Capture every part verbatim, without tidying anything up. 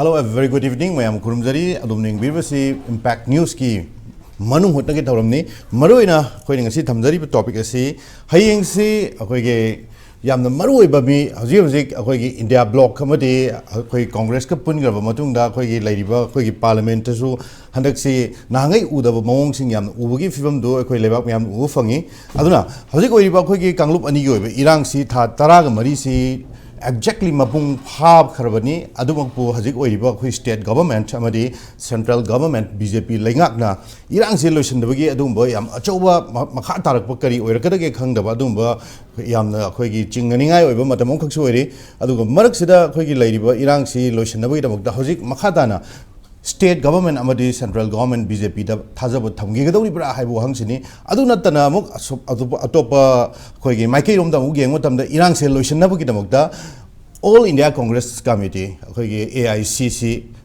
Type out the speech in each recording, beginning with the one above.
Hello, a very good evening. ꯃꯌꯥꯝ ꯈꯨꯔꯨꯝꯖꯔꯤ꯫ ꯑꯗꯣꯝꯅ ꯌꯦꯡꯕꯤꯔꯤꯕꯁꯤ Impact Newsꯀꯤ ꯃꯅꯨꯡ ꯍꯨꯠꯅꯒꯤ ꯊꯧꯔꯝꯅꯤ꯫ ꯃꯔꯨꯑꯣꯏꯅ ꯑꯩꯈꯣꯏꯅ ꯉꯁꯤ ꯊꯝꯖꯔꯤꯕ topic ꯑꯁꯤ, ꯍꯌꯦꯡꯁꯤ ꯑꯩꯈꯣꯏꯒꯤ ꯌꯥꯝꯅ ꯃꯔꯨꯑꯣꯏꯕ ꯃꯤ, ꯍꯧꯖꯤꯛ ꯍꯧꯖꯤꯛ ꯑꯩꯈꯣꯏꯒꯤ India bloc ꯑꯃꯗꯤ ꯑꯩꯈꯣꯏ Congressꯀ ꯄꯨꯟꯈ꯭ꯔꯕ ꯃꯇꯨꯡꯗ, ꯑꯩꯈꯣꯏꯒꯤ ꯂꯩꯔꯤꯕ ꯑꯩꯈꯣꯏꯒꯤ Parliamentꯇꯁꯨ ꯍꯟꯗꯛꯁꯤ ꯅꯍꯥꯟꯉꯩ ꯎꯗꯕ ꯃꯑꯣꯡꯁꯤꯡ ꯌꯥꯝꯅ ꯎꯕꯒꯤ ꯐꯤꯕꯝꯗꯨ ꯑꯩꯈꯣꯏ ꯂꯩꯕꯥꯛ ꯃꯌꯥꯝꯅ ꯎꯕ ꯐꯪꯉꯤ꯫ ꯑꯗꯨꯅ ꯍꯧꯖꯤꯛ ꯑꯣꯏꯔꯤꯕ ꯑꯩꯈꯣꯏꯒꯤ ꯀꯥꯡꯂꯨꯞ ꯑꯅꯤꯒꯤ ꯑꯣꯏꯕ ꯏꯔꯥꯡꯁꯤ ꯊꯥ ꯇꯔꯥꯒ ꯃꯔꯤꯁꯤ exactly ꯃꯄꯨꯡ ꯐꯥꯈ꯭ꯔꯕꯅꯤ꯫ ꯑꯗꯨꯃꯛꯄꯨ ꯍꯧꯖꯤꯛ ꯑꯣꯏꯔꯤꯕ ꯑꯩꯈꯣꯏ state government ꯑꯃꯗꯤ central government, BJP ꯂꯩꯉꯥꯛꯅ ꯏꯔꯥꯡꯁꯤ ꯂꯣꯏꯁꯤꯟꯗꯕꯒꯤ ꯑꯗꯨꯒꯨꯝꯕ ꯌꯥꯝ ꯑꯆꯧꯕ ꯃ-, ꯃꯈꯥ ꯇꯥꯔꯛꯄ ꯀꯔꯤ ꯑꯣꯏꯔꯛꯀꯗꯒꯦ ꯈꯪꯗꯕ ꯑꯗꯨꯒꯨꯝꯕ ꯌꯥꯝꯅ ꯑꯩꯈꯣꯏꯒꯤ ꯆꯤꯡꯅꯅꯤꯡꯉꯥꯏ ꯑꯣꯏꯕ ꯃꯇꯝ ꯑꯃꯈꯛꯁꯨ ꯑꯣꯏꯔꯤ꯫ ꯑꯗꯨꯒ ꯃꯔꯛꯁꯤꯗ ꯑꯩꯈꯣꯏꯒꯤ ꯂꯩꯔꯤꯕ ꯏꯔꯥꯡꯁꯤ ꯂꯣꯏꯁꯤꯟꯅꯕꯒꯤꯗꯃꯛꯇ ꯍꯧꯖꯤꯛ ꯃꯈꯥ ꯇꯥꯅ state government ꯑꯃꯗꯤ central government, BJPꯗ ꯊꯥꯖꯕ ꯊꯝꯈꯤꯒꯗꯧꯔꯤꯕ꯭ꯔꯥ ꯍꯥꯏꯕ ꯋꯥꯍꯪꯁꯤꯅꯤ꯫ ꯑꯗꯨ ꯅꯠꯇꯅ ꯑꯃꯨꯛ ꯑꯁꯨꯞ-, ꯑꯇꯣꯞꯄ, ꯑꯇꯣꯞꯄ ꯑꯩꯈꯣꯏꯒꯤ ꯃꯥꯏꯀꯩꯔꯣꯝꯗ ꯑꯃꯨꯛ ꯌꯦꯡꯕ ꯃꯇꯝꯗ, ꯏꯔꯥꯡꯁꯦ ꯂꯣꯏꯁꯤꯟꯅꯕꯒꯤꯗꯃꯛꯇ All India Congress Committee, ꯑꯩꯈꯣꯏꯒꯤ AICC,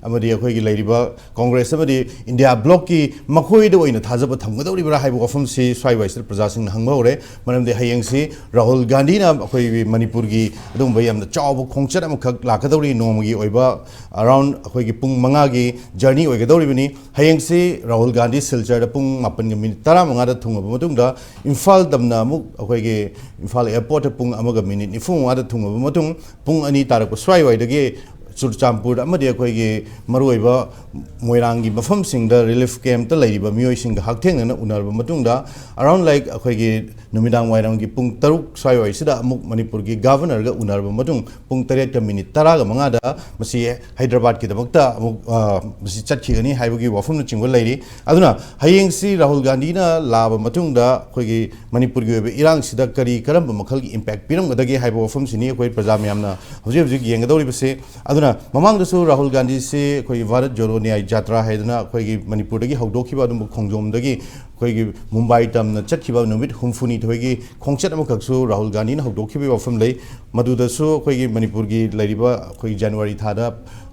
ꯑꯃꯗꯤ ꯑꯩꯈꯣꯏꯒꯤ ꯂꯩꯔꯤꯕ Congress ꯑꯃꯗꯤ India blocꯀꯤ ꯃꯈꯣꯏꯗ ꯑꯣꯏꯅ ꯊꯥꯖꯕ ꯊꯝꯒꯗꯧꯔꯤꯕ꯭ꯔꯥ ꯍꯥꯏꯕ ꯋꯥꯐꯝꯁꯤ ꯁ꯭ꯋꯥꯏ ꯋꯥꯏꯁꯤꯗ ꯄ꯭ꯔꯖꯥꯁꯤꯡꯅ ꯍꯪꯕ ꯍꯧꯔꯦ꯫ ꯃꯔꯝꯗꯤ ꯍꯌꯦꯡꯁꯤ ꯔꯥꯍꯨꯜ ꯒꯥꯟꯙꯤꯅ ꯑꯩꯈꯣꯏꯒꯤ ꯃꯅꯤꯄꯨꯔꯒꯤ ꯑꯗꯨꯒꯨꯝꯕ ꯌꯥꯝꯅ ꯆꯥꯎꯕ ꯈꯣꯡꯆꯠ ꯑꯃꯈꯛ ꯂꯥꯛꯀꯗꯧꯔꯤ꯫ ꯅꯣꯡꯃꯒꯤ ꯑꯣꯏꯕ around ꯑꯩꯈꯣꯏꯒꯤ ꯄꯨꯡ ꯃꯉꯥꯒꯤ journey ꯑꯣꯏꯒꯗꯧꯔꯤꯕꯅꯤ꯫ ꯍꯌꯦꯡꯁꯤ ꯔꯥꯍꯨꯜ ꯒꯥꯟꯙꯤ ꯁꯤꯜꯆꯔꯗ ꯄꯨꯡ ꯃꯥꯄꯟꯒ minute ꯇꯔꯥꯃꯉꯥꯗ ꯊꯨꯡꯉꯕ ꯃꯇꯨꯡꯗ, ꯏꯝꯐꯥꯜ ꯇꯝꯅ ꯑꯃꯨꯛ ꯑꯩꯈꯣꯏꯒꯤ ꯏꯝꯐꯥꯜ airportꯇ ꯄꯨꯡ ꯑꯃꯒ minute ꯅꯤꯐꯨ ꯃꯉꯥꯗ ꯊꯨꯡꯉꯕ ꯃꯇꯨꯡ, ꯄꯨꯡ ꯑꯅꯤ ꯇꯥꯔꯛꯄ ꯁ꯭ꯋꯥꯏꯋꯥꯏꯗꯒꯤ ꯆꯨꯔꯆꯥꯟꯄꯨꯔ ꯑꯃꯗꯤ ꯑꯩꯈꯣꯏꯒꯤ ꯃꯔꯨꯑꯣꯏꯕ ꯃꯣꯏꯔꯥꯡꯒꯤ ꯃꯐꯝꯁꯤꯡꯗ relief campꯇ ꯂꯩꯔꯤꯕ ꯃꯤꯑꯣꯏꯁꯤꯡꯒ ꯍꯛꯊꯦꯡꯅꯅ ꯎꯅꯔꯕ ꯃꯇꯨꯡꯗ, around like ꯑꯩꯈꯣꯏꯒꯤ ꯅꯨꯃꯤꯗꯥꯡ ꯋꯥꯏꯔꯝꯒꯤ ꯄꯨꯡ ꯇꯔꯨꯛ ꯁ꯭ꯋꯥꯏꯋꯥꯏꯁꯤꯗ ꯑꯃꯨꯛ ꯃꯅꯤꯄꯨꯔꯒꯤ governorꯒ ꯎꯅꯔꯕ ꯃꯇꯨꯡ, ꯄꯨꯡ ꯇꯔꯦꯠꯀ minute ꯇꯔꯥꯒ ꯃꯉꯥꯗ ꯃꯁꯤ ꯍꯥꯏꯗ꯭ꯔꯕꯥꯗꯀꯤꯗꯃꯛꯇ ꯑꯃꯨꯛ, ꯑ, ꯃꯁꯤ ꯆꯠꯈꯤꯒꯅꯤ ꯍꯥꯏꯕꯒꯤ ꯋꯥꯐꯝꯅꯆꯤꯡꯕ ꯂꯩꯔꯤ꯫ ꯑꯗꯨꯅ ꯍꯌꯦꯡꯁꯤ ꯔꯥꯍꯨꯜ ꯒꯥꯟꯙꯤꯅ ꯂꯥꯛꯑꯕ ꯃꯇꯨꯡꯗ ꯑꯩꯈꯣꯏꯒꯤ ꯃꯅꯤꯄꯨꯔꯒꯤ ꯑꯣꯏꯕ ꯏꯔꯥꯡꯁꯤꯗ ꯀꯔꯤ ꯀꯔꯝꯕ ꯃꯈꯜꯒꯤ impact ꯄꯤꯔꯝꯒꯗꯒꯦ ꯍꯥꯏꯕ ꯋꯥꯐꯝꯁꯤꯅꯤ ꯑꯩꯈꯣꯏ ꯄ꯭ꯔꯖꯥ ꯃꯌꯥꯝꯅ ꯍꯧꯖꯤꯛ ꯍꯧꯖꯤꯛ ꯌꯦꯡꯒꯗꯧꯔꯤꯕꯁꯦ꯫ ꯑꯗꯨꯅ ꯃꯃꯥꯡꯗꯁꯨ ꯔꯥꯍꯨꯜ ꯒꯥꯟꯙꯤꯁꯤ ꯑꯩꯈꯣꯏꯒꯤ ꯚꯥꯔꯠ ꯖꯣꯗꯣ ꯅ꯭ꯌꯥꯏ ꯖꯥꯇ꯭ꯔꯥ ꯍꯥꯏꯗꯅ ꯑꯩꯈꯣꯏꯒꯤ ꯃꯅꯤꯄꯨꯔꯗꯒꯤ ꯍꯧꯗꯣꯛꯈꯤꯕ ꯑꯗꯨꯝꯕ ꯈꯣꯡꯖꯣꯝꯗꯒꯤ ꯑꯩꯈꯣꯏꯒꯤ ꯃꯨꯝꯕꯥꯏ ꯇꯝꯅ ꯆꯠꯈꯤꯕ ꯅꯨꯃꯤꯠ ꯍꯨꯝꯐꯨꯅꯤꯊꯣꯏꯒꯤ ꯈꯣꯡꯆꯠ ꯑꯃꯈꯛꯁꯨ ꯔꯥꯍꯨꯜ ꯒꯥꯟꯙꯤꯅ ꯍꯧꯗꯣꯛꯈꯤꯕꯒꯤ ꯋꯥꯐꯝ ꯂꯩ꯫ ꯃꯗꯨꯗꯁꯨ ꯑꯩꯈꯣꯏꯒꯤ ꯃꯅꯤꯄꯨꯔꯒꯤ ꯂꯩꯔꯤꯕ ꯑꯩꯈꯣꯏꯒꯤ ꯖꯅꯋꯥꯔꯤ ꯊꯥꯗ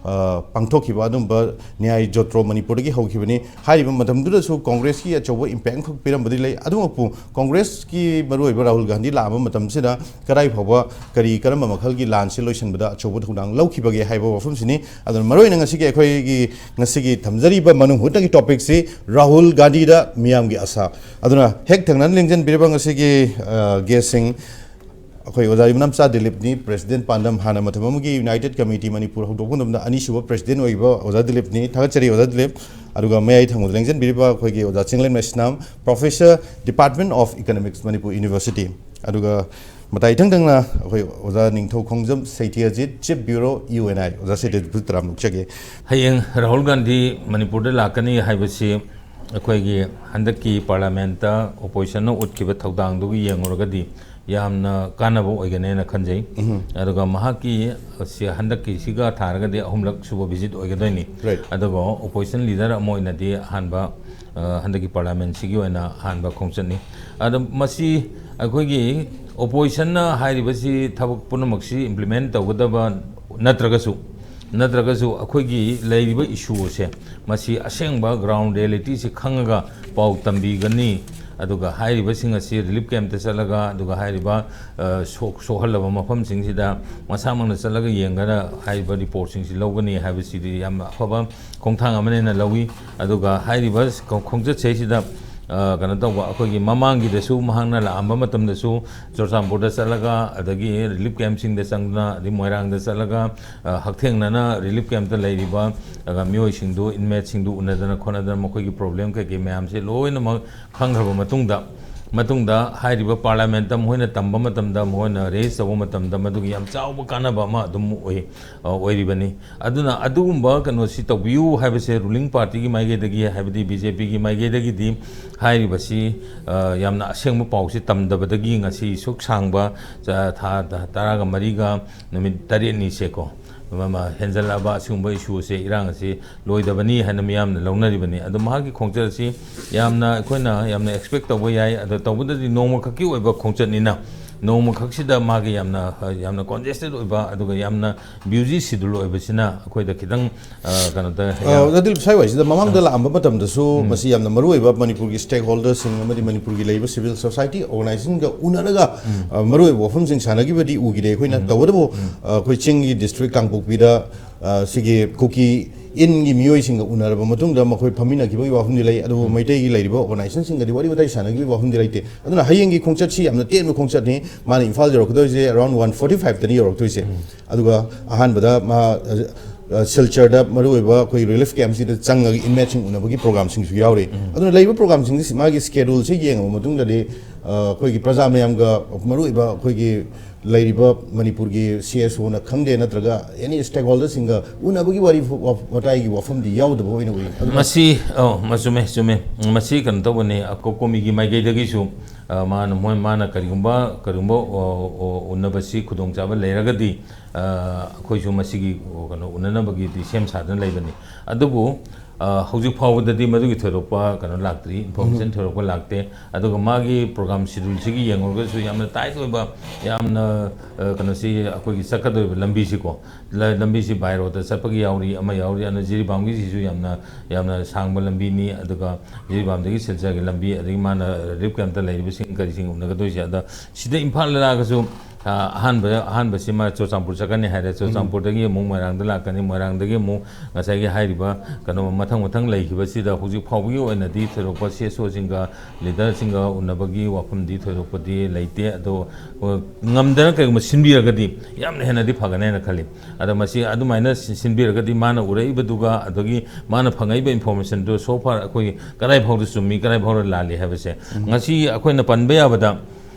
ꯑ, ꯄꯥꯡꯊꯣꯛꯈꯤꯕ ꯑꯗꯨꯝꯕ ꯅ꯭ꯌꯥꯏ ꯖꯣꯇ꯭ꯔꯣ ꯃꯅꯤꯄꯨꯔꯗꯒꯤ ꯍꯧꯈꯤꯕꯅꯤ꯫ ꯍꯥꯏꯔꯤꯕ ꯃꯇꯝꯗꯨꯗꯁꯨ ꯀꯣꯡꯒ꯭ꯔꯦꯁꯀꯤ ꯑꯆꯧꯕ ꯏꯝꯄꯦꯛ ꯑꯃꯈꯛ ꯄꯤꯔꯝꯕꯗꯤ ꯂꯩ꯫ ꯑꯗꯨꯃꯛꯄꯨ ꯀꯣꯡꯒ꯭ꯔꯦꯁꯀꯤ ꯃꯔꯨꯑꯣꯏꯕ ꯔꯥꯍꯨꯜ ꯒꯥꯟꯙꯤ ꯂꯥꯛꯑꯕ ꯃꯇꯝꯁꯤꯗ ꯀꯗꯥꯏ ꯐꯥꯎꯕ ꯀꯔꯤ ꯀꯔꯝꯕ ꯃꯈꯜꯒꯤ ꯂꯥꯟꯁꯤ ꯂꯣꯏꯁꯤꯟꯕꯗ ꯑꯆꯧꯕ ꯊꯧꯗꯥꯡ ꯂꯧꯈꯤꯕꯒꯦ ꯍꯥꯏꯕ ꯋꯥꯐꯝꯁꯤꯅꯤ꯫ ꯑꯗꯨꯅ ꯃꯔꯨꯑꯣꯏꯅ ꯉꯁꯤꯒꯤ ꯑꯩꯈꯣꯏꯒꯤ ꯉꯁꯤꯒꯤ ꯊꯝꯖꯔꯤꯕ ꯃꯅꯨꯡ ꯍꯨꯠꯅꯒꯤ ꯇꯣꯄꯤꯛꯁꯤ ꯔꯥꯍꯨꯜ ꯒꯥꯟꯙꯤꯗ ꯃꯤꯌꯥꯝꯒꯤ ꯑꯁꯥ꯫ ꯑꯗꯨꯅ ꯍꯦꯛ ꯊꯪꯅꯅ ꯂꯦꯡꯖꯟꯕꯤꯔꯤꯕ ꯉꯁꯤꯒꯤ, ꯑ, ꯒꯦꯁꯁꯤꯡ ꯑꯩꯈꯣꯏ ꯑꯣꯖꯥ ꯌꯨꯝꯅꯥꯝꯆꯥ ꯗꯤꯂꯤꯞꯅꯤ, ꯄ꯭ꯔꯦꯁꯤꯗꯦꯟ ꯄꯥꯟꯗꯝ꯫ ꯍꯥꯟꯅ ꯃꯇꯝ ꯑꯃꯒꯤ ꯌꯨꯅꯥꯏꯇꯦꯠ ꯀꯃꯤꯇꯤ ꯃꯅꯤꯄꯨꯔ ꯍꯧꯗꯣꯛꯄ ꯃꯇꯝꯗ ꯑꯅꯤꯁꯨꯕ ꯄ꯭ꯔꯦꯁꯤꯗꯦꯟ ꯑꯣꯏꯈꯤꯕ ꯑꯣꯖꯥ ꯗꯤꯂꯤꯞꯅꯤ꯫ ꯊꯥꯒꯠꯆꯔꯤ ꯑꯣꯖꯥ ꯗꯤꯂꯤꯞ꯫ ꯑꯗꯨꯒ ꯃꯌꯥꯏ ꯊꯪꯕꯗ ꯂꯦꯡꯖꯟꯕꯤꯔꯤꯕ ꯑꯩꯈꯣꯏꯒꯤ ꯑꯣꯖꯥ Chinglem Leisanam, professor, department of economics, Manipur university. ꯑꯗꯨꯒ ꯃꯇꯥꯏ ꯏꯊꯪ ꯊꯪꯅ ꯑꯩꯈꯣꯏ ꯑꯣꯖꯥ Ningthou Khongjam Seityajit, chief bureau, U N I. ꯑꯣꯖꯥ ꯁꯩꯇꯤꯌꯥꯖꯤꯠꯄꯨ ꯇꯔꯥꯝꯅ ꯑꯣꯛꯆꯒꯦ꯫ ꯍꯌꯦꯡ ꯔꯥꯍꯨꯜ ꯒꯥꯟꯙꯤ ꯃꯅꯤꯄꯨꯔꯗ ꯂꯥꯛꯀꯅꯤ ꯍꯥꯏꯕꯁꯤ ꯑꯩꯈꯣꯏꯒꯤ ꯍꯟꯗꯛꯀꯤ ꯄꯥꯔꯂꯥꯃꯦꯟꯠꯇ ꯑꯣꯄꯣꯖꯤꯁꯟꯅ ꯎꯠꯈꯤꯕ ꯊꯧꯗꯥꯡꯗꯨꯒꯤ ꯌꯦꯡꯉꯨꯔꯒꯗꯤ ꯌꯥꯝꯅ ꯀꯥꯟꯅꯕ ꯑꯣꯏꯒꯅꯦꯅ ꯈꯟꯖꯩ꯫ ꯑꯗꯨꯒ ꯃꯍꯥꯛꯀꯤ ꯁꯤ ꯍꯟꯗꯛꯀꯤꯁꯤꯒ ꯊꯥꯔꯒꯗꯤ ꯑꯍꯨꯝꯂꯛ ꯁꯨꯕ ꯚꯤꯖꯤꯠ ꯑꯣꯏꯒꯗꯣꯏꯅꯤ꯫ Right. ꯑꯗꯨꯒ ꯑꯣꯄꯣꯖꯤꯁꯟ ꯂꯤꯗꯔ ꯑꯃ ꯑꯣꯏꯅꯗꯤ ꯑꯍꯥꯟꯕ, ꯑ, ꯍꯟꯗꯛꯀꯤ ꯄꯥꯔꯂꯥꯃꯦꯟꯁꯤꯒꯤ ꯑꯣꯏꯅ ꯑꯍꯥꯟꯕ ꯈꯣꯡꯆꯠꯅꯤ꯫ ꯑꯗꯣ ꯃꯁꯤ ꯑꯩꯈꯣꯏꯒꯤ ꯑꯣꯄꯣꯖꯤꯁꯟꯅ ꯍꯥꯏꯔꯤꯕꯁꯤ ꯊꯕꯛ ꯄꯨꯝꯅꯃꯛꯁꯤ ꯏꯝꯄ꯭ꯂꯤꯃꯦꯟ ꯇꯧꯒꯗꯕ ꯅꯠꯇ꯭ꯔꯒꯁꯨ, ꯅꯠꯇ꯭ꯔꯒꯁꯨ ꯑꯩꯈꯣꯏꯒꯤ ꯂꯩꯔꯤꯕ ꯏꯁꯨ ꯑꯁꯦ, ꯃꯁꯤ ꯑꯁꯦꯡꯕ ꯒ꯭ꯔꯥꯎꯟ ꯔꯤꯌꯦꯂꯤꯇꯤꯁꯤ ꯈꯪꯉꯒ ꯄꯥꯎ ꯇꯝꯕꯤꯒꯅꯤ꯫ ꯑꯗꯨꯒ ꯍꯥꯏꯔꯤꯕꯁꯤꯡ ꯑꯁꯤ ꯔꯤꯂꯤꯐ ꯀꯦꯝꯞꯇ ꯆꯠꯂꯒ, ꯑꯗꯨꯒ ꯍꯥꯏꯔꯤꯕ, ꯑ, ꯁꯣꯛ-, ꯁꯣꯛꯍꯜꯂꯕ ꯃꯐꯝꯁꯤꯡꯁꯤꯗ ꯃꯁꯥꯃꯛꯅ ꯆꯠꯂꯒ ꯌꯦꯡꯒꯅ ꯍꯥꯏꯔꯤꯕ ꯔꯤꯄꯣꯔꯠꯁꯤꯡꯁꯤ ꯂꯧꯒꯅꯤ ꯍꯥꯏꯕꯁꯤꯗꯤ ꯌꯥꯝꯅ ꯑꯐꯕ ꯈꯣꯡꯊꯥꯡ ꯑꯃꯅꯦꯅ ꯂꯧꯏ꯫ ꯑꯗꯨꯒ ꯍꯥꯏꯔꯤꯕ ꯈꯣꯡ-, ꯈꯣꯡꯆꯠꯁꯤꯗꯩꯁꯤꯗ, ꯑ, ꯀꯩꯅꯣ ꯇꯧꯕ, ꯑꯩꯈꯣꯏꯒꯤ ꯃꯃꯥꯡꯒꯤꯗꯁꯨ ꯃꯍꯥꯛꯅ ꯂꯥꯛꯑꯝꯕ ꯃꯇꯝꯗꯁꯨ ꯆꯨꯔꯆꯥꯟꯄꯨꯔꯗ ꯆꯠꯂꯒ, ꯑꯗꯒꯤ ꯔꯤꯂꯤꯐ ꯀꯦꯝꯞꯁꯤꯡꯗ ꯆꯪꯗꯨꯅ, ꯑꯗꯩ ꯃꯣꯏꯔꯥꯡꯗ ꯆꯠꯂꯒ, ꯑ, ꯍꯛꯊꯦꯡꯅꯅ ꯔꯤꯂꯤꯐ ꯀꯦꯝꯞꯇ ꯂꯩꯔꯤꯕ, ꯑ, ꯃꯤꯑꯣꯏꯁꯤꯡꯗꯨ, ꯏꯟꯃꯦꯠꯁꯤꯡꯗꯨ ꯎꯅꯗꯅ ꯈꯣꯠꯅꯗꯅ ꯃꯈꯣꯏꯒꯤ ꯄ꯭ꯔꯣꯕ꯭ꯂꯦꯝ ꯀꯩꯀꯩ ꯃꯌꯥꯝꯁꯦ ꯂꯣꯏꯅꯃꯛ ꯈꯪꯈ꯭ꯔꯕ ꯃꯇꯨꯡꯗ, ꯃꯇꯨꯡꯗ ꯍꯥꯏꯔꯤꯕ ꯄꯥꯔꯂꯥꯃꯦꯟꯠꯇ ꯃꯈꯣꯏꯅ ꯇꯝꯕ ꯃꯇꯝꯗ, ꯃꯈꯣꯏꯅ ꯔꯦꯖ ꯇꯧꯕ ꯃꯇꯝꯗ ꯃꯗꯨꯒꯤ ꯌꯥꯝ ꯆꯥꯎꯕ ꯀꯥꯟꯅꯕ ꯑꯃ ꯑꯗꯨꯝ ꯑꯣꯏ, ꯑ, ꯑꯣꯏꯔꯤꯕꯅꯤ꯫ ꯑꯗꯨꯅ ꯑꯗꯨꯒꯨꯝꯕ ꯀꯩꯅꯣꯁꯤ ꯇꯧꯕꯤꯌꯨ ꯍꯥꯏꯕꯁꯦ ꯔꯨꯂꯤꯡ ꯄꯥꯔꯇꯤꯒꯤ ꯃꯥꯏꯀꯩꯗꯒꯤ, ꯍꯥꯏꯕꯗꯤ ꯕꯤ ꯖꯦ ꯄꯤꯒꯤ ꯃꯥꯏꯀꯩꯗꯒꯤꯗꯤ ꯍꯥꯏꯔꯤꯕꯁꯤ, ꯑ, ꯌꯥꯝꯅ ꯑꯁꯦꯡꯕ ꯄꯥꯎꯁꯤ ꯇꯝꯗꯕꯗꯒꯤ ꯉꯁꯤ ꯁꯨꯛ ꯁꯥꯡꯕ, ꯆ-, ꯊꯥ, ꯊꯥ ꯇꯔꯥꯒ ꯃꯔꯤꯒ ꯅꯨꯃꯤꯠ ꯇꯔꯦꯠꯅꯤꯁꯦꯀꯣ, ꯃ-, ꯃ-, ꯍꯦꯟꯖꯜꯂꯛꯑꯕ ꯑꯁꯤꯒꯨꯝꯕ ꯏꯁꯨ ꯑꯁꯦ, ꯏꯔꯥꯡ ꯑꯁꯤ ꯂꯣꯏꯗꯕꯅꯤ ꯍꯥꯏꯅ ꯃꯤꯌꯥꯝꯅ ꯂꯧꯅꯔꯤꯕꯅꯤ꯫ ꯑꯗꯣ ꯃꯍꯥꯛꯀꯤ ꯈꯣꯡꯆꯠ ꯑꯁꯤ ꯌꯥꯝꯅ, ꯑꯩꯈꯣꯏꯅ ꯌꯥꯝꯅ ꯑꯦꯛꯁꯄꯦꯛ ꯇꯧꯕ ꯌꯥꯏ꯫ ꯑꯗꯣ ꯇꯧꯕꯗꯗꯤ ꯅꯣꯡꯃꯈꯛꯀꯤ ꯑꯣꯏꯕ ꯈꯣꯡꯆꯠꯅꯤꯅ, ꯅꯣꯡꯃꯈꯛꯁꯤꯗ ꯃꯥꯒꯤ ꯌꯥꯝꯅ, ꯌꯥꯝꯅ congested ꯑꯣꯏꯕ, ꯑꯗꯨꯒ ꯌꯥꯝꯅ busy schedule ꯑꯣꯏꯕꯁꯤꯅ ꯑꯩꯈꯣꯏꯗ ꯈꯤꯇꯪ, ꯑ, ꯀꯩꯅꯣꯗ, ꯑ, ꯑꯗꯤꯜ, ꯁ꯭ꯋꯥꯏꯋꯥꯏꯁꯤꯗ ꯃꯃꯥꯡꯗ ꯂꯥꯛꯑꯝꯕ ꯃꯇꯝꯗꯁꯨ ꯃꯁꯤ ꯌꯥꯝꯅ ꯃꯔꯨꯑꯣꯏꯕ ꯃꯅꯤꯄꯨꯔꯒꯤ stakeholderꯁꯤꯡ ꯑꯃꯗꯤ ꯃꯅꯤꯄꯨꯔꯒꯤ ꯂꯩꯔꯤꯕ civil societyꯒ ꯎꯅꯔꯒ, ꯑ, ꯃꯔꯨꯑꯣꯏꯕ ꯋꯥꯐꯝꯁꯤꯡ ꯁꯥꯟꯅꯈꯤꯕꯗꯤ ꯎꯈꯤꯗꯦ ꯑꯩꯈꯣꯏꯅ꯫ ꯇꯧꯕꯇꯕꯨ, ꯑ, ꯑꯩꯈꯣꯏ ꯆꯤꯡꯒꯤ district ꯀꯥꯡꯄꯣꯛꯄꯤꯗ, ꯑ, ꯁꯤꯒꯤ ꯀꯨꯀꯤ ꯏꯟꯒꯤ ꯃꯤꯑꯣꯏꯁꯤꯡꯒ ꯎꯅꯔꯕ ꯃꯇꯨꯡꯗ ꯃꯈꯣꯏ ꯐꯝꯃꯤꯟꯅꯈꯤꯕꯒꯤ ꯋꯥꯐꯝꯗꯤ ꯂꯩ, ꯑꯗꯨꯕꯨ ꯃꯩꯇꯩꯒꯤ ꯂꯩꯔꯤꯕ organizationꯁꯤꯡꯒꯗꯤ ꯋꯥꯔꯤ ꯋꯥꯇꯥꯏ ꯁꯥꯟꯅꯈꯤꯕꯒꯤ ꯋꯥꯐꯝꯗꯤ ꯂꯩꯇꯦ꯫ ꯑꯗꯨꯅ ꯍꯌꯦꯡꯒꯤ ꯈꯣꯡꯆꯠꯁꯤ ꯌꯥꯝꯅ ꯇꯦꯟꯕ ꯈꯣꯡꯆꯠꯅꯤ꯫ ꯃꯥꯅ ꯏꯝꯐꯥꯜ ꯌꯧꯔꯛꯀꯗꯣꯏꯁꯦ around one forty fiveꯇꯅꯤ ꯌꯧꯔꯛꯇꯣꯏꯁꯦ꯫ ꯑꯗꯨꯒ ꯑꯍꯥꯟꯕꯗ ꯃꯥ, ꯑ, ꯑ, ꯁꯤꯜꯆꯔꯗ ꯃꯔꯨꯑꯣꯏꯕ ꯑꯩꯈꯣꯏ relief campꯁꯤꯗ ꯆꯪꯉꯒ inmateꯁꯤꯡ ꯎꯅꯕꯒꯤ programꯁꯤꯡꯁꯨ ꯌꯥꯎꯔꯤ꯫ ꯑꯗꯨꯅ ꯂꯩꯔꯤꯕ programꯁꯤꯡꯁꯤ ꯃꯥꯒꯤ scheduleꯁꯤ ꯌꯦꯡꯉꯕ ꯃꯇꯨꯡꯗꯗꯤ, ꯑ, ꯑꯩꯈꯣꯏꯒꯤ ꯄ꯭ꯔꯖꯥ ꯃꯌꯥꯝꯒ, ꯃꯔꯨꯑꯣꯏꯕ ꯑꯩꯈꯣꯏꯒꯤ ꯂꯩꯔꯤꯕ ꯃꯅꯤꯄꯨꯔꯒꯤ CSOꯅ ꯈꯪꯗꯦ, ꯅꯠꯇ꯭ꯔꯒ any stakeholderꯁꯤꯡꯒ ꯎꯅꯕꯒꯤ ꯋꯥꯔꯤ ꯋꯥ-, ꯋꯥꯇꯥꯏꯒꯤ ꯋꯥꯐꯝꯗꯤ ꯌꯥꯎꯗꯕ ꯑꯣꯏꯅ ꯎꯏ꯫ ꯑꯗꯨꯅ ꯃꯁꯤ, ꯑꯣ, ꯃ-, ꯆꯨꯝꯃꯦ, ꯆꯨꯝꯃꯦ꯫ ꯃꯁꯤ ꯀꯩꯅꯣ ꯇꯧꯕꯅꯤ, ꯑ, ꯀꯣ-, ꯀꯣꯃꯤꯒꯤ ꯃꯥꯏꯀꯩꯗꯒꯤꯁꯨ, ꯑ, ꯃꯥꯅ, ꯃꯣꯏ, ꯃꯥꯅ ꯀꯔꯤꯒꯨꯝꯕ, ꯀꯔꯤꯒꯨꯝꯕ, ꯑꯣ, ꯑꯣ, ꯎꯅꯕꯁꯤ ꯈꯨꯗꯣꯡꯆꯥꯕ ꯂꯩꯔꯒꯗꯤ, ꯑ, ꯑꯩꯈꯣꯏꯁꯨ ꯃꯁꯤꯒꯤ, ꯑꯣ, ꯀꯩꯅꯣ, ꯎꯅꯅꯕꯒꯤꯗꯤ ꯁꯦꯝ ꯁꯥꯗꯨꯅ ꯂꯩꯕꯅꯤ꯫ ꯑꯗꯨꯕꯨ, ꯑ, ꯍꯧꯖꯤꯛ ꯐꯥꯎꯕꯗꯗꯤ ꯃꯗꯨꯒꯤ ꯊꯣꯏꯗꯣꯛꯄ ꯀꯩꯅꯣ ꯂꯥꯛꯇ꯭ꯔꯤ, information ꯊꯣꯏꯗꯣꯛꯄ ꯂꯥꯛꯇꯦ꯫ ꯑꯗꯨꯒ ꯃꯥꯒꯤ program scheduleꯁꯤꯒꯤ ꯌꯦꯡꯉꯨꯔꯒꯁꯨ ꯌꯥꯝꯅ tight ꯑꯣꯏꯕ, ꯌꯥꯝꯅ, ꯑ, ꯀꯩꯅꯣꯁꯤ, ꯑꯩꯈꯣꯏꯒꯤ ꯆꯠꯀꯗꯧꯔꯤꯕ ꯂꯝꯕꯤꯁꯤꯀꯣ, ꯂ-, ꯂꯝꯕꯤꯁꯤ by roadꯇ ꯆꯠꯄꯒꯤ ꯌꯥꯎꯔꯤ, ꯑꯃ ꯌꯥꯎꯔꯤ, ꯑꯗꯨꯅ ꯖꯤꯔꯤꯕꯥꯝꯒꯤꯁꯤꯁꯨ ꯌꯥꯝꯅ, ꯌꯥꯝꯅ ꯁꯥꯡꯕ ꯂꯝꯕꯤꯅꯤ꯫ ꯑꯗꯨꯒ ꯖꯤꯔꯤꯕꯥꯝꯗꯒꯤ ꯁꯤꯜꯆꯔꯒꯤ ꯂꯝꯕꯤ, ꯑꯗꯒꯤ ꯃꯥꯅ relief campꯇ ꯂꯩꯔꯤꯕꯁꯤꯡ ꯀꯔꯤꯁꯤꯡ ꯎꯅꯒꯗꯣꯏꯁꯦ, ꯑꯗ ꯁꯤꯗ ꯏꯝꯐꯥꯜꯗ ꯂꯥꯛꯑꯒꯁꯨ, ꯑ, ꯑꯍꯥꯟꯕ, ꯑꯍꯥꯟꯕꯁꯤꯃ ꯆꯨꯔꯆꯥꯟꯄꯨꯔ ꯆꯠꯀꯅꯤ ꯍꯥꯏꯔꯦ, ꯆꯨꯔꯆꯥꯟꯄꯨꯔꯗꯒꯤ ꯑꯃꯨꯛ ꯃꯣꯏꯔꯥꯡꯗ ꯂꯥꯛꯀꯅꯤ, ꯃꯣꯏꯔꯥꯡꯗꯒꯤ ꯑꯃꯨꯛ ꯉꯁꯥꯏꯒꯤ ꯍꯥꯏꯔꯤꯕ ꯀꯩꯅꯣ ꯃꯊꯪ ꯃꯊꯪ ꯂꯩꯈꯤꯕꯁꯤꯗ ꯍꯧꯖꯤꯛ ꯐꯥꯎꯕꯒꯤ ꯑꯣꯏꯅꯗꯤ ꯊꯣꯏꯗꯣꯛꯄ CSOꯁꯤꯡꯒ, leaderꯁꯤꯡꯒ ꯎꯅꯕꯒꯤ ꯋꯥꯐꯝꯗꯤ ꯊꯣꯏꯗꯣꯛꯄꯗꯤ ꯂꯩꯇꯦ꯫ ꯑꯗꯣ, ꯑ, ꯉꯝꯗꯅ ꯀꯔꯤꯒꯨꯝꯕ ꯁꯤꯟꯕꯤꯔꯒꯗꯤ ꯌꯥꯝꯅ ꯍꯦꯟꯅꯗꯤ ꯐꯒꯅꯤ ꯍꯥꯏꯅ ꯈꯜꯂꯤ꯫ ꯑꯗꯣ ꯃꯁꯤ ꯑꯗꯨꯃꯥꯏꯅ ꯁꯤ-, ꯁꯤꯟꯕꯤꯔꯒꯗꯤ ꯃꯥꯅ ꯎꯔꯛꯏꯕꯗꯨꯒ ꯑꯗꯒꯤ ꯃꯥꯅ ꯐꯪꯉꯛꯏꯕ informationꯗꯨ so far ꯑꯩꯈꯣꯏ ꯀꯗꯥꯏ ꯐꯥꯎꯗ ꯆꯨꯝꯃꯤ, ꯀꯗꯥꯏ ꯐꯥꯎꯗ ꯂꯥꯜꯂꯤ ꯍꯥꯏꯕꯁꯦ ꯉꯁꯤ ꯑꯩꯈꯣꯏꯅ ꯄꯟꯕ ꯌꯥꯕꯗ,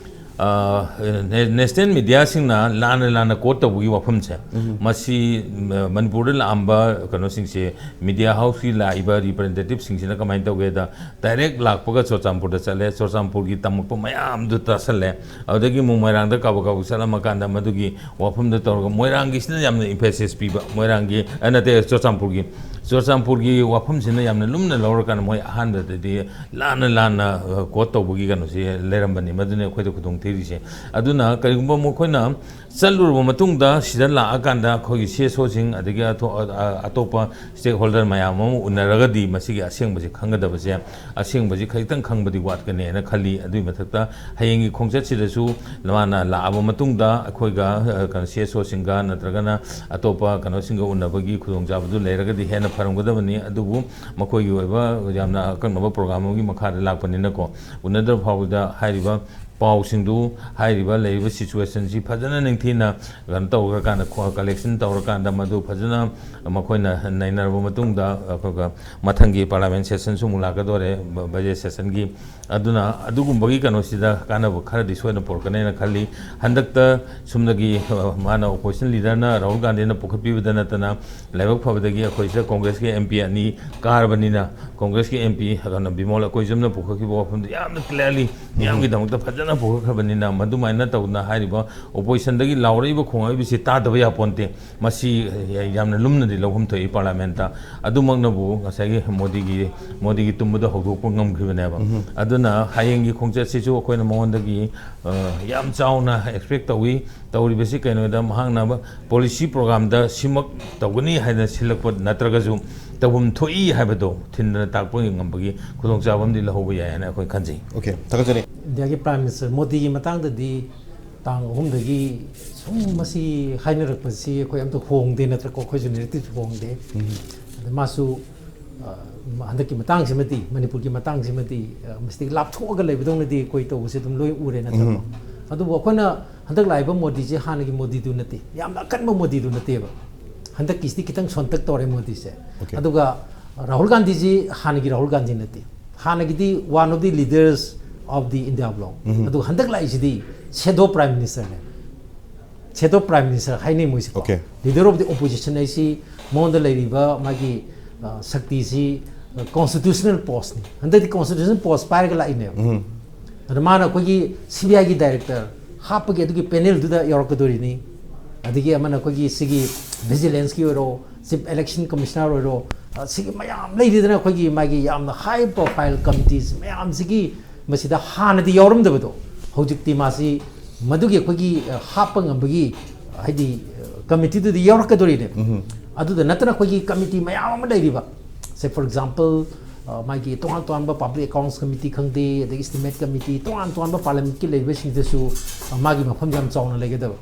ꯑ, ꯅꯦ-, national mediaꯁꯤꯡꯅ ꯂꯥꯟꯅ ꯂꯥꯟꯅ quote ꯇꯧꯕꯒꯤ ꯋꯥꯐꯝꯁꯦ, ꯃꯁꯤ, ꯃ-, ꯃꯅꯤꯄꯨꯔꯗ ꯂꯥꯛꯑꯝꯕ ꯀꯩꯅꯣꯁꯤꯡꯁꯦ, media houseꯀꯤ ꯂꯥꯛꯏꯕ representativeꯁꯤꯡꯁꯤꯅ ꯀꯃꯥꯏꯅ ꯇꯧꯒꯦꯗ, direct ꯂꯥꯛꯄꯒ ꯆꯨꯔꯆꯥꯟꯄꯨꯔꯗ ꯆꯠꯂꯦ, ꯆꯨꯔꯆꯥꯟꯄꯨꯔꯒꯤ ꯇꯝꯃꯛꯄ ꯃꯌꯥꯝꯗꯨ ꯇꯥꯁꯜꯂꯦ, ꯑꯗꯨꯗꯒꯤ ꯑꯃꯨꯛ ꯃꯣꯏꯔꯥꯡꯗ ꯀꯥꯕꯛ ꯀꯥꯕꯛ ꯆꯠꯂꯝꯃꯀꯥꯟꯗ ꯃꯗꯨꯒꯤ ꯋꯥꯐꯝꯗ ꯇꯧꯔꯒ ꯃꯣꯏꯔꯥꯡꯒꯤꯁꯤꯅ ꯌꯥꯝꯅ emphasis ꯄꯤꯕ, ꯃꯣꯏꯔꯥꯡꯒꯤ, ꯑ, ꯅꯠꯇꯦ, ꯆꯨꯔꯆꯥꯟꯄꯨꯔꯒꯤ, ꯆꯨꯔꯆꯥꯟꯄꯨꯔꯒꯤ ꯋꯥꯐꯝꯁꯤꯅ ꯌꯥꯝꯅ ꯂꯨꯝꯅ ꯂꯧꯔꯀꯥꯟꯗ ꯃꯣꯏ ꯑꯍꯥꯟꯕꯗꯗꯤ ꯂꯥꯟꯅ ꯂꯥꯟꯅ ꯀꯣꯠ ꯇꯧꯕꯒꯤ ꯀꯩꯅꯣꯁꯤ ꯂꯩꯔꯝꯕꯅꯤ꯫ ꯃꯗꯨꯅ ꯑꯩꯈꯣꯏꯗ ꯈꯨꯗꯣꯡ ꯊꯤꯔꯤꯁꯦ꯫ ꯑꯗꯨꯅ ꯀꯔꯤꯒꯨꯝꯕ ꯃꯈꯣꯏꯅ ꯆꯠꯂꯨꯔꯕ ꯃꯇꯨꯡꯗ ꯁꯤꯗ ꯂꯥꯛꯑꯀꯥꯟꯗ ꯑꯩꯈꯣꯏꯒꯤ ꯁꯤ ꯑꯦꯁ ꯑꯣꯁꯤꯡ ꯑꯗꯒꯤ ꯑꯇꯣꯞꯄ ꯁ꯭ꯇꯦꯛ ꯍꯣꯜꯗꯔ ꯃꯌꯥꯝ ꯑꯃ ꯎꯅꯔꯒꯗꯤ ꯃꯁꯤꯒꯤ ꯑꯁꯦꯡꯕꯁꯤ ꯈꯪꯒꯗꯕꯁꯦ, ꯑꯁꯦꯡꯕꯁꯤ ꯈꯖꯤꯛꯇꯪ ꯈꯪꯕꯗꯤ ꯋꯥꯠꯀꯅꯦꯅ ꯈꯜꯂꯤ꯫ ꯑꯗꯨꯒꯤ ꯃꯊꯛꯇ ꯍꯌꯦꯡꯒꯤ ꯈꯣꯡꯆꯠꯁꯤꯗꯁꯨ ꯃꯥꯅ ꯂꯥꯛꯑꯕ ꯃꯇꯨꯡꯗ ꯑꯩꯈꯣꯏꯒ ꯀꯩꯅꯣ ꯁꯤ ꯑꯦꯁ ꯑꯣꯁꯤꯡꯒ ꯅꯠꯇ꯭ꯔꯒꯅ ꯑꯇꯣꯞꯄ ꯀꯩꯅꯣꯁꯤꯡꯒ ꯎꯅꯕꯒꯤ ꯈꯨꯗꯣꯡꯆꯥꯕꯗꯨ ꯂꯩꯔꯒꯗꯤ ꯍꯦꯟꯅ ꯐꯔꯝꯒꯗꯕꯅꯤ꯫ ꯑꯗꯨꯕꯨ ꯃꯈꯣꯏꯒꯤ ꯑꯣꯏꯕ ꯌꯥꯝꯅ ꯑꯀꯛꯅꯕ ꯄ꯭ꯔꯣꯒ꯭ꯔꯥꯝ ꯑꯃꯒꯤ ꯃꯈꯥꯗ ꯂꯥꯛꯄꯅꯤꯅꯀꯣ, ꯎꯅꯗ꯭ꯔꯕ ꯐꯥꯎꯕꯗ ꯍꯥꯏꯔꯤꯕ ꯄꯥꯎꯁꯤꯡꯗꯨ, ꯍꯥꯏꯔꯤꯕ ꯂꯩꯔꯤꯕ ꯁꯤꯆꯨꯋꯦꯁꯟꯁꯤ ꯐꯖꯅ ꯅꯤꯡꯊꯤꯅ ꯀꯩꯅꯣ ꯇꯧꯈ꯭ꯔꯀꯥꯟꯗ, ꯀꯂꯦꯛꯁꯟ ꯇꯧꯔꯀꯥꯟꯗ ꯃꯗꯨ ꯐꯖꯅ ꯃꯈꯣꯏꯅ ꯅꯩꯅꯔꯕ ꯃꯇꯨꯡꯗ ꯑꯩꯈꯣꯏꯒ ꯃꯊꯪꯒꯤ ꯄꯥꯔꯂꯤꯌꯥꯃꯦꯟ ꯁꯦꯁꯟꯁꯨ ꯑꯃꯨꯛ ꯂꯥꯛꯀꯗꯧꯔꯦ, ꯕ-, ꯕꯖꯦꯠ ꯁꯦꯁꯟꯒꯤ꯫ ꯑꯗꯨꯅ ꯑꯗꯨꯒꯨꯝꯕꯒꯤ ꯀꯩꯅꯣꯁꯤꯗ ꯀꯥꯟꯅꯕ ꯈꯔꯗꯤ ꯁꯣꯏꯗꯅ ꯄꯨꯔꯛꯀꯅꯦꯅ ꯈꯜꯂꯤ꯫ ꯍꯟꯗꯛꯇ ꯁꯨꯝꯅꯒꯤ, ꯑ, ꯃꯥꯅ ꯑꯣꯄꯣꯖꯤꯁꯟ ꯂꯤꯗꯔꯅ ꯔꯥꯍꯨꯜ ꯒꯥꯟꯙꯤꯅ ꯄꯨꯈꯠꯄꯤꯕꯗ ꯅꯠꯇꯅ ꯂꯥꯏꯕꯛ ꯐꯕꯗꯒꯤ ꯑꯩꯈꯣꯏ ꯁꯤꯗ ꯀꯣꯡꯒ꯭ꯔꯦꯁꯀꯤ ꯑꯦꯝ ꯄꯤ ꯑꯅꯤ ꯀꯥꯔꯕꯅꯤꯅ, ꯀꯣꯡꯒ꯭ꯔꯦꯁꯀꯤ ꯑꯦꯝ ꯄꯤ ꯀꯩꯅꯣ ꯕꯤꯃꯣꯜ ꯑꯀꯣꯏꯖꯝꯅ ꯄꯨꯈꯠꯈꯤꯕ ꯋꯥꯐꯝꯗꯨ ꯌꯥꯝꯅ ꯀ꯭ꯂꯤꯌꯥꯔꯂꯤ ꯃꯤꯌꯥꯝꯒꯤꯗꯃꯛꯇ ꯐꯖꯅ ꯄꯨꯈꯠꯈ꯭ꯔꯕꯅꯤꯅ, ꯃꯗꯨꯃꯥꯏꯅ ꯇꯧꯗꯅ ꯍꯥꯏꯔꯤꯕ ꯑꯣꯄꯣꯖꯤꯁꯟꯗꯒꯤ ꯂꯥꯎꯔꯛꯏꯕ ꯈꯣꯡꯉꯛꯏꯕꯁꯤ ꯇꯥꯗꯕ ꯌꯥꯄꯣꯟꯇꯦ꯫ ꯃꯁꯤ ꯌꯥꯝꯅ ꯂꯨꯝꯅꯗꯤ ꯂꯧꯐꯝ ꯊꯣꯛꯏ ꯄꯥꯔꯂꯤꯌꯥꯃꯦꯟꯇ꯫ ꯑꯗꯨꯃꯛꯅꯕꯨ ꯉꯁꯥꯏꯒꯤ ꯃꯣꯗꯤꯒꯤ, ꯃꯣꯗꯤꯒꯤ ꯇꯨꯝꯕꯗꯣ ꯍꯧꯗꯣꯛꯄ ꯉꯝꯈ꯭ꯔꯤꯕꯅꯦꯕ꯫ ꯑꯗꯨꯅ ꯍꯌꯦꯡꯒꯤ ꯈꯣꯡꯆꯠꯁꯤꯁꯨ ꯑꯩꯈꯣꯏꯅ ꯃꯉꯣꯟꯗꯒꯤ, ꯑ, ꯌꯥꯝ ꯆꯥꯎꯅ ꯑꯦꯛꯁꯄꯦꯛ ꯇꯧꯏ꯫ ꯇꯧꯔꯤꯕꯁꯤ ꯀꯩꯅꯣꯗ ꯃꯍꯥꯛꯅ ꯄꯣꯂꯤꯁꯤ ꯄ꯭ꯔꯣꯒ꯭ꯔꯥꯝꯗ ꯁꯤꯃꯛ ꯇꯧꯒꯅꯤ ꯍꯥꯏꯅ ꯁꯤꯜꯂꯛꯄ ꯅꯠꯇ꯭ꯔꯒꯁꯨ ꯇꯧꯐꯝ ꯊꯣꯛꯏ ꯍꯥꯏꯕꯗꯣ ꯊꯤꯟꯗꯅ ꯇꯥꯛꯄ ꯉꯝꯕꯒꯤ ꯈꯨꯗꯣꯡꯆꯥꯕ ꯑꯃꯗꯤ ꯂꯧꯍꯧꯕ ꯌꯥꯏ ꯍꯥꯏꯅ ꯑꯩꯈꯣꯏ ꯈꯟꯖꯩ꯫ ꯑꯣꯀꯦ, ꯊꯥꯒꯠꯆꯔꯤ꯫ ꯏꯟꯗꯤꯌꯥꯒꯤ ꯄ꯭ꯔꯥꯏꯝ ꯃꯤꯅꯤꯁꯇꯔ ꯃꯣꯗꯤꯒꯤ ꯃꯇꯥꯡꯗꯗꯤ ꯇꯥꯡ ꯑꯍꯨꯝꯗꯒꯤ ꯁꯨꯝ ꯃꯁꯤ ꯍꯥꯏꯅꯔꯛꯄꯁꯤ ꯑꯩꯈꯣꯏ ꯑꯝꯇ ꯍꯣꯡꯗꯦ ꯅꯠꯇ꯭ꯔꯀꯣ, ꯑꯩꯈꯣꯏꯁꯨ ꯅꯦꯔꯦꯇꯤꯚ ꯍꯣꯡꯗꯦ꯫ ꯑꯗ ꯃꯥꯁꯨ, ꯑ, ꯍꯟꯗꯛꯀꯤ ꯃꯇꯥꯡꯁꯤꯃꯗꯤ, ꯃꯅꯤꯄꯨꯔꯒꯤ ꯃꯇꯥꯡꯁꯤꯃꯗꯤ, ꯑ, ꯃꯁꯤꯗꯒꯤ ꯂꯥꯞꯊꯣꯛꯑꯒ ꯂꯩꯕꯗꯧꯅꯗꯤ ꯑꯩꯈꯣꯏ ꯇꯧꯕꯁꯦ ꯑꯗꯨꯝ ꯂꯣꯏ ꯎꯔꯦ ꯅꯠꯇ꯭ꯔꯀꯣ꯫ ꯑꯗꯨꯕꯨ ꯑꯩꯈꯣꯏꯅ ꯍꯟꯗꯛ ꯂꯥꯛꯏꯕ ꯃꯣꯗꯤꯁꯦ ꯍꯥꯟꯅꯒꯤ ꯃꯣꯗꯤꯗꯨ ꯅꯠꯇꯦ, ꯌꯥꯝꯅ ꯑꯀꯟꯕ ꯃꯣꯗꯤꯗꯨ ꯅꯠꯇꯦꯕ꯫ ꯍꯟꯗꯛꯀꯤꯁꯤꯗꯤ ꯈꯤꯇꯪ ꯁꯣꯟꯇꯛ ꯇꯧꯔꯦ ꯃꯣꯗꯤꯁꯦ꯫ ꯑꯗꯨꯒ ꯔꯥꯍꯨꯜ ꯒꯥꯟꯙꯤꯁꯤ ꯍꯥꯟꯅꯒꯤ ꯔꯥꯍꯨꯜ ꯒꯥꯟꯙꯤ ꯅꯠꯇꯦ꯫ ꯍꯥꯟꯅꯒꯤꯗꯤ one of the leaders of the India bloc꯫ ꯑꯗꯨꯒ ꯍꯟꯗꯛ ꯂꯥꯛꯏꯁꯤꯗꯤ shadow prime ministerꯅꯦ꯫ Shadow prime minister ꯍꯥꯏꯅꯩ ꯃꯣꯏꯁꯦꯀꯣ꯫ Okay. Leader of the opposition ꯍꯥꯏꯁꯤ ꯃꯉꯣꯟꯗ ꯂꯩꯔꯤꯕ ꯃꯥꯒꯤ, ꯑ, ꯁꯛꯇꯤꯁꯤ, ꯑ, constitutional postꯅꯤ꯫ ꯍꯟꯗꯛꯇꯤ constitutional post ꯄꯥꯏꯔꯒ ꯂꯥꯛꯏꯅꯦꯕ꯫ ꯑꯗ ꯃꯥꯅ ꯑꯩꯈꯣꯏꯒꯤ ꯁꯤ ꯕꯤ ꯑꯥꯏꯒꯤ ꯗꯥꯏꯔꯦꯛꯇꯔ ꯍꯥꯞꯄꯒꯤ ꯑꯗꯨꯒꯤ ꯄꯦꯅꯦꯜꯗꯨꯗ ꯌꯥꯎꯔꯛꯀꯗꯣꯔꯤꯅꯤ꯫ ꯑꯗꯒꯤ ꯑꯃꯅ ꯑꯩꯈꯣꯏꯒꯤ ꯁꯤꯒꯤ ꯚꯤꯖꯤꯂꯦꯟꯁꯀꯤ ꯑꯣꯏꯔꯣ, ꯆꯤꯐ ꯏꯂꯦꯛꯁꯟ ꯀꯃꯤꯁꯅꯔ ꯑꯣꯏꯔꯣ, ꯑ, ꯁꯤꯒꯤ ꯃꯌꯥꯝ ꯂꯩꯔꯤꯗꯅ, ꯑꯩꯈꯣꯏꯒꯤ ꯃꯥꯒꯤ ꯌꯥꯝꯅ ꯍꯥꯏ ꯄ꯭ꯔꯣꯐꯥꯏꯜ ꯀꯃꯤꯇꯤꯁ ꯃꯌꯥꯝꯁꯤꯒꯤ ꯃꯁꯤꯗ ꯍꯥꯟꯅꯗꯤ ꯌꯥꯎꯔꯝꯗꯕꯗꯣ, ꯍꯧꯖꯤꯛꯇꯤ ꯃꯥꯁꯤ ꯃꯗꯨꯒꯤ ꯑꯩꯈꯣꯏꯒꯤ, ꯑ, ꯍꯥꯞꯄ ꯉꯝꯕꯒꯤ, ꯍꯥꯏꯗꯤ, ꯑ, ꯀꯃꯤꯇꯤꯗꯨꯗꯤ ꯌꯥꯎꯔꯛꯀꯗꯣꯔꯤꯅꯦ꯫ ꯑꯗꯨꯗ ꯅꯠꯇꯅ ꯑꯩꯈꯣꯏꯒꯤ ꯀꯃꯤꯇꯤ ꯃꯌꯥꯝ ꯑꯃ ꯂꯩꯔꯤꯕ, ꯁꯦ, ꯐꯣꯔ ꯑꯦꯛꯖꯥꯝꯄꯜ, ꯑ, ꯃꯥꯒꯤ ꯇꯣꯉꯥꯟ ꯇꯣꯉꯥꯟꯕ ꯄꯥꯕ꯭ꯂꯤꯛ ꯑꯦꯀꯥꯎꯟꯁ ꯀꯃꯤꯇꯤ ꯈꯪꯗꯦ, ꯑꯗꯒꯤ ꯏꯁꯇꯤꯃꯦꯠ ꯀꯃꯤꯇꯤ, ꯇꯣꯉꯥꯟ ꯇꯣꯉꯥꯟꯕ ꯄꯥꯔꯂꯤꯌꯥꯃꯦꯟꯠꯀꯤ ꯂꯩꯔꯤꯕꯁꯤꯡꯗꯁꯨ, ꯑ, ꯃꯥꯒꯤ ꯃꯐꯝ ꯌꯥꯝ ꯆꯥꯎꯅ ꯂꯩꯒꯗꯕ꯫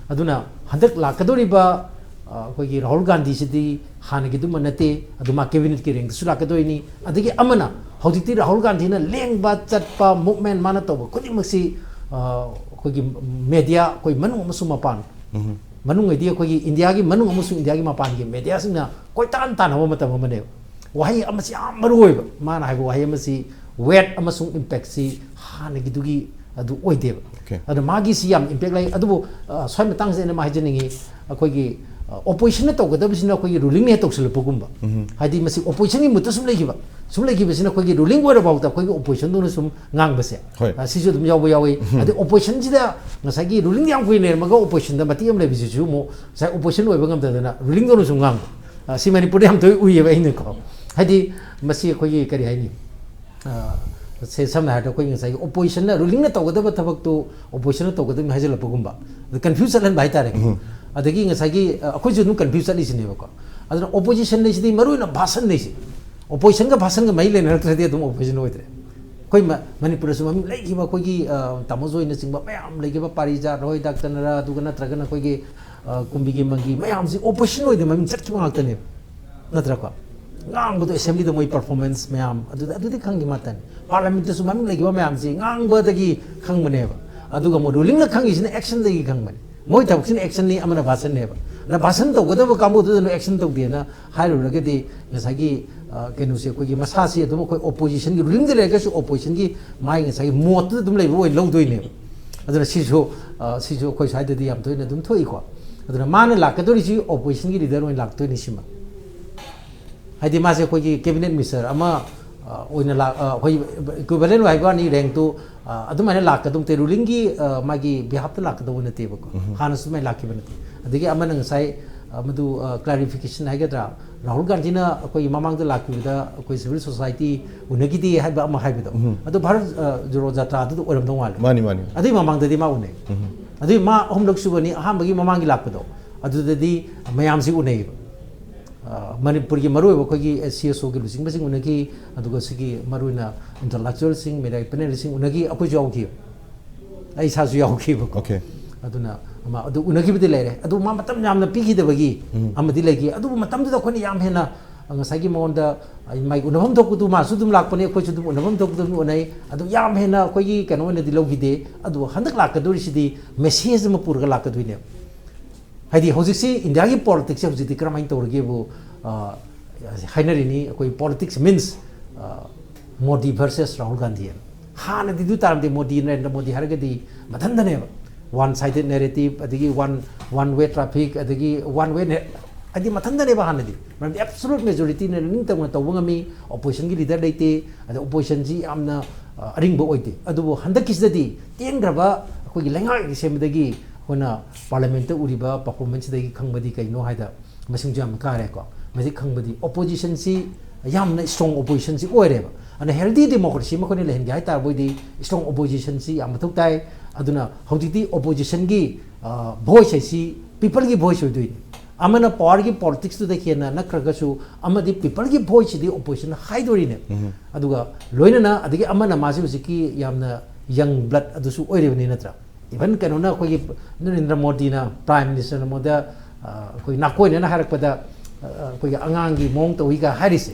ꯑꯗꯨꯅ ꯍꯟꯗꯛ ꯂꯥꯛꯀꯗꯧꯔꯤꯕ, ꯑ, ꯑꯩꯈꯣꯏꯒꯤ ꯔꯥꯍꯨꯜ ꯒꯥꯟꯙꯤꯁꯤꯗꯤ ꯍꯥꯟꯅꯒꯤꯗꯨꯃ ꯅꯠꯇꯦ, ꯑꯗꯨ ꯃꯥ ꯀꯦꯕꯤꯅꯦꯠꯀꯤ ꯔꯦꯡꯗꯁꯨ ꯂꯥꯛꯀꯗꯣꯏꯅꯤ꯫ ꯑꯗꯒꯤ ꯑꯃꯅ, ꯍꯧꯖꯤꯛꯇꯤ ꯔꯥꯍꯨꯜ ꯒꯥꯟꯙꯤꯅ ꯂꯦꯡꯕ ꯆꯠꯄ ꯃꯨꯚꯃꯦꯟ ꯃꯥꯅ ꯇꯧꯕ ꯈꯨꯗꯤꯡꯃꯛꯁꯤ, ꯑ, ꯑꯩꯈꯣꯏꯒꯤ ꯃꯦꯗꯤꯌꯥ, ꯑꯩꯈꯣꯏ ꯃꯅꯨꯡ ꯑꯃꯁꯨꯡ ꯃꯄꯥꯟ, ꯃꯅꯨꯡ ꯍꯥꯏꯗꯤ ꯑꯩꯈꯣꯏꯒꯤ ꯏꯟꯗꯤꯌꯥꯒꯤ ꯃꯅꯨꯡ ꯑꯃꯁꯨꯡ ꯏꯟꯗꯤꯌꯥꯒꯤ ꯃꯄꯥꯟꯒꯤ ꯃꯦꯗꯤꯌꯥꯁꯤꯡꯅ ꯀꯣꯏꯇꯥꯟ ꯇꯥꯟꯅꯕ ꯃꯇꯝ ꯑꯃꯅꯦꯕ꯫ ꯋꯥꯍꯩ ꯑꯃꯁꯤ ꯌꯥꯝ ꯃꯔꯨ ꯑꯣꯏꯕ, ꯃꯥꯅ ꯍꯥꯏꯕ ꯋꯥꯍꯩ ꯑꯃꯁꯤ, ꯋꯦꯠ ꯑꯃꯁꯨꯡ ꯏꯝꯄꯦꯛꯁꯤ ꯍꯥꯟꯅꯒꯤꯗꯨꯒꯤ ꯑꯗꯨ ꯑꯣꯏꯗꯦꯕ꯫ Okay. ꯑꯗꯨꯅ ꯃꯥꯒꯤꯁꯤ ꯌꯥꯝ ꯏꯝꯄꯦꯛ ꯂꯩ꯫ ꯑꯗꯨꯕꯨ, ꯑ, ꯁ꯭ꯋꯥꯏ ꯃꯇꯥꯡꯁꯤꯗ ꯑꯩꯅ ꯑꯃ ꯍꯥꯏꯖꯅꯤꯡꯉꯤ, ꯑꯩꯈꯣꯏꯒꯤ, ꯑ, ꯑꯣꯄꯣꯖꯤꯁꯟꯅ ꯇꯧꯒꯗꯕꯁꯤꯅ ꯑꯩꯈꯣꯏꯒꯤ ꯔꯨꯂꯤꯡꯅ ꯍꯦꯛ ꯇꯧꯁꯤꯜꯂꯛꯄꯒꯨꯝꯕ, ꯍꯥꯏꯗꯤ ꯃꯁꯤ ꯑꯣꯄꯣꯖꯤꯁꯟꯒꯤ ꯃꯨꯠꯇ ꯁꯨꯝ ꯂꯩꯈꯤꯕ, ꯁꯨꯝ ꯂꯩꯈꯤꯕꯁꯤꯅ ꯑꯩꯈꯣꯏꯒꯤ ꯔꯨꯂꯤꯡ ꯑꯣꯏꯔꯐꯥꯎꯗ ꯑꯩꯈꯣꯏꯒꯤ ꯑꯣꯄꯣꯖꯤꯁꯟꯗꯨꯅ ꯁꯨꯝ ꯉꯥꯡꯕꯁꯦ, ꯍꯣꯏ꯫ ꯑ, ꯁꯤꯁꯨ ꯑꯗꯨꯝ ꯌꯥꯎꯕ ꯌꯥꯎꯏ꯫ ꯑꯗꯩ ꯑꯣꯄꯣꯖꯤꯁꯟꯁꯤꯗ ꯉꯁꯥꯏꯒꯤ ꯔꯨꯂꯤꯡ ꯌꯥꯝ ꯀꯨꯏꯅ ꯂꯩꯔꯝꯃꯒ ꯑꯣꯄꯣꯖꯤꯁꯟꯗ ꯃꯇꯦꯛ ꯑꯃ ꯂꯩꯕꯁꯤꯁꯨ ꯑꯃꯨꯛ ꯉꯁꯥꯏ ꯑꯣꯄꯣꯖꯤꯁꯟ ꯑꯣꯏꯕ ꯉꯝꯗꯗꯅ ꯔꯨꯂꯤꯡꯗꯧꯅ ꯁꯨꯝ ꯉꯥꯡꯕ, ꯑ, ꯁꯤ ꯃꯅꯤꯄꯨꯔꯗ ꯌꯥꯝ ꯇꯣꯏ ꯎꯏꯌꯦꯕ ꯑꯩꯅꯀꯣ꯫ ꯍꯥꯏꯗꯤ ꯃꯁꯤ ꯑꯩꯈꯣꯏꯒꯤ ꯀꯔꯤ ꯍꯥꯏꯅꯤ, ꯑ, ꯁꯦ ꯁꯝꯅ ꯍꯥꯏꯔꯕꯗ ꯑꯩꯈꯣꯏꯒꯤ ꯉꯁꯥꯏꯒꯤ ꯑꯣꯄꯣꯖꯤꯁꯟꯅ, ꯔꯨꯂꯤꯡꯅ ꯇꯧꯒꯗꯕ ꯊꯕꯛꯇꯨ ꯑꯣꯄꯣꯖꯤꯁꯟꯅ ꯇꯧꯒꯗꯕꯅꯤ ꯍꯥꯏꯖꯤꯜꯂꯛꯄꯒꯨꯝꯕ, ꯑꯗ ꯀꯟꯐ꯭ꯌꯨꯁ ꯆꯠꯍꯟꯕ ꯍꯥꯏꯇꯥꯔꯦ꯫ ꯑꯗꯒꯤ ꯉꯁꯥꯏꯒꯤ, ꯑ, ꯑꯩꯈꯣꯏꯁꯨ ꯑꯗꯨꯝ ꯀꯟꯐ꯭ꯌꯨꯁ ꯆꯠꯂꯤꯁꯤꯅꯦꯕꯀꯣ꯫ ꯑꯗꯨꯅ ꯑꯣꯄꯣꯖꯤꯁꯟ ꯂꯩꯁꯤꯗꯤ ꯃꯔꯨ ꯑꯣꯏꯅ ꯚꯥꯁꯟ ꯂꯩꯁꯤ, ꯑꯣꯄꯣꯖꯤꯁꯟꯒ ꯚꯥꯁꯟꯒ ꯃꯔꯤ ꯂꯩꯅꯔꯛꯇ꯭ꯔꯗꯤ ꯑꯗꯨꯝ ꯑꯣꯄꯣꯖꯤꯁꯟ ꯑꯣꯏꯗ꯭ꯔꯦ꯫ ꯑꯩꯈꯣꯏ ꯃ-, ꯃꯅꯤꯄꯨꯔꯗꯁꯨ ꯃꯃꯤꯡ ꯂꯩꯈꯤꯕ ꯑꯩꯈꯣꯏꯒꯤ, ꯑ, ꯇꯥꯃꯣ ꯖꯣꯏꯅꯆꯤꯡꯕ ꯃꯌꯥꯝ ꯂꯩꯈꯤꯕ, ꯄꯥꯔꯤꯖꯥꯠ ꯍꯣꯏ, ꯗꯥꯛꯇꯔ ꯅꯔꯥ, ꯑꯗꯨꯒ ꯅꯠꯇ꯭ꯔꯒꯅ ꯑꯩꯈꯣꯏꯒꯤ, ꯑ, ꯀꯨꯝꯕꯤꯒꯤ ꯃꯪꯒꯤ ꯃꯌꯥꯝꯁꯤ ꯑꯣꯄꯣꯖꯤꯁꯟ ꯑꯣꯏꯗ ꯃꯃꯤꯡ ꯆꯠꯈꯤꯕ ꯉꯥꯛꯇꯅꯦꯕ, ꯅꯠꯇ꯭ꯔꯀꯣ? ꯉꯥꯡꯕꯗꯣ ꯑꯦꯁꯦꯝꯕ꯭ꯂꯤꯗ ꯃꯣꯏ ꯄꯔꯐꯣꯔꯃꯦꯟꯁ ꯃꯌꯥꯝ ꯑꯗꯨꯗ, ꯑꯗꯨꯗꯤ ꯈꯪꯈꯤ ꯃꯥꯇꯅꯤ꯫ ꯄꯥꯔꯂꯤꯌꯥꯃꯦꯟꯠꯇꯁꯨ ꯃꯃꯤꯡ ꯂꯩꯈꯤꯕ ꯃꯌꯥꯝꯁꯤ ꯉꯥꯡꯕꯗꯒꯤ ꯈꯪꯕꯅꯦꯕ꯫ ꯑꯗꯨꯒ ꯑꯃꯨꯛ ꯔꯨꯂꯤꯡꯅ ꯈꯪꯉꯤꯁꯤꯅ ꯑꯦꯛꯁꯟꯗꯒꯤ ꯈꯪꯕꯅꯦ꯫ ꯃꯣꯏ ꯊꯕꯛꯁꯤꯅ ꯑꯦꯛꯁꯟꯅꯤ, ꯑꯃꯅ ꯚꯥꯁꯟꯅꯦꯕ꯫ ꯑꯗ ꯚꯥꯁꯟ ꯇꯧꯒꯗꯕ ꯀꯥꯡꯕꯨꯗꯨꯗꯅ ꯑꯦꯛꯁꯟ ꯇꯧꯗꯦꯅ ꯍꯥꯏꯔꯨꯔꯒꯗꯤ ꯉꯁꯥꯏꯒꯤ, ꯑ, ꯀꯩꯅꯣꯁꯦ, ꯑꯩꯈꯣꯏꯒꯤ ꯃꯁꯥꯁꯤ ꯑꯗꯨꯝ ꯑꯩꯈꯣꯏ ꯑꯣꯄꯣꯖꯤꯁꯟꯒꯤ, ꯔꯨꯂꯤꯡꯗ ꯂꯩꯔꯒꯁꯨ ꯑꯣꯄꯣꯖꯤꯁꯟꯒꯤ ꯃꯥꯒꯤ ꯉꯁꯥꯏꯒꯤ ꯃꯣꯠꯇꯨꯗ ꯑꯗꯨꯝ ꯂꯩꯕ ꯑꯣꯏꯅ ꯂꯧꯗꯣꯏꯅꯦꯕ꯫ ꯑꯗꯨꯅ ꯁꯤꯁꯨ, ꯑ, ꯁꯤꯁꯨ ꯑꯩꯈꯣꯏ ꯁ꯭ꯋꯥꯏꯗꯗꯤ ꯌꯥꯝ ꯇꯣꯏꯅ ꯑꯗꯨꯝ ꯊꯣꯛꯏꯀꯣ꯫ ꯑꯗꯨꯅ ꯃꯥꯅ ꯂꯥꯛꯀꯗꯧꯔꯤꯁꯤ ꯑꯣꯄꯣꯖꯤꯁꯟꯒꯤ ꯂꯤꯗꯔ ꯑꯣꯏꯅ ꯂꯥꯛꯇꯣꯏꯅꯤ ꯁꯤꯃ꯫ ꯍꯥꯏꯗꯤ ꯃꯥꯁꯦ ꯑꯩꯈꯣꯏꯒꯤ ꯀꯦꯕꯤꯅꯦꯠ ꯃꯤꯅꯤꯁꯇꯔ ꯑꯃ, ꯑ, ꯑꯣꯏꯅ ꯂꯥꯛ-, ꯑ, ꯑꯩꯈꯣꯏ ꯏꯀ꯭ꯋꯤꯚꯦꯂꯦꯟ ꯍꯥꯏꯕ ꯋꯥꯅꯤ, ꯔꯦꯡꯛꯇꯨ, ꯑ, ꯑꯗꯨꯃꯥꯏꯅ ꯂꯥꯛꯀꯗꯧ ꯅꯠꯇꯦ, ꯔꯨꯂꯤꯡꯒꯤ, ꯑ, ꯃꯥꯒꯤ ꯕꯤꯍꯥꯐꯇ ꯂꯥꯛꯀꯗꯧꯕ ꯅꯠꯇꯦꯕꯀꯣ꯫ ꯍꯥꯟꯅꯁꯨ ꯑꯗꯨꯃꯥꯏꯅ ꯂꯥꯛꯈꯤꯕ ꯅꯠꯇꯦ꯫ ꯑꯗꯒꯤ ꯑꯃꯅ ꯉꯁꯥꯏ, ꯑ, ꯃꯗꯨ, ꯑ, clarification ꯍꯥꯏꯒꯗ꯭ꯔꯥ, ꯔꯥꯍꯨꯜ ꯒꯥꯟꯙꯤꯅ ꯑꯩꯈꯣꯏꯒꯤ ꯃꯃꯥꯡꯗ ꯂꯥꯛꯈꯤꯕꯗ ꯑꯩꯈꯣꯏ civil society ꯎꯅꯈꯤꯗꯦ ꯍꯥꯏꯕ ꯑꯃ ꯍꯥꯏꯕꯗꯣ, ꯎꯝ꯫ ꯑꯗꯨ ꯚꯥꯔꯠ, ꯑ, ꯖꯣꯔꯣ ꯖꯥꯇ꯭ꯔꯥꯗꯨꯗ ꯑꯣꯏꯔꯝꯗꯧ ꯃꯥꯜꯂꯦ꯫ ꯃꯥꯅꯤ, ꯃꯥꯅꯤ꯫ ꯑꯗꯨꯒꯤ ꯃꯃꯥꯡꯗꯗꯤ ꯃꯥ ꯎꯅꯩ꯫ ꯎꯝ꯫ ꯑꯗꯨꯒꯤ ꯃꯥ ꯑꯍꯨꯝꯂꯛ ꯁꯨꯕꯅꯤ, ꯑꯍꯥꯟꯕꯒꯤ ꯃꯃꯥꯡꯒꯤ ꯂꯥꯛꯄꯗꯣ, ꯑꯗꯨꯗꯗꯤ ꯃꯌꯥꯝꯁꯤ ꯎꯅꯩꯌꯦꯕ꯫ ꯑ, ꯃꯅꯤꯄꯨꯔꯒꯤ ꯃꯔꯨꯑꯣꯏꯕ ꯑꯩꯈꯣꯏꯒꯤ C S Oꯒꯤ ꯂꯨꯆꯤꯡꯕꯁꯤꯡ ꯎꯅꯈꯤ, ꯑꯗꯨꯒ ꯁꯤꯒꯤ ꯃꯔꯨꯑꯣꯏꯅ intellectualꯁꯤꯡ, media panelꯁꯤꯡ ꯎꯅꯈꯤ, ꯑꯩꯈꯣꯏꯁꯨ ꯌꯥꯎꯈꯤ꯫ ꯑꯩ ꯏꯁꯥꯁꯨ ꯌꯥꯎꯈꯤꯕꯀꯣ꯫ Okay. ꯑꯗꯨꯅ ꯃꯥ ꯑꯗꯨ ꯎꯅꯈꯤꯕꯗꯤ ꯂꯩꯔꯦ꯫ ꯑꯗꯨ ꯃꯥ ꯃꯇꯝ ꯌꯥꯝꯅ ꯄꯤꯈꯤꯗꯕꯒꯤ ꯎꯝ꯫ ꯑꯃꯗꯤ ꯂꯩꯈꯤ꯫ ꯑꯗꯨꯕꯨ ꯃꯇꯝꯗꯨꯗ ꯑꯩꯈꯣꯏꯅ ꯌꯥꯝ ꯍꯦꯟꯅ ꯉꯁꯥꯏꯒꯤ ꯃꯉꯣꯟꯗ ꯃꯥꯏ ꯎꯅꯐꯝ ꯊꯣꯛꯄꯗꯨ ꯃꯥꯁꯨ ꯑꯗꯨꯝ ꯂꯥꯛꯄꯅꯦ, ꯑꯩꯈꯣꯏꯁꯨ ꯑꯗꯨꯝ ꯎꯅꯐꯝ ꯊꯣꯛꯄꯗꯨ ꯑꯗꯨꯝ ꯎꯅꯩ꯫ ꯑꯗꯨ ꯌꯥꯝ ꯍꯦꯟꯅ ꯑꯩꯈꯣꯏꯒꯤ ꯀꯩꯅꯣ ꯑꯣꯏꯅꯗꯤ ꯂꯧꯈꯤꯗꯦ꯫ ꯑꯗꯨ ꯍꯟꯗꯛ ꯂꯥꯛꯀꯗꯣꯔꯤꯁꯤꯗꯤ message ꯑꯃ ꯄꯨꯔꯒ ꯂꯥꯛꯀꯗꯣꯏꯅꯦꯕ꯫ ꯍꯥꯏꯗꯤ ꯍꯧꯖꯤꯛꯁꯤ ꯏꯟꯗꯤꯌꯥꯒꯤ politicsꯁꯦ ꯍꯧꯖꯤꯛꯇꯤ ꯀꯔꯝꯍꯥꯏꯅ ꯇꯧꯔꯒꯦꯕꯨ, ꯑ, ꯍꯥꯏꯅꯔꯤꯅꯤ, ꯑꯩꯈꯣꯏ politics means, ꯑ, Modi versus Rahul Gandhi ꯍꯥꯏꯅ꯫ ꯍꯥꯟꯅꯗꯤ ꯑꯗꯨ ꯇꯥꯔꯝꯗꯦ, ꯃꯣꯗꯤ, ꯅꯔꯦꯟꯗ꯭ꯔ ꯃꯣꯗꯤ ꯍꯥꯏꯔꯒꯗꯤ ꯃꯊꯟꯇꯅꯦꯕ꯫ One sided narrative, ꯑꯗꯒꯤ one, one way traffic, ꯑꯗꯒꯤ one way net, ꯍꯥꯏꯗꯤ ꯃꯊꯟꯇꯅꯦꯕ ꯍꯥꯟꯅꯗꯤ꯫ ꯃꯔꯝꯗꯤ absolute majorityꯅ ꯅꯤꯡꯇꯝꯅ ꯇꯧꯕ ꯉꯝꯃꯤ, oppositionꯒꯤ leader ꯂꯩꯇꯦ, ꯑꯗ oppositionꯁꯤ ꯌꯥꯝꯅ, ꯑ, ꯑꯔꯤꯡꯕ ꯑꯣꯏꯗꯦ꯫ ꯑꯗꯨꯕꯨ ꯍꯟꯗꯛꯀꯤꯁꯤꯗꯗꯤ ꯇꯦꯟꯈ꯭ꯔꯕ ꯑꯩꯈꯣꯏꯒꯤ ꯂꯩꯉꯥꯛ ꯁꯦꯝꯕꯗꯒꯤ ꯑꯩꯈꯣꯏꯅ parliamentꯇ ꯎꯔꯤꯕ performanceꯁꯤꯗꯒꯤ ꯈꯪꯕꯗꯤ ꯀꯩꯅꯣ ꯍꯥꯏꯗ, ꯃꯁꯤꯡꯁꯨ ꯌꯥꯝꯅ ꯀꯥꯔꯦꯀꯣ꯫ ꯃꯁꯤ ꯈꯪꯕꯗꯤ oppositionꯁꯤ ꯌꯥꯝꯅ strong oppositionꯁꯤ ꯑꯣꯏꯔꯦꯕ꯫ ꯑꯗꯨꯅ healthy democracy ꯑꯃ ꯑꯩꯈꯣꯏꯅ ꯂꯩꯍꯟꯒꯦ ꯍꯥꯏ ꯇꯥꯔꯕꯣꯏꯗꯤ strong oppositionꯁꯤ ꯌꯥꯝ ꯃꯊꯧ ꯇꯥꯏ꯫ ꯑꯗꯨꯅ ꯍꯧꯖꯤꯛꯇꯤ oppositionꯒꯤ, ꯑ, voice ꯍꯥꯏꯁꯤ peopleꯒꯤ voice ꯑꯣꯏꯗꯣꯏꯅꯤ꯫ ꯑꯃꯅ powerꯒꯤ politicsꯇꯨꯗ ꯍꯦꯟꯅ ꯅꯛꯈ꯭ꯔꯒꯁꯨ ꯑꯃꯗꯤ peopleꯒꯤ voiceꯁꯤꯗꯤ opposition ꯍꯥꯏꯗꯣꯔꯤꯅꯦ꯫ ꯎꯝ꯫ ꯑꯗꯨꯒ ꯂꯣꯏꯅꯅ ꯑꯗꯒꯤ ꯑꯃꯅ ꯃꯥꯁꯤ ꯍꯧꯖꯤꯛꯀꯤ ꯌꯥꯝꯅ young blood ꯑꯗꯨꯁꯨ ꯑꯣꯏꯔꯤꯕꯅꯤ ꯅꯠꯇ꯭ꯔꯥ? Even ꯀꯩꯅꯣꯅ ꯑꯩꯈꯣꯏꯒꯤ ꯅꯔꯦꯟꯗ꯭ꯔ ꯃꯣꯗꯤꯅ, Prime Minister ꯃꯣꯗꯤꯗ, ꯑ, ꯑꯩꯈꯣꯏ ꯅꯥꯀꯣꯏꯅꯅ ꯍꯥꯏꯔꯛꯄꯗ, ꯑ, ꯑꯩꯈꯣꯏꯒꯤ ꯑꯉꯥꯡꯒꯤ ꯃꯑꯣꯡ ꯇꯧꯏꯒ ꯍꯥꯏꯔꯤꯁꯦ,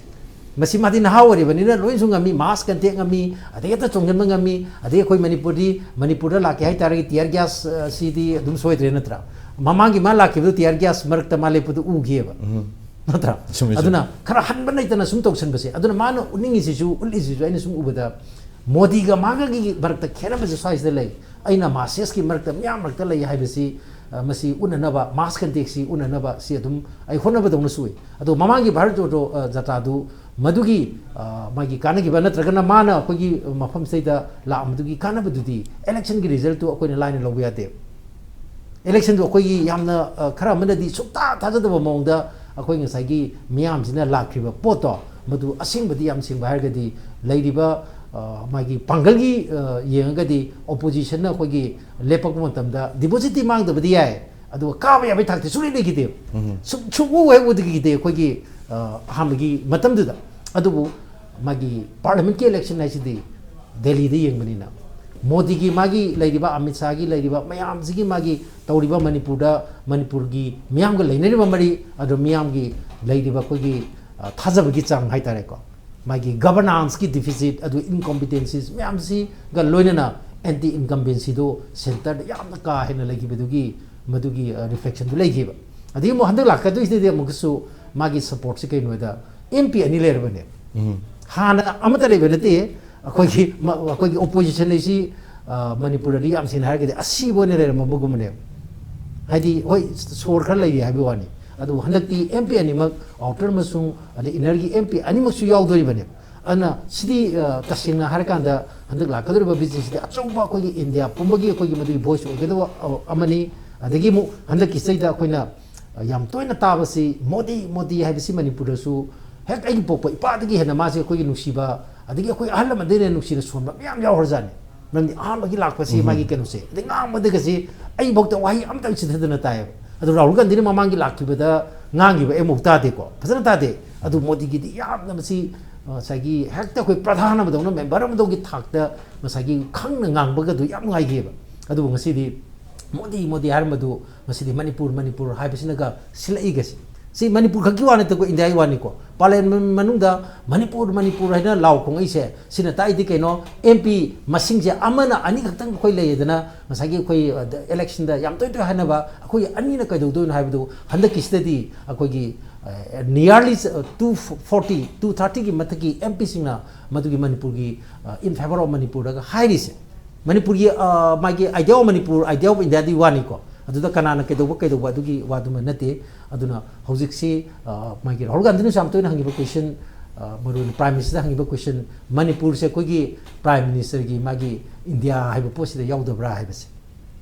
ꯃꯁꯤ ꯃꯥꯗꯤ ꯅꯍꯥ ꯑꯣꯏꯔꯤꯕꯅꯤꯅ ꯂꯣꯏꯅꯁꯨ ꯉꯝꯃꯤ, mass contact ꯉꯝꯃꯤ, ꯑꯗꯒꯤ ꯍꯦꯛꯇ ꯆꯣꯡꯁꯤꯟꯕ ꯉꯝꯃꯤ, ꯑꯗꯒꯤ ꯑꯩꯈꯣꯏ ꯃꯅꯤꯄꯨꯔꯗꯤ, ꯃꯅꯤꯄꯨꯔꯗ ꯂꯥꯛꯀꯦ ꯍꯥꯏꯇꯥꯔꯒꯗꯤ tear gas, ꯑ, ꯁꯤꯗꯤ ꯑꯗꯨꯝ ꯁꯣꯏꯗ꯭ꯔꯦ ꯅꯠꯇ꯭ꯔꯥ? ꯃꯃꯥꯡꯒꯤ ꯃꯥ ꯂꯥꯛꯈꯤꯕꯗꯣ tear gas ꯃꯔꯛꯇ ꯃꯥ ꯂꯦꯞꯄꯗꯣ ꯎꯈꯤꯑꯕ꯫ ꯎꯝ꯫ ꯅꯠꯇ꯭ꯔꯥ? ꯆꯨꯝꯃꯦ, ꯆꯨꯝꯃꯦ꯫ ꯑꯗꯨꯅ ꯈꯔ ꯍꯟꯕ ꯂꯩꯇꯅ ꯁꯨꯝ ꯇꯧꯁꯟꯕꯁꯦ꯫ ꯑꯗꯨꯅ ꯃꯥꯅ ꯎꯠꯅꯤꯡꯉꯤꯁꯤꯁꯨ, ꯎꯠꯂꯤꯁꯤꯁꯨ ꯑꯩꯅ ꯁꯨꯝ ꯎꯕꯗ ꯃꯣꯗꯤꯒ ꯃꯥꯒꯒꯤ ꯃꯔꯛꯇ ꯈꯦꯠꯅꯕꯁꯦ ꯁ꯭ꯋꯥꯏꯁꯤꯗ ꯂꯩ꯫ ꯑꯩꯅ massesꯀꯤ ꯃꯔꯛꯇ, ꯃꯤꯌꯥꯝ ꯃꯔꯛꯇ ꯂꯩ ꯍꯥꯏꯕꯁꯤ, ꯑ, ꯃꯁꯤ ꯎꯠꯅꯅꯕ, mass contactꯁꯤ ꯎꯠꯅꯅꯕ ꯁꯤ ꯑꯗꯨꯝ ꯑꯩ ꯍꯣꯠꯅꯕꯗꯧꯅꯁꯨ ꯎꯏ꯫ ꯑꯗꯣ ꯃꯃꯥꯡꯒꯤ ꯚꯥꯔꯠ ꯖꯣꯗꯣ, ꯑ, ꯖꯥꯇ꯭ꯔꯥꯗꯨ ꯃꯗꯨꯒꯤ, ꯑ, ꯃꯥꯒꯤ ꯀꯥꯟꯅꯈꯤꯕ ꯅꯠꯇ꯭ꯔꯒꯅ ꯃꯥꯅ ꯑꯩꯈꯣꯏꯒꯤ ꯃꯐꯝꯁꯤꯗꯩꯗ ꯂꯥꯛꯑꯝꯕꯗꯨꯒꯤ ꯀꯥꯟꯅꯕꯗꯨꯗꯤ electionꯒꯤ resultꯇꯨ ꯑꯩꯈꯣꯏꯅ ꯂꯥꯏꯅ ꯂꯧꯕ ꯌꯥꯗꯦ꯫ ꯏꯂꯦꯛꯁꯟꯗꯨ ꯑꯩꯈꯣꯏꯒꯤ ꯌꯥꯝꯅ, ꯑ, ꯈꯔ ꯑꯃꯅꯗꯤ ꯁꯨꯡꯊꯥ ꯊꯥꯖꯗꯕ ꯃꯑꯣꯡꯗ ꯑꯩꯈꯣꯏ ꯉꯁꯥꯏꯒꯤ ꯃꯤꯌꯥꯝꯁꯤꯅ ꯂꯥꯛꯈ꯭ꯔꯤꯕ ꯄꯣꯠꯇꯣ, ꯃꯗꯨ ꯑꯁꯦꯡꯕꯗꯤ ꯌꯥꯝ ꯁꯦꯡꯕ ꯍꯥꯏꯔꯒꯗꯤ ꯂꯩꯔꯤꯕ, ꯑ, ꯃꯥꯒꯤ ꯄꯥꯡꯒꯜꯒꯤ, ꯑ, ꯌꯦꯡꯉꯒꯗꯤ ꯑꯣꯄꯣꯖꯤꯁꯟꯅ ꯑꯩꯈꯣꯏꯒꯤ ꯂꯦꯞꯄꯛꯄ ꯃꯇꯝꯗ ꯗꯤꯄꯣꯖꯤꯠꯇꯤ ꯃꯥꯡꯗꯕꯗꯤ ꯌꯥꯏ, ꯑꯗꯨꯒ ꯀꯥꯕ ꯌꯥꯕꯒꯤ ꯊꯥꯛꯇꯤ ꯁꯨꯡꯂꯩ ꯂꯩꯈꯤꯗꯦ꯫ ꯁꯨꯡ-, ꯁꯨꯡꯎ ꯍꯦꯛ ꯎꯗꯈꯤꯗꯦ ꯑꯩꯈꯣꯏꯒꯤ, ꯑ, ꯑꯍꯥꯟꯕꯒꯤ ꯃꯇꯝꯗꯨꯗ꯫ ꯑꯗꯨꯕꯨ ꯃꯥꯒꯤ ꯄꯥꯔꯂꯤꯌꯥꯃꯦꯟꯠꯀꯤ ꯏꯂꯦꯛꯁꯟ ꯍꯥꯏꯁꯤꯗꯤ ꯗꯦꯜꯂꯤꯗ ꯌꯦꯡꯕꯅꯤꯅ, ꯃꯣꯗꯤꯒꯤ, ꯃꯥꯒꯤ ꯂꯩꯔꯤꯕ, ꯑꯃꯤꯠ ꯁꯥꯍꯒꯤ ꯂꯩꯔꯤꯕ ꯃꯌꯥꯝꯁꯤꯒꯤ, ꯃꯥꯒꯤ ꯇꯧꯔꯤꯕ ꯃꯅꯤꯄꯨꯔꯗ, ꯃꯅꯤꯄꯨꯔꯒꯤ ꯃꯤꯌꯥꯝꯒ ꯂꯩꯅꯔꯤꯕ ꯃꯔꯤ, ꯑꯗꯨ ꯃꯤꯌꯥꯝꯒꯤ ꯂꯩꯔꯤꯕ ꯑꯩꯈꯣꯏꯒꯤ, ꯑ, ꯊꯥꯖꯕꯒꯤ ꯆꯥꯡ ꯍꯥꯏꯇꯥꯔꯦꯀꯣ, ꯃꯥꯒꯤ ꯒꯕꯔꯅꯥꯟꯁꯀꯤ ꯗꯤꯐꯤꯁꯤꯠ, ꯑꯗꯨ ꯏꯟꯀꯣꯝꯄꯤꯇꯦꯟꯁꯤꯁ ꯃꯌꯥꯝꯁꯤꯒ ꯂꯣꯏꯅꯅ ꯑꯦꯟꯇꯤ ꯏꯟꯀꯝꯕꯦꯟꯁꯤꯗꯣ ꯁꯦꯟꯇꯔꯗ ꯌꯥꯝꯅ ꯀꯥ ꯍꯦꯟꯅ ꯂꯩꯈꯤꯕꯗꯨꯒꯤ, ꯃꯗꯨꯒꯤ, ꯑ, ꯔꯤꯐ꯭ꯂꯦꯛꯁꯟꯗꯨ ꯂꯩꯈꯤꯕ꯫ ꯑꯗꯒꯤ ꯑꯃꯨꯛ ꯍꯟꯗꯛ ꯂꯥꯛꯀꯗꯣꯏꯁꯤꯗꯗꯤ ꯑꯃꯨꯛꯀꯁꯨ ꯃꯥꯒꯤ ꯁꯄꯣꯔꯠꯁꯤ ꯀꯩꯅꯣꯗ, ꯑꯦꯝ ꯄꯤ ꯑꯅꯤ ꯂꯩꯔꯕꯅꯦ꯫ ꯍꯥꯟꯅ ꯑꯃꯠꯇ ꯂꯩꯕ ꯅꯠꯇꯦ꯫ ꯑꯩꯈꯣꯏꯒꯤ ꯃ-, ꯑꯩꯈꯣꯏꯒꯤ ꯑꯣꯄꯣꯖꯤꯁꯟ ꯑꯁꯤ, ꯑ, ꯃꯅꯤꯄꯨꯔꯗꯗꯤ ꯌꯥꯝ ꯁꯦꯡꯅ ꯍꯥꯏꯔꯒꯗꯤ ꯑꯁꯤꯕ ꯑꯣꯏꯅ ꯂꯩꯔꯝꯃꯕꯒꯨꯝꯕꯅꯦꯕ꯫ ꯍꯥꯏꯗꯤ, ꯍꯣꯏ, ꯁꯣꯔ ꯈꯔ ꯂꯩꯔꯤ ꯍꯥꯏꯕꯒꯤ ꯋꯥꯅꯤ꯫ ꯑꯗꯨꯕꯨ ꯍꯟꯗꯛꯇꯤ ꯑꯦꯝ ꯄꯤ ꯑꯅꯤꯃꯛ, ꯑꯥꯎꯇꯔ ꯑꯃꯁꯨꯡ ꯑꯗꯩ ꯏꯟꯅꯔꯒꯤ ꯑꯦꯝ ꯄꯤ ꯑꯅꯤꯃꯛꯁꯨ ꯌꯥꯎꯗꯣꯔꯤꯕꯅꯦꯕ꯫ ꯑꯗꯨꯅ ꯁꯤꯗꯤ, ꯑ, ꯇꯁꯦꯡꯅ ꯍꯥꯏꯔꯀꯥꯟꯗ ꯍꯟꯗꯛ ꯂꯥꯛꯀꯗꯧꯔꯤꯕ ꯕꯤ ꯖꯦ ꯁꯤꯗꯤ ꯑꯆꯧꯕ ꯑꯩꯈꯣꯏꯒꯤ ꯏꯟꯗꯤꯌꯥ ꯄꯨꯝꯕꯒꯤ ꯑꯩꯈꯣꯏꯒꯤ ꯃꯗꯨꯒꯤ ꯚꯣꯏꯁ ꯑꯣꯏꯒꯗꯕ, ꯑ, ꯑꯃꯅꯤ꯫ ꯑꯗꯒꯤ ꯑꯃꯨꯛ ꯍꯟꯗꯛꯀꯤꯁꯤꯗꯩꯗ ꯑꯩꯈꯣꯏꯅ, ꯑ, ꯌꯥꯝ ꯇꯣꯏꯅ ꯇꯥꯕꯁꯤ ꯃꯣꯗꯤ, ꯃꯣꯗꯤ ꯍꯥꯏꯕꯁꯤ ꯃꯅꯤꯄꯨꯔꯗꯁꯨ ꯍꯦꯛ ꯑꯩꯒꯤ ꯄꯣꯛꯄ ꯏꯄꯥꯗꯒꯤ ꯍꯦꯟꯅ ꯃꯥꯁꯦ ꯑꯩꯈꯣꯏꯒꯤ ꯅꯨꯡꯁꯤꯕ, ꯑꯗꯒꯤ ꯑꯩꯈꯣꯏ ꯑꯍꯜ ꯂꯃꯟꯗꯒꯤ ꯍꯦꯟꯅ ꯅꯨꯡꯁꯤꯅ ꯁꯣꯟꯕ ꯃꯌꯥꯝ ꯌꯥꯎꯈ꯭ꯔꯖꯥꯠꯅꯤ꯫ ꯃꯔꯝꯗꯤ ꯑꯍꯥꯟꯕꯒꯤ ꯂꯥꯛꯄꯁꯤ ꯃꯥꯒꯤ ꯀꯩꯅꯣꯁꯦ, ꯑꯗꯩ ꯉꯥꯡꯕꯗꯒꯁꯤ ꯑꯩꯐꯧꯗ ꯋꯥꯍꯩ ꯑꯃꯇꯪ ꯆꯤꯊꯗꯅ ꯇꯥꯏꯌꯦꯕ꯫ ꯑꯗꯨ ꯔꯥꯍꯨꯜ ꯒꯥꯟꯙꯤꯅ ꯃꯃꯥꯡꯒꯤ ꯂꯥꯛꯈꯤꯕꯗ ꯉꯥꯡꯈꯤꯕ ꯑꯩ ꯑꯃꯨꯛ ꯇꯥꯗꯦꯀꯣ, ꯐꯖꯅ ꯇꯥꯗꯦ꯫ ꯑꯗꯨ ꯃꯣꯗꯤꯒꯤꯗꯤ ꯌꯥꯝꯅ ꯃꯁꯤ, ꯑ, ꯉꯁꯥꯏꯒꯤ ꯍꯦꯛꯇ ꯑꯩꯈꯣꯏ ꯄ꯭ꯔꯙꯥꯟ ꯑꯃꯗꯧꯅ, ꯃꯦꯝꯕꯔ ꯑꯃꯗꯧꯒꯤ ꯊꯥꯛꯇ ꯉꯁꯥꯏꯒꯤ ꯈꯪꯅ ꯉꯥꯡꯕꯒꯗꯨ ꯌꯥꯝ ꯅꯨꯡꯉꯥꯏꯈꯤꯑꯕ꯫ ꯑꯗꯨꯕꯨ ꯉꯁꯤꯗꯤ ꯃꯣꯗꯤ, ꯃꯣꯗꯤ ꯍꯥꯏꯔꯝꯕꯗꯨ ꯉꯁꯤꯗꯤ ꯃꯅꯤꯄꯨꯔ, ꯃꯅꯤꯄꯨꯔ ꯍꯥꯏꯕꯁꯤꯅꯒ ꯁꯤꯜꯂꯛꯏꯒꯁꯤ꯫ ꯁꯤ ꯃꯅꯤꯄꯨꯔ ꯈꯛꯀꯤ ꯋꯥ ꯅꯠꯇꯦꯀꯣ, ꯏꯟꯗꯤꯌꯥꯒꯤ ꯋꯥꯅꯤꯀꯣ꯫ ꯄꯥꯔꯂꯤꯌꯥꯃꯦꯟ ꯃꯅꯨꯡꯗ ꯃꯅꯤꯄꯨꯔ, ꯃꯅꯤꯄꯨꯔ ꯍꯥꯏꯅ ꯂꯥꯎ ꯈꯣꯡꯉꯛꯏꯁꯦ, ꯁꯤꯅ ꯇꯥꯛꯏꯗꯤ ꯀꯩꯅꯣ? ꯑꯦꯝ ꯄꯤ ꯃꯁꯤꯡꯁꯦ ꯑꯃꯅ ꯑꯅꯤꯈꯛꯇꯪ ꯑꯩꯈꯣꯏ ꯂꯩꯌꯦꯗꯅ, ꯉꯁꯥꯏꯒꯤ ꯑꯩꯈꯣꯏ, ꯑ, ꯏꯂꯦꯛꯁꯟꯗ ꯌꯥꯝ ꯇꯣꯏ ꯇꯣꯏ ꯍꯥꯏꯅꯕ, ꯑꯩꯈꯣꯏ ꯑꯅꯤꯅ ꯀꯩꯗꯧꯗꯣꯏꯅꯣ ꯍꯥꯏꯕꯗꯨ ꯍꯟꯗꯛꯀꯤꯁꯤꯗꯗꯤ ꯑꯩꯈꯣꯏꯒꯤ, ꯑ, nearly, ꯑ, two forty, two thirtyꯒꯤ ꯃꯊꯛꯀꯤ ꯑꯦꯝ ꯄꯤꯁꯤꯡꯅ ꯃꯗꯨꯒꯤ ꯃꯅꯤꯄꯨꯔꯒꯤ, ꯑ, in favour of ꯃꯅꯤꯄꯨꯔꯗꯒ ꯍꯥꯏꯔꯤꯁꯦ꯫ ꯃꯅꯤꯄꯨꯔꯒꯤ, ꯑ, ꯃꯥꯒꯤ idea of Manipur, idea of ꯏꯟꯗꯤꯌꯥꯗꯤ ꯋꯥꯅꯤꯀꯣ꯫ ꯑꯗꯨꯗ ꯀꯅꯥꯅ ꯀꯩꯗꯧꯕ, ꯀꯩꯗꯧꯕ ꯑꯗꯨꯒꯤ ꯋꯥꯗꯨꯃ ꯅꯠꯇꯦ꯫ ꯑꯗꯨꯅ ꯍꯧꯖꯤꯛꯁꯤ, ꯑ, ꯃꯥꯒꯤ ꯔꯥꯍꯨꯜ ꯒꯥꯟꯙꯤꯅꯁꯨ ꯌꯥꯝ ꯇꯣꯏꯅ ꯍꯪꯉꯤꯕ question, ꯑ, ꯃꯔꯨꯑꯣꯏꯅ Prime Ministerꯗ ꯍꯪꯉꯤꯕ question, ꯃꯅꯤꯄꯨꯔꯁꯦ ꯑꯩꯈꯣꯏꯒꯤ Prime Ministerꯒꯤ ꯃꯥꯒꯤ ꯏꯟꯗꯤꯌꯥ ꯍꯥꯏꯕ ꯄꯣꯠꯁꯤꯗ ꯌꯥꯎꯗꯕ꯭ꯔꯥ ꯍꯥꯏꯕꯁꯦ꯫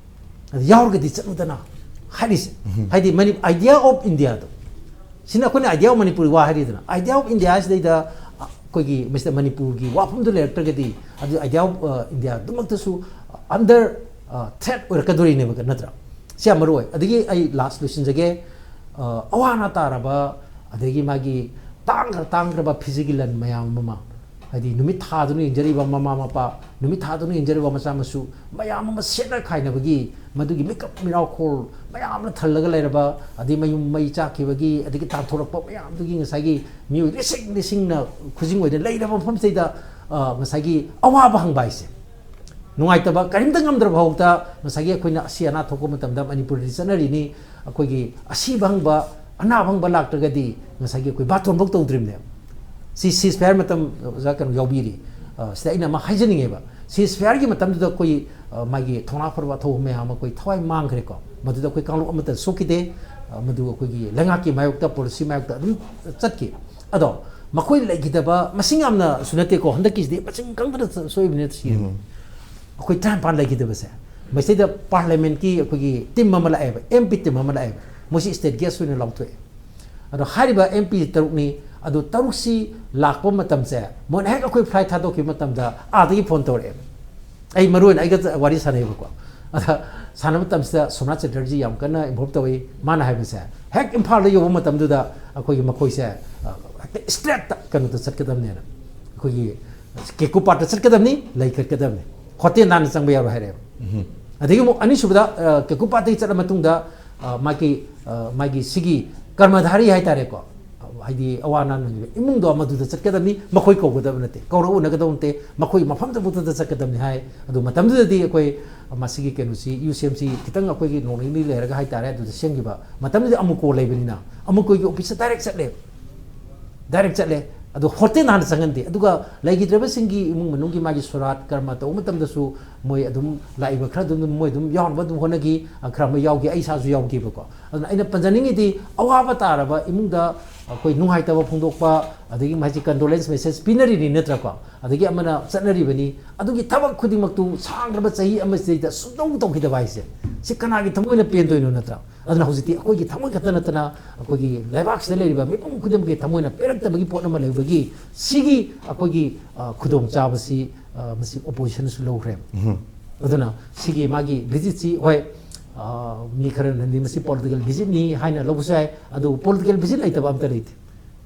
ꯑꯗꯨ ꯌꯥꯎꯔꯒꯗꯤ ꯆꯠꯂꯨꯗꯅ ꯍꯥꯏꯔꯤꯁꯦ꯫ ꯍꯥꯏꯗꯤ ꯃꯅꯤ ꯑꯥꯏꯗꯤꯌꯥ ꯑꯣꯐ ꯏꯟꯗꯤꯌꯥꯗꯣ, ꯁꯤꯅ ꯑꯩꯈꯣꯏꯅ ꯑꯥꯏꯗꯤꯌꯥ ꯑꯣꯐ ꯃꯅꯤꯄꯨꯔꯒꯤ ꯋꯥ ꯍꯥꯏꯔꯤꯗꯅ, ꯑꯥꯏꯗꯤꯌꯥ ꯑꯣꯐ ꯏꯟꯗꯤꯌꯥꯁꯤꯗꯩꯗ ꯑꯩꯈꯣꯏꯒꯤ ꯃꯁꯤꯗ ꯃꯅꯤꯄꯨꯔꯒꯤ ꯋꯥꯐꯝꯗꯨ ꯂꯩꯔꯛꯇ꯭ꯔꯒꯗꯤ ꯑꯗꯨ ꯑꯥꯏꯗꯤꯌꯥ ꯑꯣꯐ ꯏꯟꯗꯤꯌꯥꯗꯨꯃꯛꯇꯁꯨ ꯑꯟꯗꯔ ꯊ꯭ꯔꯦꯠ ꯑꯣꯏꯔꯛꯀꯗꯣꯔꯤꯅꯦꯕ, ꯅꯠꯇ꯭ꯔꯥ? ꯁꯤ ꯌꯥꯝ ꯃꯔꯨ ꯑꯣꯏ꯫ ꯑꯗꯒꯤ ꯑꯩ ꯂꯥꯁ ꯂꯣꯏꯁꯤꯟꯖꯒꯦ꯫ ꯑ, ꯑꯋꯥ ꯑꯅꯥ ꯇꯥꯔꯕ, ꯑꯗꯒꯤ ꯃꯥꯒꯤ ꯇꯥꯡꯈ꯭ꯔ ꯇꯥꯡꯈ꯭ꯔꯕ ꯐꯤꯖꯤꯒꯤ ꯂꯟ ꯃꯌꯥꯝ ꯑꯃ, ꯍꯥꯏꯗꯤ ꯅꯨꯃꯤꯠ ꯊꯥꯗꯨꯅ ꯌꯦꯡꯖꯔꯤꯕ ꯃꯃꯥ ꯃꯄꯥ, ꯅꯨꯃꯤꯠ ꯊꯥꯗꯨꯅ ꯌꯦꯡꯖꯔꯤꯕ ꯃꯆꯥ ꯃꯁꯨ ꯃꯌꯥꯝ ꯑꯃ ꯁꯦꯠꯅ ꯈꯥꯏꯅꯕꯒꯤ, ꯃꯗꯨꯒꯤ ꯃꯤꯀꯞ ꯃꯤꯔꯥꯎꯈꯣꯜ ꯃꯌꯥꯝꯅ ꯊꯜꯂꯒ ꯂꯩꯔꯕ, ꯑꯗꯩ ꯃꯌꯨꯝ ꯃꯩ ꯆꯥꯛꯈꯤꯕꯒꯤ, ꯑꯗꯒꯤ ꯇꯥꯟꯊꯣꯔꯛꯄ ꯃꯌꯥꯝꯗꯨꯒꯤ ꯉꯁꯥꯏꯒꯤ ꯃꯤꯑꯣꯏ ꯂꯤꯁꯤꯡ ꯂꯤꯁꯤꯡꯅ ꯈꯨꯖꯤꯡ ꯑꯣꯏꯅ ꯂꯩꯔꯕ ꯃꯐꯝꯁꯤꯗ, ꯑ, ꯉꯁꯥꯏꯒꯤ ꯑꯋꯥꯕ ꯍꯪꯕ ꯍꯥꯏꯁꯦ, ꯅꯨꯡꯉꯥꯏꯇꯕ ꯀꯔꯤꯝꯇ ꯉꯝꯗ꯭ꯔꯕ ꯐꯥꯎꯗ ꯉꯁꯥꯏꯒꯤ ꯑꯩꯈꯣꯏꯅ ꯑꯁꯤ ꯑꯅꯥ ꯊꯣꯛꯄ ꯃꯇꯝꯗ ꯃꯅꯤꯄꯨꯔꯗꯗꯤ ꯆꯠꯅꯔꯤꯅꯤ꯫ ꯑꯩꯈꯣꯏꯒꯤ ꯑꯁꯤꯕ ꯍꯪꯕ, ꯑꯅꯥꯕ ꯍꯪꯕ ꯂꯥꯛꯇ꯭ꯔꯒꯗꯤ ꯉꯁꯥꯏꯒꯤ ꯑꯩꯈꯣꯏ ꯕꯥꯔꯇꯣꯟꯐꯧ ꯇꯧꯗ꯭ꯔꯤꯕꯅꯦꯕ꯫ ꯁꯤ ceasefire ꯃꯇꯝ ꯑꯣꯖꯥ ꯀꯩꯅꯣ ꯌꯥꯎꯕꯤꯔꯤ꯫ ꯑ, ꯁꯤꯗ ꯑꯩꯅ ꯑꯃ ꯍꯥꯏꯖꯅꯤꯡꯉꯦꯕ, ceasefireꯒꯤ ꯃꯇꯝꯗꯨꯗ ꯑꯩꯈꯣꯏ, ꯑ, ꯃꯥꯒꯤ ꯊꯧꯅꯥ ꯐꯔꯕ ꯑꯊꯧꯕ ꯃꯌꯥꯝ ꯑꯃ ꯑꯩꯈꯣꯏ ꯊꯋꯥꯏ ꯃꯥꯡꯈ꯭ꯔꯦꯀꯣ꯫ ꯃꯗꯨꯗ ꯑꯩꯈꯣꯏ ꯀꯥꯡꯂꯨꯞ ꯑꯃꯠꯇ ꯁꯣꯛꯈꯤꯗꯦ꯫ ꯑ, ꯃꯗꯨ ꯑꯩꯈꯣꯏꯒꯤ ꯂꯩꯉꯥꯛꯀꯤ ꯃꯥꯌꯣꯛꯇ, ꯄꯣꯂꯤꯁꯤ ꯃꯥꯌꯣꯛꯇ ꯑꯗꯨꯝ ꯆꯠꯈꯤ꯫ ꯑꯗꯣ ꯃꯈꯣꯏ ꯂꯩꯈꯤꯗꯕ ꯃꯁꯤꯡ ꯌꯥꯝꯅꯁꯨ ꯅꯠꯇꯦꯀꯣ, ꯍꯟꯗꯛꯀꯤꯁꯤꯗꯤ ꯃꯁꯤꯡ ꯈꯪꯗꯅ ꯁꯣꯛꯏꯕꯅꯤꯅ ꯁꯤꯔꯤꯕꯅꯤ꯫ ꯑꯩꯈꯣꯏ ꯇꯔꯥꯅꯤꯄꯥꯟ ꯂꯩꯈꯤꯗꯕꯁꯦ, ꯃꯁꯤꯗ ꯄꯥꯔꯂꯤꯌꯥꯃꯦꯟꯠꯀꯤ ꯑꯩꯈꯣꯏꯒꯤ ꯇꯤꯝ ꯑꯃ ꯂꯥꯛꯑꯦꯕ, ꯑꯦꯝ ꯄꯤ ꯇꯤꯝ ꯑꯃ ꯂꯥꯛꯑꯦꯕ, ꯃꯣꯏꯁꯤ ꯁ꯭ꯇꯦꯠ ꯒꯦꯁ ꯑꯣꯏꯅ ꯂꯥꯎꯊꯣꯛꯑꯦ꯫ ꯑꯗꯣ ꯍꯥꯏꯔꯤꯕ ꯑꯦꯝ ꯄꯤ ꯇꯔꯨꯛꯅꯤ, ꯑꯗꯨ ꯇꯔꯨꯛꯁꯤ ꯂꯥꯛꯄ ꯃꯇꯝꯁꯦ, ꯃꯣꯏꯅ ꯍꯦꯛ ꯑꯩꯈꯣꯏ ꯐ꯭ꯂꯥꯏꯠ ꯊꯥꯗꯣꯛꯈꯤꯕ ꯃꯇꯝꯗ ꯑꯥꯗꯒꯤ ꯐꯣꯟ ꯇꯧꯔꯛꯑꯦꯕ꯫ ꯑꯩ ꯃꯔꯨ ꯑꯣꯏꯅ ꯑꯩꯒ ꯋꯥꯔꯤ ꯁꯥꯟꯅꯩꯕꯀꯣ꯫ ꯑꯗ ꯁꯥꯟꯅꯕ ꯃꯇꯝꯁꯤꯗ ꯁꯣꯝꯅꯥꯊ ꯆꯦꯇꯔꯖꯤ ꯌꯥꯝ ꯀꯟꯅ ꯏꯟꯚꯣꯜꯕ ꯇꯧꯏ꯫ ꯃꯥꯅ ꯍꯥꯏꯕꯁꯦ, ꯍꯦꯛ ꯏꯝꯐꯥꯜꯗ ꯌꯧꯕ ꯃꯇꯝꯗꯨꯗ ꯑꯩꯈꯣꯏꯒꯤ ꯃꯈꯣꯏꯁꯦ, ꯑ, ꯍꯦꯛꯇ ꯏꯁꯇ꯭ꯔꯦꯠꯇ ꯀꯩꯅꯣꯗ ꯆꯠꯀꯗꯕꯅꯦꯅ, ꯑꯩꯈꯣꯏꯒꯤ ꯀꯦꯀꯨ ꯄꯥꯠꯇ ꯆꯠꯀꯗꯕꯅꯤ, ꯂꯩ ꯀꯠꯀꯗꯕꯅꯤ, ꯍꯣꯇꯦꯜ ꯅꯥꯟꯅ ꯆꯪꯕ ꯌꯥꯔꯣꯏ ꯍꯥꯏꯔꯛꯑꯦꯕ꯫ ꯑꯗꯒꯤ ꯑꯃꯨꯛ ꯑꯅꯤꯁꯨꯕꯗ, ꯑ, ꯀꯦꯀꯨ ꯄꯥꯠꯇꯒꯤ ꯆꯠꯂ ꯃꯇꯨꯡꯗ, ꯑ, ꯃꯥꯒꯤ, ꯑ, ꯃꯥꯒꯤ ꯁꯤꯒꯤ ꯀꯔꯃꯙꯥꯔꯤ ꯍꯥꯏꯇꯥꯔꯦꯀꯣ, ꯍꯥꯏꯗꯤ ꯑꯋꯥ ꯑꯅꯥ ꯅꯪꯉꯤꯕ ꯏꯃꯨꯡꯗꯣ ꯃꯗꯨꯗ ꯆꯠꯀꯗꯕꯅꯤ, ꯃꯈꯣꯏ ꯀꯧꯒꯗꯕ ꯅꯠꯇꯦ, ꯀꯧꯔ ꯎꯅꯒꯗꯕ ꯅꯠꯇꯦ, ꯃꯈꯣꯏ ꯃꯐꯝꯗꯨꯃꯛꯇꯗ ꯆꯠꯀꯗꯕꯅꯤ ꯍꯥꯏ꯫ ꯑꯗꯨ ꯃꯇꯝꯗꯨꯗꯗꯤ ꯑꯩꯈꯣꯏ ꯃꯁꯤꯒꯤ ꯀꯩꯅꯣꯁꯤ, ꯌꯨ ꯁꯤ ꯑꯦꯝꯁꯤ ꯈꯤꯇꯪ ꯑꯩꯈꯣꯏꯒꯤ ꯅꯣꯡ ꯅꯤꯅꯤ ꯂꯩꯔꯒ ꯍꯥꯏꯇꯥꯔꯦ, ꯑꯗꯨꯗ ꯁꯦꯝꯈꯤꯕ꯫ ꯃꯇꯝꯗꯨꯗꯤ ꯑꯃꯨꯀꯣ ꯂꯩꯕꯅꯤꯅ ꯑꯃꯨꯀꯣꯒꯤ ꯑꯣꯐꯤꯁꯇ ꯗꯥꯏꯔꯦꯛ ꯆꯠꯂꯦ, ꯗꯥꯏꯔꯦꯛ ꯆꯠꯂꯦ꯫ ꯑꯗꯣ ꯍꯣꯇꯦꯜ ꯍꯥꯟꯅ ꯆꯪꯍꯟꯗꯦ, ꯑꯗꯨꯒ ꯂꯩꯈꯤꯗ꯭ꯔꯕꯁꯤꯡꯒꯤ ꯏꯃꯨꯡ ꯃꯅꯨꯡꯒꯤ ꯃꯥꯒꯤ ꯁꯣꯔꯥꯠ ꯀꯔꯃ ꯇꯧꯕ ꯃꯇꯝꯗꯁꯨ ꯃꯣꯏ ꯑꯗꯨꯝ ꯂꯥꯛꯏꯕ ꯈꯔ ꯑꯗꯨꯝ ꯃꯣꯏ ꯑꯗꯨꯝ ꯌꯥꯎꯅꯕ ꯑꯗꯨꯝ ꯍꯣꯠꯅꯈꯤ꯫ ꯑ, ꯈꯔ ꯑꯃ ꯌꯥꯎꯈꯤ, ꯑꯩ ꯏꯁꯥꯁꯨ ꯌꯥꯎꯈꯤꯕꯀꯣ꯫ ꯑꯗꯨꯅ ꯑꯩꯅ ꯄꯟꯖꯅꯤꯡꯉꯤꯗꯤ, ꯑꯋꯥꯕ ꯇꯥꯔꯕ ꯏꯃꯨꯡꯗ ꯑꯩꯈꯣꯏ ꯅꯨꯡꯉꯥꯏꯇꯕ ꯐꯣꯡꯗꯣꯛꯄ, ꯑꯗꯒꯤ ꯃꯁꯤ condolence message ꯄꯤꯅꯔꯤꯅꯤ ꯅꯠꯇ꯭ꯔꯥꯀꯣ? ꯑꯗꯒꯤ ꯑꯃꯅ ꯆꯠꯅꯔꯤꯕꯅꯤ꯫ ꯑꯗꯨꯒꯤ ꯊꯕꯛ ꯈꯨꯗꯤꯡꯃꯛꯇꯨ ꯁꯥꯡꯈ꯭ꯔꯕ ꯆꯍꯤ ꯑꯃꯁꯤꯗꯩꯗ ꯁꯨꯡꯇꯧ ꯇꯧꯈꯤꯗꯕ ꯍꯥꯏꯁꯦ, ꯁꯤ ꯀꯅꯥꯒꯤ ꯊꯃꯣꯏꯅ ꯄꯦꯟꯗꯣꯏꯅꯣ ꯅꯠꯇ꯭ꯔꯥ? ꯑꯗꯨꯅ ꯍꯧꯖꯤꯛꯇꯤ ꯑꯩꯈꯣꯏꯒꯤ ꯊꯃꯣꯏ ꯈꯛꯇ ꯅꯠꯇꯅ ꯑꯩꯈꯣꯏꯒꯤ ꯂꯩꯕꯥꯛꯁꯤꯗ ꯂꯩꯔꯤꯕ ꯃꯤꯄꯨꯝ ꯈꯨꯗꯤꯡꯃꯛꯀꯤ ꯊꯃꯣꯏꯅ ꯄꯦꯜꯂꯛꯇꯕꯒꯤ ꯄꯣꯠ ꯑꯃ ꯂꯩꯕꯒꯤ ꯁꯤꯒꯤ ꯑꯩꯈꯣꯏꯒꯤ, ꯑ, ꯈꯨꯗꯣꯡꯆꯥꯕꯁꯤ, ꯑ, ꯃꯁꯤ oppositionꯁꯨ ꯂꯧꯈ꯭ꯔꯦ꯫ ꯑꯗꯨꯅ ꯁꯤꯒꯤ ꯃꯥꯒꯤ visitꯁꯤ, ꯍꯣꯏ, ꯑ, ꯃꯤ ꯈꯔꯅꯗꯤ ꯃꯁꯤ political visitꯅꯤ ꯍꯥꯏꯅ ꯂꯧꯕꯁꯨ ꯌꯥꯏ, ꯑꯗꯨꯕꯨ political visit ꯂꯩꯇꯕ ꯑꯝꯇ ꯂꯩꯇꯦ꯫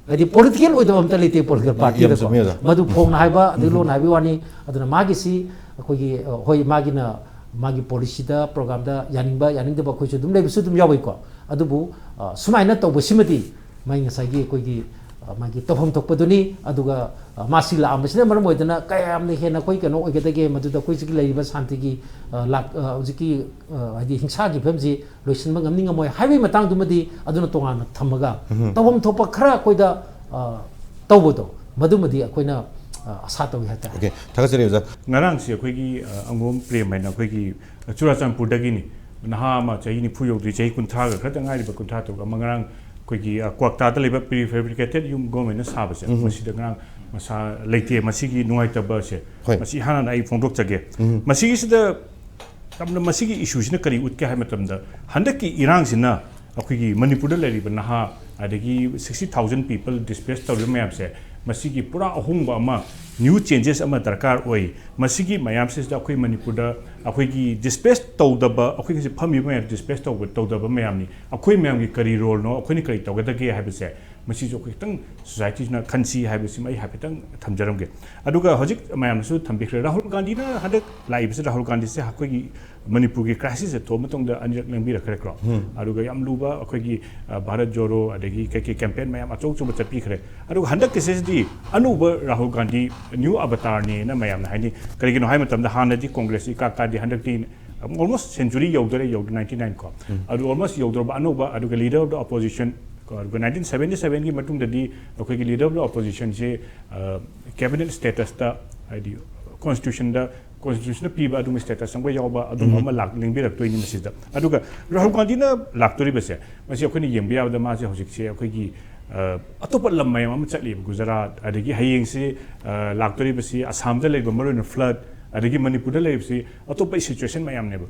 ꯍꯥꯏꯗꯤ political ꯑꯣꯏꯗꯕ ꯑꯝꯇ ꯂꯩꯇꯦ political partyꯗꯀꯣ꯫ ꯆꯨꯝꯃꯤ, ꯑꯣꯖꯥ꯫ ꯃꯗꯨ ꯐꯣꯡꯅ ꯍꯥꯏꯕ, ꯑꯗꯨ ꯂꯣꯟꯅ ꯍꯥꯏꯕꯒꯤ ꯋꯥꯅꯤ꯫ ꯑꯗꯨꯅ ꯃꯥꯒꯤꯁꯤ ꯑꯩꯈꯣꯏꯒꯤ, ꯑ, ꯍꯣꯏ, ꯃꯥꯒꯤꯅ ꯃꯥꯒꯤ policyꯗ, programꯗ ꯌꯥꯅꯤꯡꯕ ꯌꯥꯅꯤꯡꯗꯕ ꯑꯩꯈꯣꯏꯁꯨ ꯑꯗꯨꯝ ꯂꯩꯕꯁꯨ ꯑꯗꯨꯝ ꯌꯥꯎꯏꯀꯣ꯫ ꯑꯗꯨꯕꯨ, ꯑ, ꯁꯨꯃꯥꯏꯅ ꯇꯧꯕꯁꯤꯃꯗꯤ ꯃꯥꯒꯤ ꯉꯁꯥꯏꯒꯤ ꯑꯩꯈꯣꯏꯒꯤ, ꯑ, ꯃꯥꯒꯤ ꯇꯧꯐꯝ ꯊꯣꯛꯄꯗꯨꯅꯤ꯫ ꯑꯗꯨꯒ, ꯑ, ꯃꯥꯁꯤ ꯂꯥꯛꯑꯝꯕꯁꯤꯅ ꯃꯔꯝ ꯑꯣꯏꯗꯅ ꯀꯌꯥꯝꯅ ꯍꯦꯟꯅ ꯑꯩꯈꯣꯏ ꯀꯩꯅꯣ ꯑꯣꯏꯒꯗꯒꯦ, ꯃꯗꯨꯗ ꯑꯩꯈꯣꯏ ꯍꯧꯖꯤꯛ ꯂꯩꯔꯤꯕ ꯁꯥꯟꯇꯤꯒꯤ, ꯑ, ꯂꯥꯛ-, ꯑ, ꯍꯧꯖꯤꯛꯀꯤ, ꯑ, ꯍꯥꯏꯗꯤ ꯍꯤꯡꯁꯥꯒꯤ ꯐꯤꯕꯝꯁꯤ ꯂꯣꯏꯁꯤꯟꯕ ꯉꯝꯅꯤ ꯉꯝꯃꯣꯏ ꯍꯥꯏꯕꯒꯤ ꯃꯇꯥꯡꯗꯨꯃꯗꯤ ꯑꯗꯨꯅ ꯇꯣꯉꯥꯟꯅ ꯊꯝꯃꯒ, ꯇꯧꯐꯝ ꯊꯣꯛꯄ ꯈꯔ ꯑꯩꯈꯣꯏꯗ, ꯑ, ꯇꯧꯕꯗꯣ, ꯃꯗꯨꯃꯗꯤ ꯑꯩꯈꯣꯏꯅ, ꯑ, ꯑꯁꯥ ꯇꯧꯏ ꯍꯥꯏꯇꯥꯔꯦ꯫ Okay, ꯊꯥꯒꯠꯆꯔꯤ ꯑꯣꯖꯥ꯫ ꯉꯔꯥꯡꯁꯦ ꯑꯩꯈꯣꯏꯒꯤ, ꯑ, ꯑꯉꯣꯝ ꯄ꯭ꯔꯦꯝ ꯍꯥꯏꯅ ꯑꯩꯈꯣꯏꯒꯤ ꯆꯨꯔꯥꯆꯥꯟꯄꯨꯔꯗꯒꯤꯅꯤ, ꯅꯍꯥ ꯑꯃ, ꯆꯍꯤ ꯅꯤꯐꯨ ꯌꯧꯗ꯭ꯔꯤ, ꯆꯍꯤ ꯀꯨꯟꯊ꯭ꯔꯥꯒ ꯈꯔꯇ ꯉꯥꯏꯔꯤꯕ, ꯀꯨꯟꯊ꯭ꯔꯥ ꯇꯔꯨꯛ ꯑꯃ, ꯉꯔꯥꯡ ꯑꯩꯈꯣꯏꯒꯤ, ꯑ, ꯀ꯭ꯋꯥꯛꯇꯥꯗ ꯂꯩꯕ prefabricated ꯌꯨꯝ governmentꯅ ꯁꯥꯕꯁꯦ, ꯃꯁꯤꯗ ꯉꯔꯥꯡ ꯃꯁꯥ ꯂꯩꯇꯦ꯫ ꯃꯁꯤꯒꯤ ꯅꯨꯡꯉꯥꯏꯇꯕꯁꯦ, ꯍꯣꯏ꯫ ꯃꯁꯤ ꯏꯍꯥꯟ ꯍꯥꯟꯅ ꯑꯩ ꯐꯣꯡꯗꯣꯛꯆꯒꯦ꯫ ꯃꯁꯤꯒꯤꯁꯤꯗ ꯌꯥꯝꯅ, ꯃꯁꯤꯒꯤ issueꯁꯤꯅ ꯀꯔꯤ ꯎꯠꯀꯦ ꯍꯥꯏꯕ ꯃꯇꯝꯗ, ꯍꯟꯗꯛꯀꯤ ꯏꯔꯥꯡꯁꯤꯅ ꯑꯩꯈꯣꯏꯒꯤ ꯃꯅꯤꯄꯨꯔꯗ ꯂꯩꯔꯤꯕ ꯅꯍꯥ, ꯑꯗꯒꯤ sixty thousand people displace ꯇꯧꯔꯤꯕ ꯃꯌꯥꯝꯁꯦ, ꯃꯁꯤꯒꯤ ꯄꯨꯔꯥ ꯑꯍꯣꯡꯕ ꯑꯃ, new changes ꯑꯃ ꯗꯔꯀꯥꯔ ꯑꯣꯏ꯫ ꯃꯁꯤꯒꯤ ꯃꯌꯥꯝꯁꯤꯗ ꯑꯩꯈꯣꯏ ꯃꯅꯤꯄꯨꯔꯗ ꯑꯩꯈꯣꯏꯒꯤ displace ꯇꯧꯗꯕ, ꯑꯩꯈꯣꯏꯒꯤ ꯍꯧꯖꯤꯛ ꯐꯝꯃꯤꯕ ꯃꯌꯥꯝ displace ꯇꯧꯕ, ꯇꯧꯗꯕ ꯃꯌꯥꯝꯅꯤ꯫ ꯑꯩꯈꯣꯏ ꯃꯌꯥꯝꯒꯤ ꯀꯔꯤ roleꯅꯣ, ꯑꯩꯈꯣꯏꯅ ꯀꯔꯤ ꯇꯧꯒꯗꯒꯦ ꯍꯥꯏꯕꯁꯦ, ꯃꯁꯤꯁꯨ ꯑꯩꯈꯣꯏ ꯈꯤꯇꯪ societyꯁꯤꯅ ꯈꯟꯁꯤ ꯍꯥꯏꯕꯁꯤꯃ ꯑꯩ ꯍꯥꯏꯐꯦꯠꯇꯪ ꯊꯝꯖꯔꯝꯒꯦ꯫ ꯑꯗꯨꯒ ꯍꯧꯖꯤꯛ ꯃꯌꯥꯝꯅꯁꯨ ꯊꯝꯕꯤꯈ꯭ꯔꯦ, ꯔꯥꯍꯨꯜ ꯒꯥꯟꯙꯤꯅ ꯍꯟꯗꯛ ꯂꯥꯛꯏꯕꯁꯤ, ꯔꯥꯍꯨꯜ ꯒꯥꯟꯙꯤꯁꯦ ꯑꯩꯈꯣꯏꯒꯤ ꯃꯅꯤꯄꯨꯔꯒꯤ crisisꯁꯦ ꯊꯣꯛꯑ ꯃꯇꯨꯡꯗ ꯑꯅꯤꯔꯛ ꯂꯦꯡꯕꯤꯔꯛꯈ꯭ꯔꯦꯀꯣ꯫ ꯑꯗꯨꯒ ꯌꯥꯝ ꯂꯨꯕ ꯑꯩꯈꯣꯏꯒꯤ, ꯑ, ꯚꯥꯔꯠ ꯖꯣꯔꯣ ꯑꯗꯒꯤ ꯀꯩꯀꯩ campaign ꯃꯌꯥꯝ ꯑꯆꯧ ꯑꯆꯧꯕ ꯆꯠꯄꯤꯈ꯭ꯔꯦ꯫ ꯑꯗꯨꯒ ꯍꯟꯗꯛꯀꯤꯁꯤꯗꯤ ꯑꯅꯧꯕ ꯔꯥꯍꯨꯜ ꯒꯥꯟꯙꯤ, new avatarꯅꯦꯅ ꯃꯌꯥꯝꯅ ꯍꯥꯏꯅꯩ꯫ ꯀꯔꯤꯒꯤꯅꯣ ꯍꯥꯏꯕ ꯃꯇꯝꯗ ꯍꯥꯟꯅꯗꯤ ꯀꯣꯡꯒ꯭ꯔꯦꯁ ꯏꯀꯥ ꯀꯥꯗꯦ, ꯍꯟꯗꯛꯇꯤ almost century ꯌꯧꯗꯣꯔꯦ, ꯌꯧꯗꯣꯔꯦ, ninety nine ꯀꯣ꯫ ꯑꯗꯨ almost ꯌꯧꯗꯣꯔꯕ ꯑꯅꯧꯕ, ꯑꯗꯨꯒ leader of the opposition ꯀꯣ, ꯑꯗꯨꯒ nineteen seventy sevenꯒꯤ ꯃꯇꯨꯡꯗꯗꯤ ꯑꯩꯈꯣꯏꯒꯤ leader of the oppositionꯁꯦ, ꯑ, cabinet statusꯇ, ꯍꯥꯏꯗꯤ constitutionꯗ ꯀꯣꯟꯁꯇꯤꯇ꯭ꯌꯨꯁꯟꯅ ꯄꯤꯕ ꯑꯗꯨꯒꯨꯝꯕ ꯁ꯭ꯇꯦꯇꯁ ꯑꯃꯒ ꯌꯥꯎꯕ ꯑꯗꯨꯝꯕ ꯑꯃ ꯂꯥꯛ ꯂꯦꯡꯕꯤꯔꯛꯇꯣꯏꯅꯤ ꯃꯁꯤꯗ꯫ ꯑꯗꯨꯒ ꯔꯥꯍꯨꯜ ꯒꯥꯟꯙꯤꯅ ꯂꯥꯛꯇꯣꯔꯤꯕꯁꯦ, ꯃꯁꯤ ꯑꯩꯈꯣꯏꯅ ꯌꯦꯡꯕ ꯌꯥꯕꯗ ꯃꯥꯁꯦ ꯍꯧꯖꯤꯛꯁꯦ ꯑꯩꯈꯣꯏꯒꯤ, ꯑ, ꯑꯇꯣꯞꯄ ꯂꯝ ꯃꯌꯥꯝ ꯑꯃ ꯆꯠꯂꯤꯕ, ꯒꯨꯖꯔꯥꯠ, ꯑꯗꯒꯤ ꯍꯌꯦꯡꯁꯤ, ꯑ, ꯂꯥꯛꯇꯣꯔꯤꯕꯁꯤ ꯑꯁꯥꯝꯗ ꯂꯩꯕ, ꯃꯔꯨꯑꯣꯏꯅ ꯐ꯭ꯂꯠ, ꯑꯗꯒꯤ ꯃꯅꯤꯄꯨꯔꯗ ꯂꯩꯔꯤꯕꯁꯤ ꯑꯇꯣꯞꯄ ꯁꯤꯆꯨꯋꯦꯁꯟ ꯃꯌꯥꯝꯅꯦꯕ꯫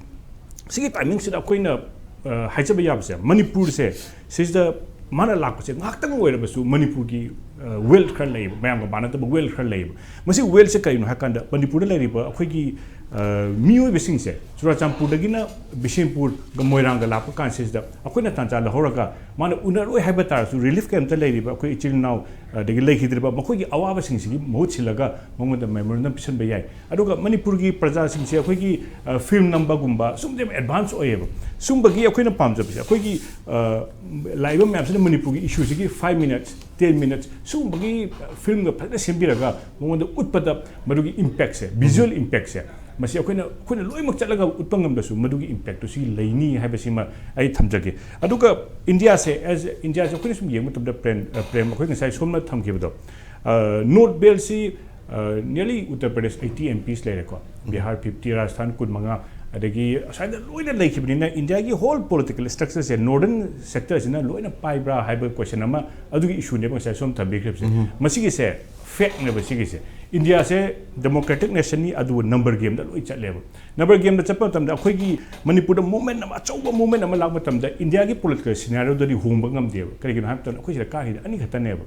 ꯁꯤꯒꯤ ꯇꯥꯏꯃꯤꯡꯁꯤꯗ ꯑꯩꯈꯣꯏꯅ, ꯑ, ꯍꯥꯏꯖꯕ ꯌꯥꯕꯁꯦ, ꯃꯅꯤꯄꯨꯔꯁꯦ ꯁꯤꯁꯤꯗ ꯃꯥꯅ ꯂꯥꯛꯄꯁꯦ ꯉꯥꯏꯍꯥꯛꯇꯪ ꯑꯣꯏꯔꯕꯁꯨ ꯃꯅꯤꯄꯨꯔꯒꯤ, ꯑ, ꯋꯦꯜꯊ ꯈꯔ ꯂꯩꯌꯦꯕ, ꯃꯌꯥꯝꯒ ꯃꯥꯟꯅꯗꯕ ꯋꯦꯜꯊ ꯈꯔ ꯂꯩꯌꯦꯕ꯫ ꯃꯁꯤ ꯋꯦꯜꯊꯁꯦ ꯀꯔꯤꯅꯣ ꯍꯥꯏ ꯀꯥꯟꯗ, ꯃꯅꯤꯄꯨꯔꯗ ꯂꯩꯔꯤꯕ ꯑꯩꯈꯣꯏꯒꯤ, ꯑ, ꯃꯤꯑꯣꯏꯕꯁꯤꯡꯁꯦ ꯆꯨꯔꯥꯆꯥꯟꯄꯨꯔꯗꯒꯤꯅ ꯕꯤꯁꯦꯝꯄꯨꯔꯒ ꯃꯣꯏꯔꯥꯡꯒ ꯂꯥꯛꯄ ꯀꯥꯟꯁꯤꯗ ꯑꯩꯈꯣꯏꯅ ꯇꯥꯟꯖꯥ ꯂꯧꯍꯧꯔꯒ, ꯃꯥꯅ ꯎꯅꯔꯣꯏ ꯍꯥꯏꯕ ꯇꯥꯔꯁꯨ, ꯔꯤꯂꯤꯐ ꯀꯦꯝꯞꯇ ꯂꯩꯔꯤꯕ ꯑꯩꯈꯣꯏ ꯏꯆꯤꯜ ꯏꯅꯥꯎ, ꯑꯗꯒꯤ ꯂꯩꯈꯤꯗ꯭ꯔꯤꯕ ꯃꯈꯣꯏꯒꯤ ꯑꯋꯥꯕꯁꯤꯡꯁꯤꯒꯤ ꯃꯍꯨꯠ ꯁꯤꯜꯂꯒ ꯃꯉꯣꯟꯗ ꯃꯦꯃꯣꯔꯦꯟꯗꯝ ꯄꯤꯁꯟꯕ ꯌꯥꯏ꯫ ꯑꯗꯨꯒ ꯃꯅꯤꯄꯨꯔꯒꯤ ꯄ꯭ꯔꯖꯥꯁꯤꯡꯁꯦ ꯑꯩꯈꯣꯏꯒꯤ, ꯑ, ꯐꯤꯜꯝ ꯅꯝꯕꯒꯨꯝꯕ ꯁꯨꯝꯕꯁꯦ ꯌꯥꯝ ꯑꯦꯗꯚꯥꯟꯁ ꯑꯣꯏꯌꯦꯕ꯫ ꯁꯨꯝꯕꯒꯤ ꯑꯩꯈꯣꯏꯅ ꯄꯥꯝꯖꯕꯁꯦ, ꯑꯩꯈꯣꯏꯒꯤ, ꯑ, ꯂꯥꯛꯏꯕ ꯃꯌꯥꯝꯁꯤꯅ ꯃꯅꯤꯄꯨꯔꯒꯤ ꯏꯁꯨꯁꯤꯒꯤ five minutes, ten minutes ꯁꯨꯝꯕꯒꯤ ꯐꯤꯜꯝꯒ ꯐꯖꯅ ꯁꯦꯝꯕꯤꯔꯒ ꯃꯉꯣꯟꯗ ꯎꯠꯄꯗ ꯃꯗꯨꯒꯤ ꯏꯝꯄꯦꯛꯁꯦ, ꯚꯤꯖꯨꯋꯦꯜ ꯏꯝꯄꯦꯛꯁꯦ, ꯃꯁꯤ ꯑꯩꯈꯣꯏꯅ, ꯑꯩꯈꯣꯏꯅ ꯂꯣꯏꯅꯃꯛ ꯆꯠꯂꯒ ꯎꯠꯄ ꯉꯝꯗꯁꯨ ꯃꯗꯨꯒꯤ ꯏꯝꯄꯦꯛꯇꯨ ꯁꯤ ꯂꯩꯅꯤ ꯍꯥꯏꯕꯁꯤꯃ ꯑꯩ ꯊꯝꯖꯒꯦ꯫ ꯑꯗꯨꯒ ꯏꯟꯗꯤꯌꯥꯁꯦ, as ꯏꯟꯗꯤꯌꯥꯁꯦ ꯑꯩꯈꯣꯏꯅ ꯁꯨꯝ ꯌꯦꯡꯕ ꯃꯇꯝꯗ, ꯄ꯭ꯔꯦꯝ, ꯑ, ꯄ꯭ꯔꯦꯝ, ꯑꯩꯈꯣꯏ ꯉꯁꯥꯏ ꯁꯣꯝꯅ ꯊꯝꯈꯤꯕꯗꯣ, ꯑ, ꯅꯣꯔꯠ ꯕꯦꯜꯁꯤ, ꯑ, nearly Uttar Pradesh eighty M Ps ꯂꯩꯔꯦꯀꯣ, ꯕꯤꯍꯥꯔ fifty, ꯔꯥꯖꯁꯊꯥꯟ ꯀꯨꯟꯃꯉꯥ, ꯑꯗꯒꯤ ꯑꯁ꯭ꯋꯥꯏꯗ ꯂꯣꯏꯅ ꯂꯩꯈꯤꯕꯅꯤꯅ, ꯏꯟꯗꯤꯌꯥꯒꯤ whole political structureꯁꯦ northern sectorꯁꯤꯅ ꯂꯣꯏꯅ ꯄꯥꯏꯕ꯭ꯔꯥ ꯍꯥꯏꯕ ꯀꯣꯏꯁꯟ ꯑꯃ, ꯑꯗꯨꯒꯤ ꯏꯁꯨꯅꯦꯕ ꯉꯁꯥꯏ ꯁꯣꯝ ꯊꯝꯕꯤꯈ꯭ꯔꯤꯕꯁꯦ꯫ ꯃꯁꯤꯒꯤꯁꯦ ꯐꯦꯛꯅꯦꯕ ꯁꯤꯒꯤꯁꯦ꯫ ꯏꯟꯗꯤꯌꯥꯁꯦ democratic nationꯅꯤ, ꯑꯗꯨꯕꯨ ꯅꯝꯕꯔ ꯒꯦꯝꯗ ꯂꯣꯏ ꯆꯠꯂꯦꯕ꯫ ꯅꯝꯕꯔ ꯒꯦꯝꯗ ꯆꯠꯄ ꯃꯇꯝꯗ ꯑꯩꯈꯣꯏꯒꯤ ꯃꯅꯤꯄꯨꯔꯗ movement ꯑꯃ, ꯑꯆꯧꯕ movement ꯑꯃ ꯂꯥꯛꯄ ꯃꯇꯝꯗ ꯏꯟꯗꯤꯌꯥꯒꯤ political scenarioꯗꯗꯤ ꯍꯣꯡꯕ ꯉꯝꯗꯦꯕ꯫ ꯀꯔꯤꯒꯤꯅꯣ ꯍꯥꯏꯕ ꯃꯇꯝꯗ ꯑꯩꯈꯣꯏ ꯁꯤꯗ ꯀꯥꯈꯤꯕ ꯑꯅꯤꯈꯛꯇꯅꯦꯕ,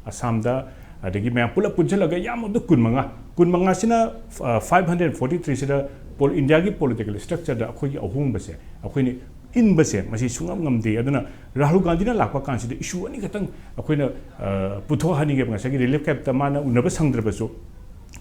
ꯑꯁꯥꯝꯗ, ꯑꯗꯒꯤ ꯃꯌꯥꯝ ꯄꯨꯂꯞ ꯄꯨꯟꯁꯤꯜꯂꯒ ꯌꯥꯝꯃꯕꯗ ꯀꯨꯟꯃꯉꯥ꯫ ꯀꯨꯟꯃꯉꯥꯁꯤꯅ, ꯑ, five hundred forty threeꯁꯤꯗ ꯄꯣꯜ-, ꯏꯟꯗꯤꯌꯥꯒꯤ political structureꯗ ꯑꯩꯈꯣꯏꯒꯤ ꯑꯍꯣꯡꯕꯁꯦ, ꯑꯩꯈꯣꯏꯅ ꯏꯟꯕꯁꯦ, ꯃꯁꯤ ꯁꯨꯡꯉꯝ ꯉꯝꯗꯦ꯫ ꯑꯗꯨꯅ ꯔꯥꯍꯨꯜ ꯒꯥꯟꯙꯤꯅ ꯂꯥꯛꯄ ꯀꯥꯟꯁꯤꯗ issue ꯑꯅꯤꯈꯛꯇꯪ ꯑꯩꯈꯣꯏꯅ, ꯑ, ꯄꯨꯊꯣꯛꯍꯟꯅꯤꯡꯉꯦꯕ꯫ ꯉꯁꯥꯏꯒꯤ relief campꯇ ꯃꯥꯅ ꯎꯅꯕ ꯁꯪꯗ꯭ꯔꯕꯁꯨ,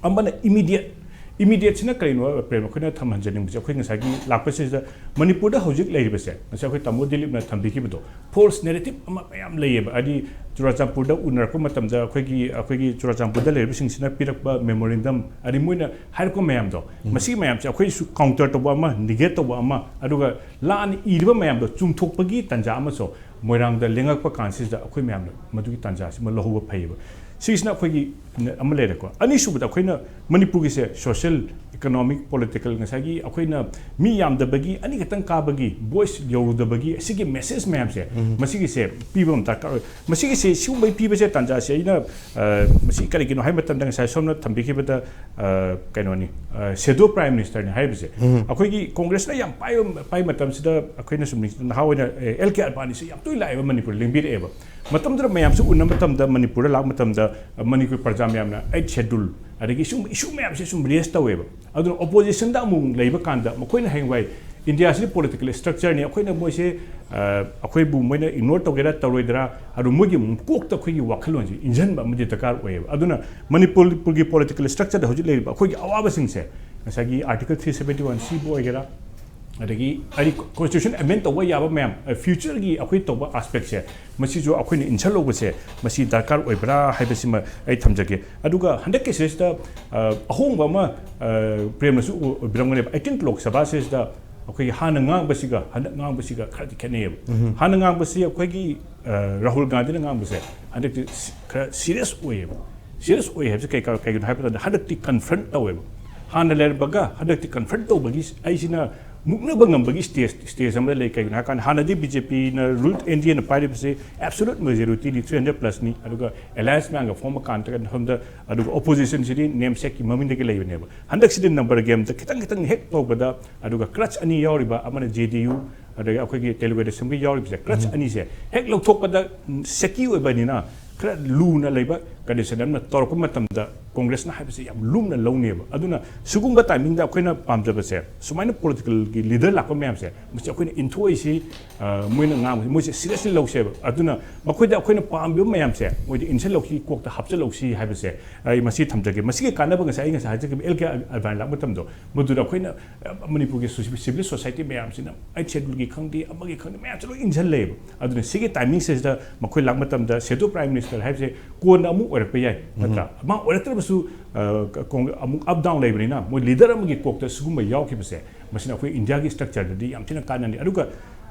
ꯑꯃꯅ immediate, immediateꯁꯤꯅ ꯀꯔꯤꯅꯣ, ꯄ꯭ꯔꯦꯝ, ꯑꯩꯈꯣꯏꯅ ꯊꯝꯍꯟꯖꯅꯤꯡꯕꯁꯦ, ꯑꯩꯈꯣꯏ ꯉꯁꯥꯏꯒꯤ ꯂꯥꯛꯄꯁꯤꯗ ꯃꯅꯤꯄꯨꯔꯗ ꯍꯧꯖꯤꯛ ꯂꯩꯔꯤꯕꯁꯦ, ꯉꯁꯥꯏ ꯑꯩꯈꯣꯏ ꯇꯥꯃꯣ ꯗꯤꯂꯤꯞꯅ ꯊꯝꯕꯤꯈꯤꯕꯗꯣ, false narrative ꯑꯃ ꯃꯌꯥꯝ ꯂꯩꯌꯦꯕ꯫ ꯍꯥꯏꯗꯤ ꯆꯨꯔꯥꯆꯥꯟꯄꯨꯔꯗ ꯎꯅꯔꯛꯄ ꯃꯇꯝꯗ ꯑꯩꯈꯣꯏꯒꯤ, ꯑꯩꯈꯣꯏꯒꯤ ꯆꯨꯔꯥꯆꯥꯟꯄꯨꯔꯗ ꯂꯩꯔꯤꯕꯁꯤꯡꯁꯤꯅ ꯄꯤꯔꯛꯄ memorandum, ꯑꯗꯩ ꯃꯣꯏꯅ ꯍꯥꯏꯔꯛꯄ ꯃꯌꯥꯝꯗꯣ, ꯃꯁꯤꯒꯤ ꯃꯌꯥꯝꯁꯦ ꯑꯩꯈꯣꯏꯁꯨ counter ꯇꯧꯕ ꯑꯃ, negate ꯇꯧꯕ ꯑꯃ, ꯑꯗꯨꯒ ꯂꯥꯟꯅ ꯏꯔꯤꯕ ꯃꯌꯥꯝꯗꯣ ꯆꯨꯝꯊꯣꯛꯄꯒꯤ ꯇꯥꯟꯖꯥ ꯑꯃꯁꯨ ꯃꯣꯏꯔꯥꯡꯗ ꯂꯦꯡꯉꯛꯄ ꯀꯥꯟꯁꯤꯗ ꯑꯩꯈꯣꯏ ꯃꯌꯥꯝꯅ ꯃꯗꯨꯒꯤ ꯇꯥꯟꯖꯥꯁꯤꯃ ꯂꯧꯍꯧꯕ ꯐꯩꯌꯦꯕ꯫ ꯁꯤꯁꯤꯅ ꯑꯩꯈꯣꯏꯒꯤ ꯑꯃ ꯂꯩꯔꯦꯀꯣ꯫ ꯑꯅꯤꯁꯨꯕꯗ ꯑꯩꯈꯣꯏꯅ ꯃꯅꯤꯄꯨꯔꯒꯤꯁꯦ social, economic, political, ꯉꯁꯥꯏꯒꯤ ꯑꯩꯈꯣꯏꯅ ꯃꯤ ꯌꯥꯝꯗꯕꯒꯤ, ꯑꯅꯤꯈꯛꯇꯪ ꯀꯥꯕꯒꯤ, voice ꯌꯧꯔꯨꯗꯕꯒꯤ, ꯑꯁꯤꯒꯤ message ꯃꯌꯥꯝꯁꯦ, ꯃꯁꯤꯒꯤꯁꯦ ꯄꯤꯕ ꯑꯃ ꯗꯔꯀꯥꯔ ꯑꯣꯏ꯫ ꯃꯁꯤꯒꯤꯁꯦ, ꯁꯤꯒꯨꯝꯕꯩ ꯄꯤꯕꯁꯦ, ꯇꯥꯟꯖꯥꯁꯦ ꯑꯩꯅ, ꯑ, ꯃꯁꯤ ꯀꯔꯤꯒꯤꯅꯣ ꯍꯥꯏꯕ ꯃꯇꯝꯗ, ꯉꯁꯥꯏ ꯁꯣꯝꯅ ꯊꯝꯕꯤꯈꯤꯕꯗ, ꯑ, ꯀꯩꯅꯣꯅꯤ, ꯑ, shadow prime ministerꯅꯤ ꯍꯥꯏꯔꯤꯕꯁꯦ꯫ ꯑꯩꯈꯣꯏꯒꯤ ꯀꯣꯡꯒ꯭ꯔꯦꯁꯅ ꯌꯥꯝ ꯄꯥꯏꯕ, ꯄꯥꯏꯕ ꯃꯇꯝꯁꯤꯗ, ꯑꯩꯈꯣꯏꯅ ꯁꯨꯝ ꯅꯤꯡꯁꯤꯡ-, ꯅꯍꯥ ꯑꯣꯏꯅ, ꯑꯦ, ꯑꯦꯜ ꯀꯦ ꯑꯗꯕꯥꯅꯤꯁꯦ ꯌꯥꯝ ꯇꯣꯏꯅ ꯂꯥꯛꯑꯦꯕ ꯃꯅꯤꯄꯨꯔ, ꯂꯦꯡꯕꯤꯔꯛꯑꯦꯕ꯫ ꯃꯇꯝꯗꯨꯗ ꯃꯌꯥꯝꯁꯨ ꯎꯅꯕ ꯃꯇꯝꯗ, ꯃꯅꯤꯄꯨꯔꯗ ꯂꯥꯛꯄ ꯃꯇꯝꯗ, ꯑ, ꯃꯅꯤꯄꯨꯔ ꯄ꯭ꯔꯖꯥ ꯃꯌꯥꯝꯅ eighth schedule, ꯑꯗꯒꯤ ꯁꯨꯝ issue ꯃꯌꯥꯝꯁꯦ ꯁꯨꯝ raise ꯇꯧꯋꯦꯕ꯫ ꯑꯗꯨꯅ oppositionꯗ ꯑꯃꯨꯛ ꯂꯩꯕ ꯀꯥꯟꯗ, ꯃꯈꯣꯏꯅ ꯍꯌꯦꯡꯋꯥꯏ ꯏꯟꯗꯤꯌꯥꯁꯤꯗꯤ political structureꯅꯤ, ꯑꯩꯈꯣꯏꯅ ꯃꯣꯏꯁꯦ, ꯑ, ꯑꯩꯈꯣꯏꯕꯨ ꯃꯣꯏꯅ ignore ꯇꯧꯒꯦꯔꯥ ꯇꯧꯔꯣꯏꯗ꯭ꯔꯥ, ꯑꯗꯨ ꯃꯣꯏꯒꯤ ꯀꯣꯛꯇ ꯑꯩꯈꯣꯏꯒꯤ ꯋꯥꯈꯜꯂꯣꯟꯁꯦ ꯏꯟꯁꯤꯟꯕ ꯑꯃꯗꯤ ꯗꯔꯀꯥꯔ ꯑꯣꯏꯌꯦꯕ꯫ ꯑꯗꯨꯅ ꯃꯅꯤꯄꯨꯔꯒꯤ political structureꯗ ꯍꯧꯖꯤꯛ ꯂꯩꯔꯤꯕ ꯑꯩꯈꯣꯏꯒꯤ ꯑꯋꯥꯕꯁꯤꯡꯁꯦ, ꯉꯁꯥꯏꯒꯤ Article three seventy one Cꯕꯨ ꯑꯣꯏꯒꯦꯔꯥ, ꯑꯗꯒꯤ ꯍꯥꯏꯗꯤ constitution amend ꯇꯧꯕ ꯌꯥꯕ ꯃꯌꯥꯝ, ꯑ, futureꯒꯤ ꯑꯩꯈꯣꯏ ꯇꯧꯕ aspectꯁꯦ, ꯃꯁꯤꯁꯨ ꯑꯩꯈꯣꯏꯅ ꯏꯟꯁꯤꯜꯍꯧꯕꯁꯦ, ꯃꯁꯤ ꯗꯔꯀꯥꯔ ꯑꯣꯏꯕ꯭ꯔꯥ ꯍꯥꯏꯕꯁꯤꯃ ꯑꯩ ꯊꯝꯖꯒꯦ꯫ ꯑꯗꯨꯒ ꯍꯟꯗꯛꯀꯤ ꯁꯤꯗꯩꯁꯤꯗ, ꯑ, ꯑꯍꯣꯡꯕ ꯑꯃ, ꯑ, ꯄ꯭ꯔꯦꯝꯅꯁꯨ ꯎ-, ꯎꯕꯤꯔꯝꯒꯅꯦꯕ, eighteenth Lok Sabha ꯁꯤꯗꯩꯁꯤꯗ ꯑꯩꯈꯣꯏꯒꯤ ꯍꯥꯟꯅ ꯉꯥꯡꯕꯁꯤꯒ ꯍꯟꯗꯛ ꯉꯥꯡꯕꯁꯤꯒ ꯈꯔꯗꯤ ꯈꯦꯠꯅꯩꯌꯦꯕ꯫ ꯍꯥꯟꯅ ꯉꯥꯡꯕꯁꯤ ꯑꯩꯈꯣꯏꯒꯤ, ꯑ, ꯔꯥꯍꯨꯜ ꯒꯥꯟꯙꯤꯅ ꯉꯥꯡꯕꯁꯦ ꯍꯟꯗꯛꯇꯤ ꯁꯤ-, ꯈꯔ serious ꯑꯣꯏꯌꯦꯕ꯫ Serious ꯑꯣꯏ ꯍꯥꯏꯕꯁꯤ ꯀꯩ-, ꯀꯩꯒꯤꯅꯣ ꯍꯥꯏꯕ ꯃꯇꯝꯗ, ꯍꯟꯗꯛꯇꯤ confront ꯇꯧꯋꯦꯕ꯫ ꯍꯥꯟꯅ ꯂꯩꯔꯝꯕꯒ ꯍꯟꯗꯛꯇꯤ confront ꯇꯧꯕꯒꯤ ꯑꯩꯁꯤꯅ ꯃꯨꯛꯅꯕ ꯉꯝꯕꯒꯤ stage, stage ꯑꯃꯗ ꯂꯩ꯫ ꯀꯩꯒꯤꯅꯣ ꯍꯥꯏꯔꯀꯥꯟꯗ, ꯍꯥꯟꯅꯗꯤ BJPꯅ rule, NDAꯅ ꯄꯥꯏꯔꯤꯕꯁꯤ absolute majorityꯅꯤ, three hundred plusꯅꯤ, ꯑꯗꯨꯒ alliance ꯃꯌꯥꯝꯒ ꯐꯣꯝꯕ ꯀꯥꯟꯗ ꯁꯣꯝꯗ, ꯑꯗꯨꯒ oppositionꯁꯤꯗꯤ namesakeꯀꯤ ꯃꯃꯤꯡꯗꯒꯤ ꯂꯩꯕꯅꯦꯕ꯫ ꯍꯟꯗꯛꯁꯤꯗꯤ number gameꯗ ꯈꯤꯇꯪ ꯈꯤꯇꯪ ꯍꯦꯛ ꯇꯧꯕꯗ, ꯑꯗꯨꯒ crutch ꯑꯅꯤ ꯌꯥꯎꯔꯤꯕ, ꯑꯃꯅ JDU, ꯑꯗꯒꯤ ꯑꯩꯈꯣꯏꯒꯤ Telugu Desamꯒꯤ ꯌꯥꯎꯔꯤꯕꯁꯦ, crutch ꯑꯅꯤꯁꯦ ꯍꯦꯛ ꯂꯧꯊꯣꯛꯄꯗ, ꯎꯝ, shaky ꯑꯣꯏꯕꯅꯤꯅ, ꯈꯔ ꯂꯨꯅ ꯂꯩꯕ condition ꯑꯃꯅ ꯇꯧꯔꯛꯄ ꯃꯇꯝꯗ, ꯀꯣꯡꯒ꯭ꯔꯦꯁꯅ ꯍꯥꯏꯕꯁꯦ ꯌꯥꯝ ꯂꯨꯝꯅ ꯂꯧꯅꯦꯕ꯫ ꯑꯗꯨꯅ ꯁꯤꯒꯨꯝꯕ timingꯗ ꯑꯩꯈꯣꯏꯅ ꯄꯥꯝꯖꯕꯁꯦ, ꯁꯨꯃꯥꯏꯅ politicalꯒꯤ leader ꯂꯥꯛꯄ ꯃꯌꯥꯝꯁꯦ, ꯃꯁꯤ ꯑꯩꯈꯣꯏꯅ ꯏꯟꯊꯣꯛꯏꯁꯤ, ꯑ, ꯃꯣꯏꯅ ꯉꯥꯡꯕꯁꯦ, ꯃꯣꯏꯁꯦ seriously ꯂꯧꯁꯦꯕ꯫ ꯑꯗꯨꯅ ꯃꯈꯣꯏꯗ ꯑꯩꯈꯣꯏꯅ ꯄꯥꯝꯃꯤꯕ ꯃꯌꯥꯝꯁꯦ ꯃꯣꯏꯗ ꯏꯟꯁꯤꯜꯂꯧꯁꯤ, ꯀꯣꯛꯇ ꯍꯥꯞꯆꯤꯜꯂꯧꯁꯤ ꯍꯥꯏꯕꯁꯦ ꯑꯩ ꯃꯁꯤ ꯊꯝꯖꯒꯦ꯫ ꯃꯁꯤꯒꯤ ꯀꯥꯟꯅꯕ ꯉꯁꯥꯏ ꯑꯩ ꯉꯁꯥꯏ ꯍꯥꯏꯖꯈꯤꯕ ꯑꯦꯜ ꯀꯦ ꯑꯗꯕꯥꯅꯤ ꯂꯥꯛꯄ ꯃꯇꯝꯗꯣ, ꯃꯗꯨꯗ ꯑꯩꯈꯣꯏꯅ, ꯑ, ꯃꯅꯤꯄꯨꯔꯒꯤ ꯁꯣꯁꯤ-, civil society ꯃꯌꯥꯝꯁꯤꯅ eighth scheduleꯒꯤ ꯈꯪꯗꯦ, ꯑꯃꯒꯤ ꯈꯪꯗꯦ, ꯃꯌꯥꯝꯁꯦ ꯂꯣꯏ ꯏꯟꯁꯤꯜꯂꯦꯕ꯫ ꯑꯗꯨꯅ ꯁꯤꯒꯤ timingꯁꯤꯗ ꯃꯈꯣꯏ ꯂꯥꯛꯄ ꯃꯇꯝꯗ shadow prime minister ꯍꯥꯏꯕꯁꯦ ꯀꯣꯟꯅ ꯑꯃꯨꯛ ꯑꯣꯏꯔꯛꯄ ꯌꯥꯏ, ꯅꯠꯇ꯭ꯔꯥ? ꯃꯥ ꯑꯣꯏꯔꯛꯇ꯭ꯔꯕꯁꯨ, ꯑ, ꯀꯣꯡ-, ꯑꯃꯨꯛ up down ꯂꯩꯕꯅꯤꯅ ꯃꯣꯏ leader ꯑꯃꯒꯤ ꯀꯣꯛꯇ ꯁꯤꯒꯨꯝꯕ ꯌꯥꯎꯈꯤꯕꯁꯦ, ꯃꯁꯤꯅ ꯑꯩꯈꯣꯏ ꯏꯟꯗꯤꯌꯥꯒꯤ structureꯗꯗꯤ ꯌꯥꯝ ꯊꯤꯅ ꯀꯥꯟꯅꯅꯤ꯫ ꯑꯗꯨꯒ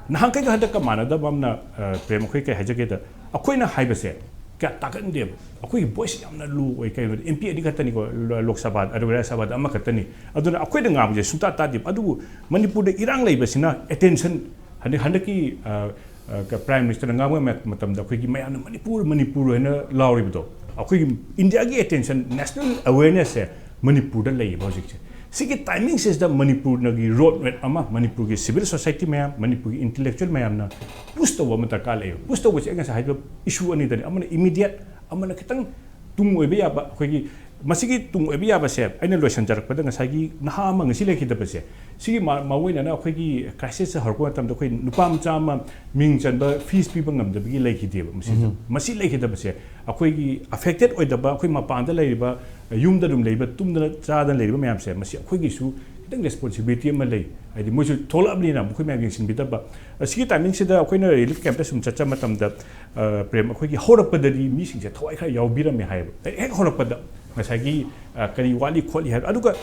ꯅꯍꯥꯟꯈꯩꯒ ꯍꯟꯗꯛꯀ ꯃꯥꯟꯅꯗꯕ ꯑꯃꯅ, ꯑ, ꯄ꯭ꯔꯦꯝ, ꯑꯩꯈꯣꯏ ꯀꯩ ꯍꯥꯏꯖꯒꯦꯗ, ꯑꯩꯈꯣꯏꯅ ꯍꯥꯏꯕꯁꯦ, ꯀꯌꯥ ꯇꯥꯒꯟꯗꯦꯕ꯫ ꯑꯩꯈꯣꯏꯒꯤ ꯚꯣꯏꯁ ꯌꯥꯝꯅ ꯂꯣ ꯑꯣꯏ꯫ ꯀꯩꯅꯣꯗ, ꯑꯦꯝ ꯄꯤ ꯑꯅꯤ ꯈꯛꯇꯅꯤꯀꯣ, ꯂꯣꯛ ꯁꯚꯥꯗ, ꯑꯗꯨꯒ ꯔꯥꯖ꯭ꯌ ꯁꯚꯥꯗ ꯑꯃꯈꯛꯇꯅꯤ꯫ ꯑꯗꯨꯅ ꯑꯩꯈꯣꯏꯅ ꯉꯥꯡꯕꯁꯦ ꯁꯨꯡꯇꯥ ꯇꯥꯗꯦꯕ꯫ ꯑꯗꯨꯕꯨ ꯃꯅꯤꯄꯨꯔꯗ ꯏꯔꯥꯡ ꯂꯩꯕꯁꯤꯅ ꯑꯦꯇꯦꯟꯁꯟ, ꯍꯟꯗꯛ, ꯍꯟꯗꯛꯀꯤ, ꯑ, ꯑ, ꯀ-, ꯄ꯭ꯔꯥꯏꯝ ꯃꯤꯅꯤꯁꯇꯔꯅ ꯉꯥꯡꯕ ꯃ-, ꯃꯇꯝꯗ ꯑꯩꯈꯣꯏꯒꯤ ꯃꯌꯥꯝꯅ "ꯃꯅꯤꯄꯨꯔ, ꯃꯅꯤꯄꯨꯔ" ꯍꯥꯏꯅ ꯂꯥꯎꯔꯤꯕꯗꯣ, ꯑꯩꯈꯣꯏꯒꯤ ꯏꯟꯗꯤꯌꯥꯒꯤ ꯑꯦꯇꯦꯟꯁꯟ, ꯅꯦꯁꯅꯦꯜ ꯑꯦꯋꯦꯔꯅꯦꯁꯁꯦ ꯃꯅꯤꯄꯨꯔꯗ ꯂꯩꯌꯦꯕ ꯍꯧꯖꯤꯛꯁꯦ꯫ ꯁꯤꯒꯤ ꯇꯥꯏꯃꯤꯡꯁꯤꯗ ꯃꯅꯤꯄꯨꯔꯒꯤ ꯔꯣꯗ ꯃꯦꯞ ꯑꯃ, ꯃꯅꯤꯄꯨꯔꯒꯤ ꯁꯤꯚꯤꯜ ꯁꯣꯁꯥꯏꯇꯤ ꯃꯌꯥꯝ, ꯃꯅꯤꯄꯨꯔꯒꯤ ꯏꯟꯇꯦꯂꯦꯛꯆꯨꯋꯦꯜ ꯃꯌꯥꯝꯅ ꯄꯨꯁ ꯇꯧꯕ ꯑꯃ ꯗꯔꯀꯥꯔ ꯂꯩꯌꯦꯕ꯫ ꯄꯨꯁ ꯇꯧꯕꯁꯦ ꯑꯩ ꯉꯁꯥꯏ ꯍꯥꯏꯕ ꯏꯁꯨ ꯑꯅꯤꯗꯅꯤ, ꯑꯃꯅ ꯏꯃꯤꯗꯤꯌꯦꯠ, ꯑꯃꯅ ꯈꯤꯇꯪ ꯇꯨꯡ ꯑꯣꯏꯕ ꯌꯥꯕ꯫ ꯑꯩꯈꯣꯏꯒꯤ ꯃꯁꯤꯒꯤ ꯇꯨꯡ ꯑꯣꯏꯕ ꯌꯥꯕꯁꯦ, ꯑꯩꯅ ꯂꯣꯏꯁꯤꯟꯖꯔꯛꯄꯗ ꯉꯁꯥꯏꯒꯤ ꯅꯍꯥ ꯑꯃ ꯉꯁꯤ ꯂꯩꯈꯤꯗꯕꯁꯦ, ꯁꯤꯒꯤ ꯃꯥ-, ꯃꯥꯡꯑꯣꯏꯅꯅ ꯑꯩꯈꯣꯏꯒꯤ ꯀ꯭ꯔꯥꯏꯁꯤꯁꯁꯦ ꯍꯧꯔꯛꯄ ꯃꯇꯝꯗ ꯑꯩꯈꯣꯏ ꯅꯨꯄꯥ ꯃꯆꯥ ꯑꯃ ꯃꯤꯡ ꯆꯟꯕ, ꯐꯤꯁ ꯄꯤꯕ ꯉꯝꯗꯕꯒꯤ ꯂꯩꯈꯤꯗꯦꯕ꯫ ꯃꯁꯤꯗ, ꯎꯝ꯫ ꯃꯁꯤ ꯂꯩꯈꯤꯗꯕꯁꯦ ꯑꯩꯈꯣꯏꯒꯤ ꯑꯐꯦꯛꯇꯦꯠ ꯑꯣꯏꯗꯕ, ꯑꯩꯈꯣꯏ ꯃꯄꯥꯟꯗ ꯂꯩꯔꯤꯕ, ꯌꯨꯝꯗ ꯑꯗꯨꯝ ꯂꯩꯕ, ꯇꯨꯝꯗꯅ ꯆꯥꯗꯅ ꯂꯩꯔꯤꯕ ꯃꯌꯥꯝꯁꯦ, ꯃꯁꯤ ꯑꯩꯈꯣꯏꯒꯤꯁꯨ ꯈꯤꯇꯪ ꯔꯦꯁꯄꯣꯟꯁꯤꯕꯤꯂꯤꯇꯤ ꯑꯃ ꯂꯩ꯫ ꯍꯥꯏꯗꯤ ꯃꯣꯏꯁꯨ ꯊꯣꯛꯂꯛꯑꯕꯅꯤꯅ ꯃꯈꯣꯏ ꯃꯌꯥꯝ ꯌꯦꯡꯁꯤꯟꯕꯤꯗꯕ꯫ ꯑꯁꯤꯒꯤ ꯇꯥꯏꯃꯤꯡꯁꯤꯗ ꯑꯩꯈꯣꯏꯅ ꯔꯤꯂꯤꯐ ꯀꯦꯝꯞꯇ ꯁꯨꯝ ꯆꯠꯆ ꯃꯇꯝꯗ, ꯑ, ꯄ꯭ꯔꯦꯝ, ꯑꯩꯈꯣꯏꯒꯤ ꯍꯧꯔꯛꯄꯗꯗꯤ ꯃꯤꯁꯤꯡꯁꯦ ꯊꯋꯥꯏ ꯈꯔ ꯌꯥꯎꯕꯤꯔꯝꯃꯦ ꯍꯥꯏꯌꯦꯕ꯫ ꯍꯦꯛ ꯍꯧꯔꯛꯄꯗ ꯉꯁꯥꯏꯒꯤ, ꯑ, ꯀꯔꯤ ꯋꯥꯠꯂꯤ ꯈꯣꯠꯂꯤ ꯍꯥꯏꯕ꯫ ꯑꯗꯨꯒ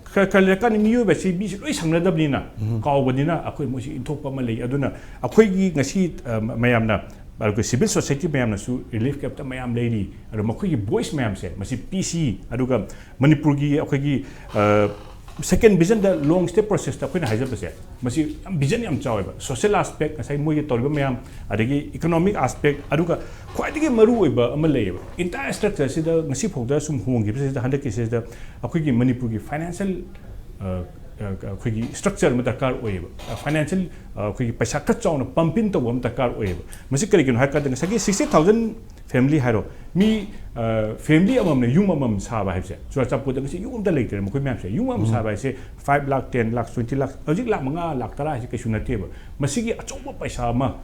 ꯈꯔ, ꯈꯔ ꯂꯩꯔꯀꯥꯟꯗ ꯃꯤꯑꯣꯏꯕꯁꯤ ꯃꯤꯁꯤ ꯂꯣꯏ ꯁꯪꯅꯗꯕꯅꯤꯅ, ꯎꯝ꯫ ꯀꯥꯎꯕꯅꯤꯅ ꯑꯩꯈꯣꯏ ꯃꯣꯏꯁꯤ ꯏꯟꯊꯣꯛꯄ ꯑꯃ ꯂꯩ꯫ ꯑꯗꯨꯅ ꯑꯩꯈꯣꯏꯒꯤ ꯉꯁꯤ, ꯑ, ꯃꯌꯥꯝꯅ, ꯑꯗꯨꯒ ꯁꯤꯚꯤꯜ ꯁꯣꯁꯥꯏꯇꯤ ꯃꯌꯥꯝꯅꯁꯨ ꯔꯤꯂꯤꯐ ꯀꯦꯝꯞꯇ ꯃꯌꯥꯝ ꯂꯩꯔꯤ꯫ ꯑꯗꯣ ꯃꯈꯣꯏꯒꯤ ꯚꯣꯏꯁ ꯃꯌꯥꯝꯁꯦ, ꯃꯁꯤ ꯄꯤꯁꯤ, ꯑꯗꯨꯒ ꯃꯅꯤꯄꯨꯔꯒꯤ ꯑꯩꯈꯣꯏꯒꯤ, ꯑ, ꯁꯦꯀꯦꯟ ꯚꯤꯖꯟꯗ ꯂꯣꯡ ꯁ꯭ꯇꯦꯞ ꯄ꯭ꯔꯣꯁꯦꯁꯇ ꯑꯩꯈꯣꯏꯅ ꯍꯥꯏꯖꯕꯁꯦ, ꯃꯁꯤ ꯌꯥꯝ ꯚꯤꯖꯟ ꯌꯥꯝ ꯆꯥꯎꯋꯦꯕ꯫ ꯁꯣꯁꯤꯌꯦꯜ ꯑꯥꯁꯄꯦꯛ, ꯉꯁꯥꯏ ꯃꯣꯏꯒꯤ ꯇꯧꯔꯤꯕ ꯃꯌꯥꯝ, ꯑꯗꯒꯤ ꯏꯀꯣꯅꯣꯃꯤꯛ ꯑꯥꯁꯄꯦꯛ, ꯑꯗꯨꯒ ꯈ꯭ꯋꯥꯏꯗꯒꯤ ꯃꯔꯨ ꯑꯣꯏꯕ ꯑꯃ ꯂꯩꯌꯦꯕ꯫ ꯏꯟꯇꯥꯌꯔ ꯁ꯭ꯇ꯭ꯔꯛꯆꯔꯁꯤꯗ ꯉꯁꯤ ꯐꯥꯎꯗ ꯁꯨꯝ ꯍꯣꯡꯈꯤꯕꯁꯤꯗ, ꯍꯟꯗꯛꯀꯤꯁꯤꯗ ꯑꯩꯈꯣꯏꯒꯤ ꯃꯅꯤꯄꯨꯔꯒꯤ ꯐꯥꯏꯅꯥꯟꯁꯤꯌꯦꯜ, ꯑ, ꯑ, ꯑꯩꯈꯣꯏꯒꯤ ꯁ꯭ꯇ꯭ꯔꯛꯆꯔ ꯑꯃ ꯗꯔꯀꯥꯔ ꯑꯣꯏꯌꯦꯕ꯫ ꯐꯥꯏꯅꯥꯟꯁꯤꯌꯦꯜ, ꯑ, ꯑꯩꯈꯣꯏꯒꯤ ꯄꯩꯁꯥ ꯈꯔ ꯆꯥꯎꯅ ꯄꯝꯞ ꯏꯟ ꯇꯧꯕ ꯑꯃ ꯗꯔꯀꯥꯔ ꯑꯣꯏꯌꯦꯕ꯫ ꯃꯁꯤ ꯀꯔꯤꯒꯤꯅꯣ ꯍꯥꯏ ꯀꯥꯟꯗ, ꯉꯁꯥꯏꯒꯤ ꯁꯤꯛꯁꯇꯤ ꯊꯥꯎꯖꯟ ꯐꯦꯃꯤꯂꯤ ꯍꯥꯏꯔꯣ, ꯃꯤ, ꯑ, ꯐꯦꯃꯤꯂꯤ ꯑꯃꯃꯝꯅ ꯌꯨꯝ ꯑꯃꯃꯝ ꯁꯥꯕ ꯍꯥꯏꯕꯁꯦ, ꯆꯨꯔꯥꯆꯥꯟꯄꯨꯔꯗ ꯉꯁꯤ ꯌꯨꯝ ꯑꯝꯇ ꯂꯩꯇ꯭ꯔꯦ ꯃꯈꯣꯏ ꯃꯌꯥꯝꯁꯦ꯫ ꯌꯨꯝ ꯑꯃꯃꯝ ꯎꯝ꯫ ꯁꯥꯕ ꯍꯥꯏꯁꯦ five lakh, ten lakh, twenty lakh, ꯍꯧꯖꯤꯛ ꯂꯥꯈ ꯃꯉꯥ, ꯂꯥꯈ ꯇꯔꯥ ꯍꯥꯏꯁꯦ ꯀꯩꯁꯨ ꯅꯠꯇꯦꯕ꯫ ꯃꯁꯤꯒꯤ ꯑꯆꯧꯕ ꯄꯩꯁꯥ ꯑꯃ,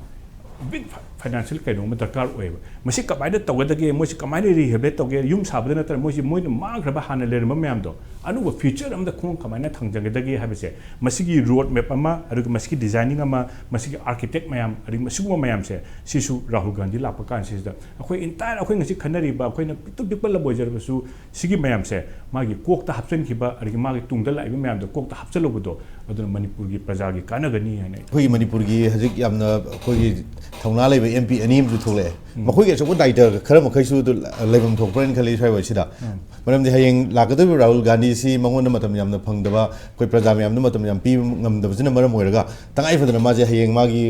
ꯕꯤꯒ ꯐꯥꯏꯅꯥꯟꯁꯤꯌꯦꯜ ꯀꯩꯅꯣ ꯑꯃ ꯗꯔꯀꯥꯔ ꯑꯣꯏꯌꯦꯕ꯫ ꯃꯁꯤ ꯀꯃꯥꯏꯅ ꯇꯧꯒꯗꯒꯦ, ꯃꯣꯏꯁꯤ ꯀꯃꯥꯏꯅ ꯔꯤꯍꯦꯕꯤꯂꯤꯇꯦꯠ ꯇꯧꯒꯦ, ꯌꯨꯝ ꯁꯥꯕꯗ ꯅꯠꯇꯅ ꯃꯣꯏꯁꯤ, ꯃꯣꯏꯅ ꯃꯥꯡꯈ꯭ꯔꯕ ꯍꯥꯟꯅ ꯂꯩꯔꯝꯕ ꯃꯌꯥꯝꯗꯣ, ꯑꯅꯧꯕ ꯐ꯭ꯌꯨꯆꯔ ꯑꯃꯗ ꯈꯣꯡ ꯀꯃꯥꯏꯅ ꯊꯥꯡꯖꯒꯗꯒꯦ ꯍꯥꯏꯕꯁꯦ, ꯃꯁꯤꯒꯤ ꯔꯣꯗ ꯃꯦꯞ ꯑꯃ, ꯑꯗꯨꯒ ꯃꯁꯤꯒꯤ ꯗꯤꯖꯥꯏꯅꯤꯡ ꯑꯃ, ꯃꯁꯤꯒꯤ ꯑꯥꯔꯀꯤꯇꯦꯛ ꯃꯌꯥꯝ, ꯑꯗꯒꯤ ꯃꯁꯤꯒꯨꯝꯕ ꯃꯌꯥꯝꯁꯦ, ꯁꯤꯁꯨ ꯔꯥꯍꯨꯜ ꯒꯥꯟꯙꯤ ꯂꯥꯛꯄ ꯀꯥꯟꯁꯤꯗ ꯑꯩꯈꯣꯏ ꯏꯟꯇꯥꯌꯔ, ꯑꯩꯈꯣꯏ ꯉꯁꯤ ꯈꯟꯅꯔꯤꯕ, ꯑꯩꯈꯣꯏꯅ ꯄꯤꯛꯇꯨ ꯄꯤꯛꯄ ꯂꯝ ꯑꯣꯏꯖꯔꯕꯁꯨ, ꯁꯤꯒꯤ ꯃꯌꯥꯝꯁꯦ ꯃꯥꯒꯤ ꯀꯣꯛꯇ ꯍꯥꯞꯆꯤꯟꯈꯤꯕ, ꯑꯗꯒꯤ ꯃꯥꯒꯤ ꯇꯨꯡꯗ ꯂꯥꯛꯏꯕ ꯃꯌꯥꯝꯗꯣ ꯀꯣꯛꯇ ꯍꯥꯞꯆꯤꯜꯂꯨꯕꯗꯣ, ꯑꯗꯨꯅ ꯃꯅꯤꯄꯨꯔꯒꯤ ꯄ꯭ꯔꯖꯥꯒꯤ ꯀꯥꯟꯅꯒꯅꯤ ꯍꯥꯏꯅ ꯑꯩ ꯑꯩꯈꯣꯏꯒꯤ ꯃꯅꯤꯄꯨꯔꯒꯤ ꯍꯧꯖꯤꯛ ꯌꯥꯝꯅ ꯑꯩꯈꯣꯏꯒꯤ ꯊꯧꯅꯥ ꯂꯩꯕ ꯑꯦꯝ ꯄꯤ ꯑꯅꯤ ꯑꯃꯁꯨ ꯊꯣꯛꯂꯛꯑꯦ꯫ ꯃꯈꯣꯏꯒꯤ ꯑꯆꯧꯕ ꯗꯥꯏꯇ ꯈꯔ ꯃꯈꯩꯁꯨ ꯑꯗꯨ ꯂꯩꯐꯝ ꯊꯣꯛꯄ꯭ꯔꯥꯅ ꯈꯜꯂꯤ ꯁ꯭ꯋꯥꯏꯋꯥꯏꯁꯤꯗ꯫ ꯃꯔꯝꯗꯤ ꯍꯌꯦꯡ ꯂꯥꯛꯀꯗꯧꯔꯤꯕ ꯔꯥꯍꯨꯜ ꯒꯥꯟꯙꯤꯁꯤ ꯃꯉꯣꯟꯗ ꯃꯇꯝ ꯌꯥꯝꯅ ꯐꯪꯗꯕ, ꯑꯩꯈꯣꯏ ꯄ꯭ꯔꯖꯥ ꯃꯌꯥꯝꯗ ꯃꯇꯝ ꯌꯥꯝ ꯄꯤꯕ ꯉꯝꯗꯕꯁꯤꯅ ꯃꯔꯝ ꯑꯣꯏꯔꯒ, ꯇꯉꯥꯏ ꯐꯗꯅ ꯃꯥꯁꯦ ꯍꯌꯦꯡ ꯃꯥꯒꯤ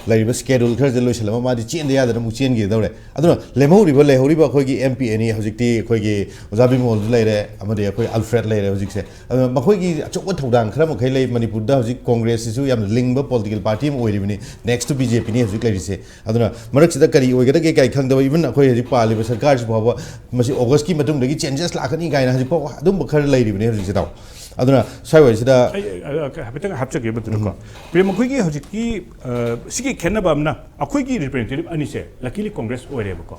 ꯂꯩꯔꯤꯕ ꯁ꯭ꯀꯦꯗꯨꯜ ꯈꯔꯁꯦ ꯂꯣꯏꯁꯤꯜꯂꯒ ꯃꯥꯗꯤ ꯆꯦꯟꯗ ꯌꯥꯗꯅ ꯑꯃꯨꯛ ꯆꯦꯟꯈꯤꯗꯧꯔꯦ꯫ ꯑꯗꯨꯅ ꯂꯦꯝꯍꯧꯔꯤꯕ, ꯂꯩꯍꯧꯔꯤꯕ ꯑꯩꯈꯣꯏꯒꯤ ꯑꯦꯝ ꯄꯤ ꯑꯅꯤ, ꯍꯧꯖꯤꯛꯇꯤ ꯑꯩꯈꯣꯏꯒꯤ ꯑꯣꯖꯥ ꯕꯤꯃꯣꯜꯁꯨ ꯂꯩꯔꯦ, ꯑꯃꯗꯤ ꯑꯩꯈꯣꯏ ꯑꯜꯐ꯭ꯔꯦꯗ ꯂꯩꯔꯦ ꯍꯧꯖꯤꯛꯁꯦ꯫ ꯑꯗꯨꯅ ꯃꯈꯣꯏꯒꯤ ꯑꯆꯧꯕ ꯊꯧꯗꯥꯡ ꯈꯔ ꯃꯈꯩ ꯂꯩ꯫ ꯃꯅꯤꯄꯨꯔꯗ ꯍꯧꯖꯤꯛ ꯀꯣꯡꯒ꯭ꯔꯦꯁꯁꯤꯁꯨ ꯌꯥꯝꯅ ꯂꯤꯡꯕ ꯄꯣꯂꯤꯇꯤꯀꯦꯜ ꯄꯥꯔꯇꯤ ꯑꯃ ꯑꯣꯏꯔꯤꯕꯅꯤ, ꯅꯦꯛꯁ ꯇꯨ ꯕꯤ ꯖꯦ ꯄꯤꯅꯤ ꯍꯧꯖꯤꯛ ꯂꯩꯔꯤꯁꯦ꯫ ꯑꯗꯨꯅ ꯃꯔꯛꯁꯤꯗ ꯀꯔꯤ ꯑꯣꯏꯒꯗꯒꯦ ꯀꯥꯏ ꯈꯪꯗꯕ, ꯏꯚꯟ ꯑꯩꯈꯣꯏ ꯍꯧꯖꯤꯛ ꯄꯥꯜꯂꯤꯕ ꯁꯔꯀꯥꯔꯁꯤ ꯐꯥꯎꯕ ꯃꯁꯤ ꯑꯣꯒꯁꯀꯤ ꯃꯇꯨꯡꯗꯒꯤ ꯆꯦꯟꯖꯦꯁ ꯂꯥꯛꯀꯅꯤ ꯀꯥꯏꯅ ꯍꯧꯖꯤꯛ ꯐꯥꯎ ꯑꯗꯨꯝꯕ ꯈꯔ ꯂꯩꯔꯤꯕꯅꯤ ꯍꯧꯖꯤꯛꯁꯦ, ꯇꯥꯎ꯫ ꯑꯗꯨꯅ ꯁ꯭ꯋꯥꯏꯋꯥꯏꯁꯤꯗ ꯑꯩ, ꯑ, ꯑ, ꯍꯥꯏꯐꯦꯠꯇꯪ ꯍꯥꯞꯆꯒꯦ ꯃꯗꯨꯗꯀꯣ꯫ ꯄ꯭ꯔꯦꯝ, ꯑꯩꯈꯣꯏꯒꯤ ꯍꯧꯖꯤꯛꯀꯤ, ꯑ, ꯁꯤꯒꯤ ꯈꯦꯠꯅꯕ ꯑꯃꯅ, ꯑꯩꯈꯣꯏꯒꯤ ꯔꯤꯄ꯭ꯔꯖꯦꯟꯇꯦꯇꯤꯚ ꯑꯅꯤꯁꯦ ꯂꯀꯤꯂꯤ ꯀꯣꯡꯒ꯭ꯔꯦꯁ ꯑꯣꯏꯔꯦꯕꯀꯣ꯫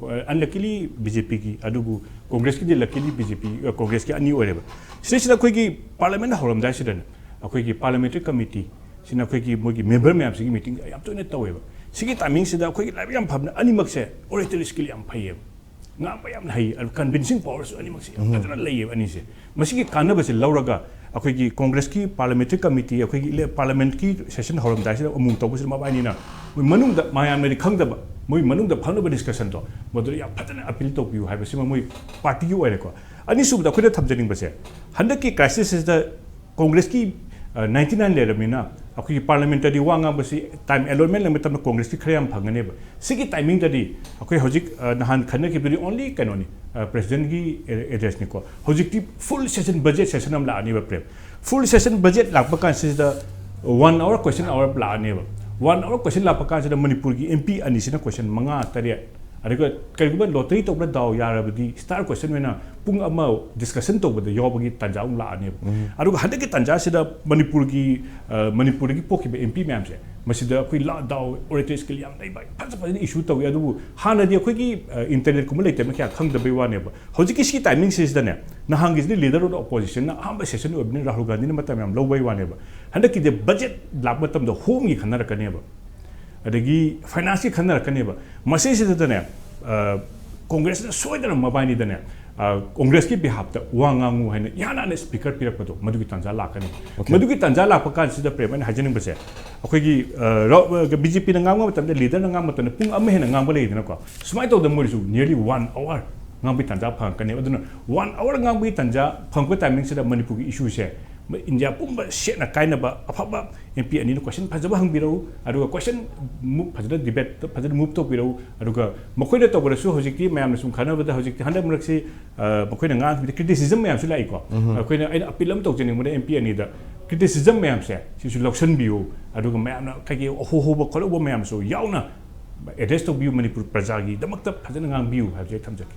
ꯑ, ꯑꯟꯂꯀꯤꯂꯤ ꯕꯤ ꯖꯦ ꯄꯤꯒꯤ, ꯑꯗꯨꯕꯨ ꯀꯣꯡꯒ꯭ꯔꯦꯁꯀꯤꯗꯤ ꯂꯀꯤꯂꯤ ꯕꯤ ꯖꯦ ꯄꯤ, ꯑ, ꯀꯣꯡꯒ꯭ꯔꯦꯁꯀꯤ ꯑꯅꯤ ꯑꯣꯏꯔꯦꯕ꯫ ꯁꯤꯗꯩꯁꯤꯗ ꯑꯩꯈꯣꯏꯒꯤ ꯄꯥꯔꯂꯤꯌꯥꯃꯦꯟ ꯍꯧꯔꯝꯗꯥꯏꯁꯤꯗꯅꯦ, ꯑꯩꯈꯣꯏꯒꯤ ꯄꯥꯔꯂꯤꯌꯥꯃꯦꯟꯇꯔꯤ ꯀꯃꯤꯇꯤ ꯁꯤꯅ ꯑꯩꯈꯣꯏꯒꯤ ꯃꯣꯏꯒꯤ ꯃꯦꯝꯕꯔ ꯃꯌꯥꯝꯁꯤꯒꯤ ꯃꯤꯇꯤꯡ ꯌꯥꯝ ꯇꯣꯏꯅ ꯇꯧꯋꯦꯕ꯫ ꯁꯤꯒꯤ ꯇꯥꯏꯃꯤꯡꯁꯤꯗ ꯑꯩꯈꯣꯏꯒꯤ ꯂꯥꯏꯕꯛ ꯌꯥꯝ ꯐꯕꯅ ꯑꯅꯤꯃꯛꯁꯦ ꯑꯣꯔꯦꯇꯔꯤ ꯁ꯭ꯀꯤꯜ ꯌꯥꯝ ꯐꯩꯌꯦꯕ, ꯉꯥꯡꯕ ꯌꯥꯝꯅ ꯍꯩ, ꯑꯗꯨ ꯀꯟꯚꯤꯟꯁꯤꯡ ꯄꯥꯋꯔꯁꯨ ꯑꯅꯤꯃꯛꯁꯦ ꯌꯥꯝ ꯐꯖꯅ ꯂꯩꯌꯦꯕ ꯑꯅꯤꯁꯦ꯫ ꯃꯁꯤꯒꯤ ꯀꯥꯟꯅꯕꯁꯦ ꯂꯧꯔꯒ ꯑꯩꯈꯣꯏꯒꯤ ꯀꯣꯡꯒ꯭ꯔꯦꯁꯀꯤ ꯄꯥꯔꯂꯤꯌꯥꯃꯦꯟꯇꯔꯤ ꯀꯃꯤꯇꯤ, ꯑꯩꯈꯣꯏꯒꯤ ꯏꯂꯦ-, ꯄꯥꯔꯂꯤꯌꯥꯃꯦꯟꯠꯀꯤ ꯁꯦꯁꯟ ꯍꯧꯔꯝꯗꯥꯏꯁꯤꯗ ꯑꯃꯨꯛ ꯇꯧꯕꯁꯤꯗ ꯃꯕꯥꯏꯅꯤꯅ ꯃꯣꯏ ꯃꯅꯨꯡꯗ ꯃꯌꯥꯝꯅꯗꯤ ꯈꯪꯗꯕ, ꯃꯣꯏ ꯃꯅꯨꯡꯗ ꯐꯪꯅꯕ ꯗꯤꯁꯀꯁꯟꯗꯣ ꯃꯗꯨꯗ ꯌꯥꯝ ꯐꯖꯅ ꯑꯄꯤꯜ ꯇꯧꯕꯤꯌꯨ ꯍꯥꯏꯕꯁꯤꯃ ꯃꯣꯏ ꯄꯥꯔꯇꯤꯒꯤ ꯑꯣꯏꯔꯦꯀꯣ꯫ ꯑꯅꯤꯁꯨꯕꯗ ꯑꯩꯈꯣꯏꯅ ꯊꯝꯖꯅꯤꯡꯕꯁꯦ, ꯍꯟꯗꯛꯀꯤ ꯀ꯭ꯔꯥꯏꯁꯤꯁꯁꯤꯗ ꯀꯣꯡꯒ꯭ꯔꯦꯁꯀꯤ, ꯑ, ꯅꯥꯏꯟꯇꯤ ꯅꯥꯏꯟ ꯂꯩꯔꯕꯅꯤꯅ, ꯑꯩꯈꯣꯏꯒꯤ ꯄꯥꯔꯂꯤꯌꯥꯃꯦꯟꯇꯔꯤ ꯋꯥ ꯉꯥꯡꯕꯁꯤ ꯇꯥꯏꯝ ꯑꯦꯂꯣꯠꯃꯦꯟ ꯂꯩꯕ ꯃꯇꯝꯗ ꯀꯣꯡꯒ꯭ꯔꯦꯁꯀꯤ ꯈꯔ ꯌꯥꯝ ꯐꯪꯒꯅꯦꯕ꯫ ꯁꯤꯒꯤ ꯇꯥꯏꯃꯤꯡꯗꯗꯤ ꯑꯩꯈꯣꯏ ꯍꯧꯖꯤꯛ, ꯑ, ꯅꯍꯥꯟ ꯈꯟꯅꯈꯤꯕꯗꯨꯗꯤ ꯑꯣꯟꯂꯤ ꯀꯩꯅꯣꯅꯤ, ꯑ, ꯄ꯭ꯔꯦꯁꯤꯗꯦꯟꯠꯀꯤ ꯑꯦ-, ꯑꯦꯗ꯭ꯔꯦꯁꯅꯤꯀꯣ꯫ ꯍꯧꯖꯤꯛꯇꯤ ꯐꯨꯜ ꯁꯦꯁꯟ, ꯕꯖꯦꯠ ꯁꯦꯁꯟ ꯑꯃ ꯂꯥꯛꯑꯅꯦꯕ, ꯄ꯭ꯔꯦꯝ꯫ ꯐꯨꯜ ꯁꯦꯁꯟ ꯕꯖꯦꯠ ꯂꯥꯛꯄ ꯀꯥꯟꯁꯤꯗ ꯋꯥꯟ ꯑꯋꯥꯔ ꯀꯣꯏꯁꯟ ꯑꯋꯥꯔ ꯂꯥꯛꯑꯅꯦꯕ꯫ ꯋꯥꯟ ꯑꯋꯥꯔ ꯀꯣꯏꯁꯟ ꯂꯥꯛꯄ ꯀꯥꯟꯁꯤꯗ ꯃꯅꯤꯄꯨꯔꯒꯤ ꯑꯦꯝ ꯄꯤ ꯑꯅꯤꯁꯤꯅ ꯀꯣꯏꯁꯟ ꯃꯉꯥ, ꯇꯔꯦꯠ, ꯑꯗꯨꯒ ꯀꯔꯤꯒꯨꯝꯕ ꯂꯣꯇꯔꯤ ꯇꯧꯕꯗ ꯗꯥꯎ ꯌꯥꯔꯕꯗꯤ ꯁ꯭ꯇꯥꯔ ꯀꯣꯏꯁꯟ ꯑꯣꯏꯅ ꯄꯨꯡ ꯑꯃ ꯗꯤꯁꯀꯁꯟ ꯇꯧꯕꯗ ꯌꯥꯎꯕꯒꯤ ꯇꯥꯟꯖꯥ ꯑꯃꯨꯛ ꯂꯥꯛꯑꯅꯦꯕ꯫ ꯑꯗꯨꯒ ꯍꯟꯗꯛꯀꯤ ꯇꯥꯟꯖꯥꯁꯤꯗ ꯃꯅꯤꯄꯨꯔꯒꯤ, ꯑ, ꯃꯅꯤꯄꯨꯔꯗꯒꯤ ꯄꯣꯛꯈꯤꯕ ꯑꯦꯝ ꯄꯤ ꯃꯌꯥꯝꯁꯦ, ꯃꯁꯤꯗ ꯑꯩꯈꯣꯏ ꯂꯥ-, ꯗꯥꯎ, ꯑꯣꯔꯦꯇꯔꯤ ꯁ꯭ꯀꯤꯜ ꯌꯥꯝ ꯂꯩꯕ, ꯐꯖ ꯐꯖꯅ ꯏꯁꯨ ꯇꯧꯏ꯫ ꯑꯗꯨꯕꯨ ꯍꯥꯟꯅꯗꯤ ꯑꯩꯈꯣꯏꯒꯤ, ꯑ, ꯏꯟꯇꯔꯅꯦꯠꯀꯨꯝꯕ ꯂꯩꯇꯕꯅ ꯀꯌꯥ ꯈꯪꯗꯕꯩ ꯋꯥꯅꯦꯕ꯫ ꯍꯧꯖꯤꯛꯀꯤ ꯁꯤꯒꯤ ꯇꯥꯏꯃꯤꯡꯁꯤꯗꯅꯦ, ꯅꯍꯥꯟꯒꯤꯁꯤꯗꯤ ꯂꯤꯗꯔ ꯑꯣꯐ ꯗ ꯑꯣꯄꯣꯖꯤꯁꯟꯅ ꯑꯍꯥꯟꯕ ꯁꯦꯁꯟ ꯑꯣꯏꯕꯅꯤꯅ ꯔꯥꯍꯨꯜ ꯒꯥꯟꯙꯤꯅ ꯃꯇꯝ ꯌꯥꯝ ꯂꯧꯕꯩ ꯋꯥꯅꯦꯕ꯫ ꯍꯟꯗꯛꯀꯤꯗꯤ ꯕꯖꯦꯠ ꯂꯥꯛꯄ ꯃꯇꯝꯗ ꯍꯣꯝꯒꯤ ꯈꯟꯅꯔꯛꯀꯅꯦꯕ, ꯑꯗꯒꯤ ꯐꯥꯏꯅꯥꯟꯁꯀꯤ ꯈꯟꯅꯔꯛꯀꯅꯦꯕ꯫ ꯃꯁꯤꯁꯤꯗꯅꯦ, ꯑ, ꯀꯣꯡꯒ꯭ꯔꯦꯁꯅ ꯁꯣꯏꯗꯅ ꯃꯕꯥꯏꯅꯤꯗꯅꯦ, ꯀꯣꯡꯒ꯭ꯔꯦꯁꯀꯤ ꯕꯤꯍꯥꯞꯇ ꯋꯥ ꯉꯥꯡꯉꯨ ꯍꯥꯏꯅ ꯏꯍꯥꯟ ꯍꯥꯟꯅ ꯁ꯭ꯄꯤꯀꯔ ꯄꯤꯔꯛꯄꯗꯣ, ꯃꯗꯨꯒꯤ ꯇꯥꯟꯖꯥ ꯂꯥꯛꯀꯅꯤ꯫ ꯃꯗꯨꯒꯤ ꯇꯥꯟꯖꯥ ꯂꯥꯛꯄ ꯀꯥꯟꯁꯤꯗ, ꯄ꯭ꯔꯦꯝ, ꯑꯩꯅ ꯍꯥꯏꯖꯅꯤꯡꯕꯁꯦ, ꯑꯩꯈꯣꯏꯒꯤ ꯕꯤ ꯖꯦ ꯄꯤꯅ ꯉꯥꯡꯕ ꯃꯇꯝꯗ, ꯂꯤꯗꯔꯅ ꯉꯥꯡꯕ ꯃꯇꯝꯗ ꯄꯨꯡ ꯑꯃ ꯍꯦꯟꯅ ꯉꯥꯡꯕ ꯂꯩꯗꯅꯀꯣ, ꯁꯨꯃꯥꯏꯅ ꯇꯧꯗꯅ ꯃꯣꯏꯁꯨ nearly one hour ꯉꯥꯡꯕꯒꯤ ꯇꯥꯟꯖꯥ ꯐꯪꯉꯛꯀꯅꯦꯕ꯫ ꯑꯗꯨꯅ one hour ꯉꯥꯡꯕꯒꯤ ꯇꯥꯟꯖꯥ ꯐꯪꯉꯛꯄ ꯇꯥꯏꯃꯤꯡꯁꯤꯗ ꯃꯅꯤꯄꯨꯔꯒꯤ ꯏꯁꯨꯁꯦ ꯏꯟꯗꯤꯌꯥ ꯄꯨꯝꯕ ꯁꯦꯠꯅ ꯀꯥꯏꯅꯕ ꯑꯐꯕ ꯑꯦꯝ ꯄꯤ ꯑꯅꯤꯅ ꯀꯣꯏꯁꯟ ꯐꯖꯕ ꯍꯪꯕꯤꯔꯛꯎ, ꯑꯗꯨꯒ ꯀꯣꯏꯁꯟ ꯃꯨꯚ ꯐꯖꯅ, ꯗꯤꯕꯦꯠꯇ ꯐꯖꯅ ꯃꯨꯚ ꯇꯧꯕꯤꯔꯛꯎ꯫ ꯑꯗꯨꯒ ꯃꯈꯣꯏꯅ ꯇꯧꯕꯗꯁꯨ ꯍꯧꯖꯤꯛꯇꯤ ꯃꯌꯥꯝꯅ ꯁꯨꯝ ꯈꯟꯅꯕꯗ, ꯍꯧꯖꯤꯛꯇꯤ ꯍꯟꯗꯛ ꯃꯔꯛꯁꯤ ꯃꯈꯣꯏꯅ ꯉꯥꯡꯈꯤꯕꯗ ꯀ꯭ꯔꯤꯇꯤꯁꯤꯖꯝ ꯃꯌꯥꯝꯁꯨ ꯂꯥꯛꯏꯀꯣ꯫ ꯑꯩꯈꯣꯏꯅ, ꯑꯩꯅ ꯑꯄꯤꯜ ꯑꯃ ꯇꯧꯖꯅꯤꯡꯕꯗ ꯑꯦꯝ ꯄꯤ ꯑꯅꯤꯗ, ꯀ꯭ꯔꯤꯇꯤꯁꯤꯖꯝ ꯃꯌꯥꯝꯁꯦ ꯁꯤꯁꯨ ꯂꯧꯁꯤꯟꯕꯤꯌꯨ, ꯑꯗꯨꯒ ꯃꯌꯥꯝꯅ ꯀꯩꯀꯩ ꯍꯣ ꯍꯣꯕ ꯈꯣꯠꯍꯧꯕ ꯃꯌꯥꯝꯁꯨ ꯌꯥꯎꯅ ꯑꯦꯗ꯭ꯔꯦꯁ ꯇꯧꯕꯤꯌꯨ, ꯃꯅꯤꯄꯨꯔ ꯄ꯭ꯔꯖꯥꯒꯤꯗꯃꯛꯇ ꯐꯖꯅ ꯉꯥꯡꯕꯤꯌꯨ ꯍꯥꯏꯕꯁꯦ ꯑꯩ ꯊꯝꯖꯒꯦ꯫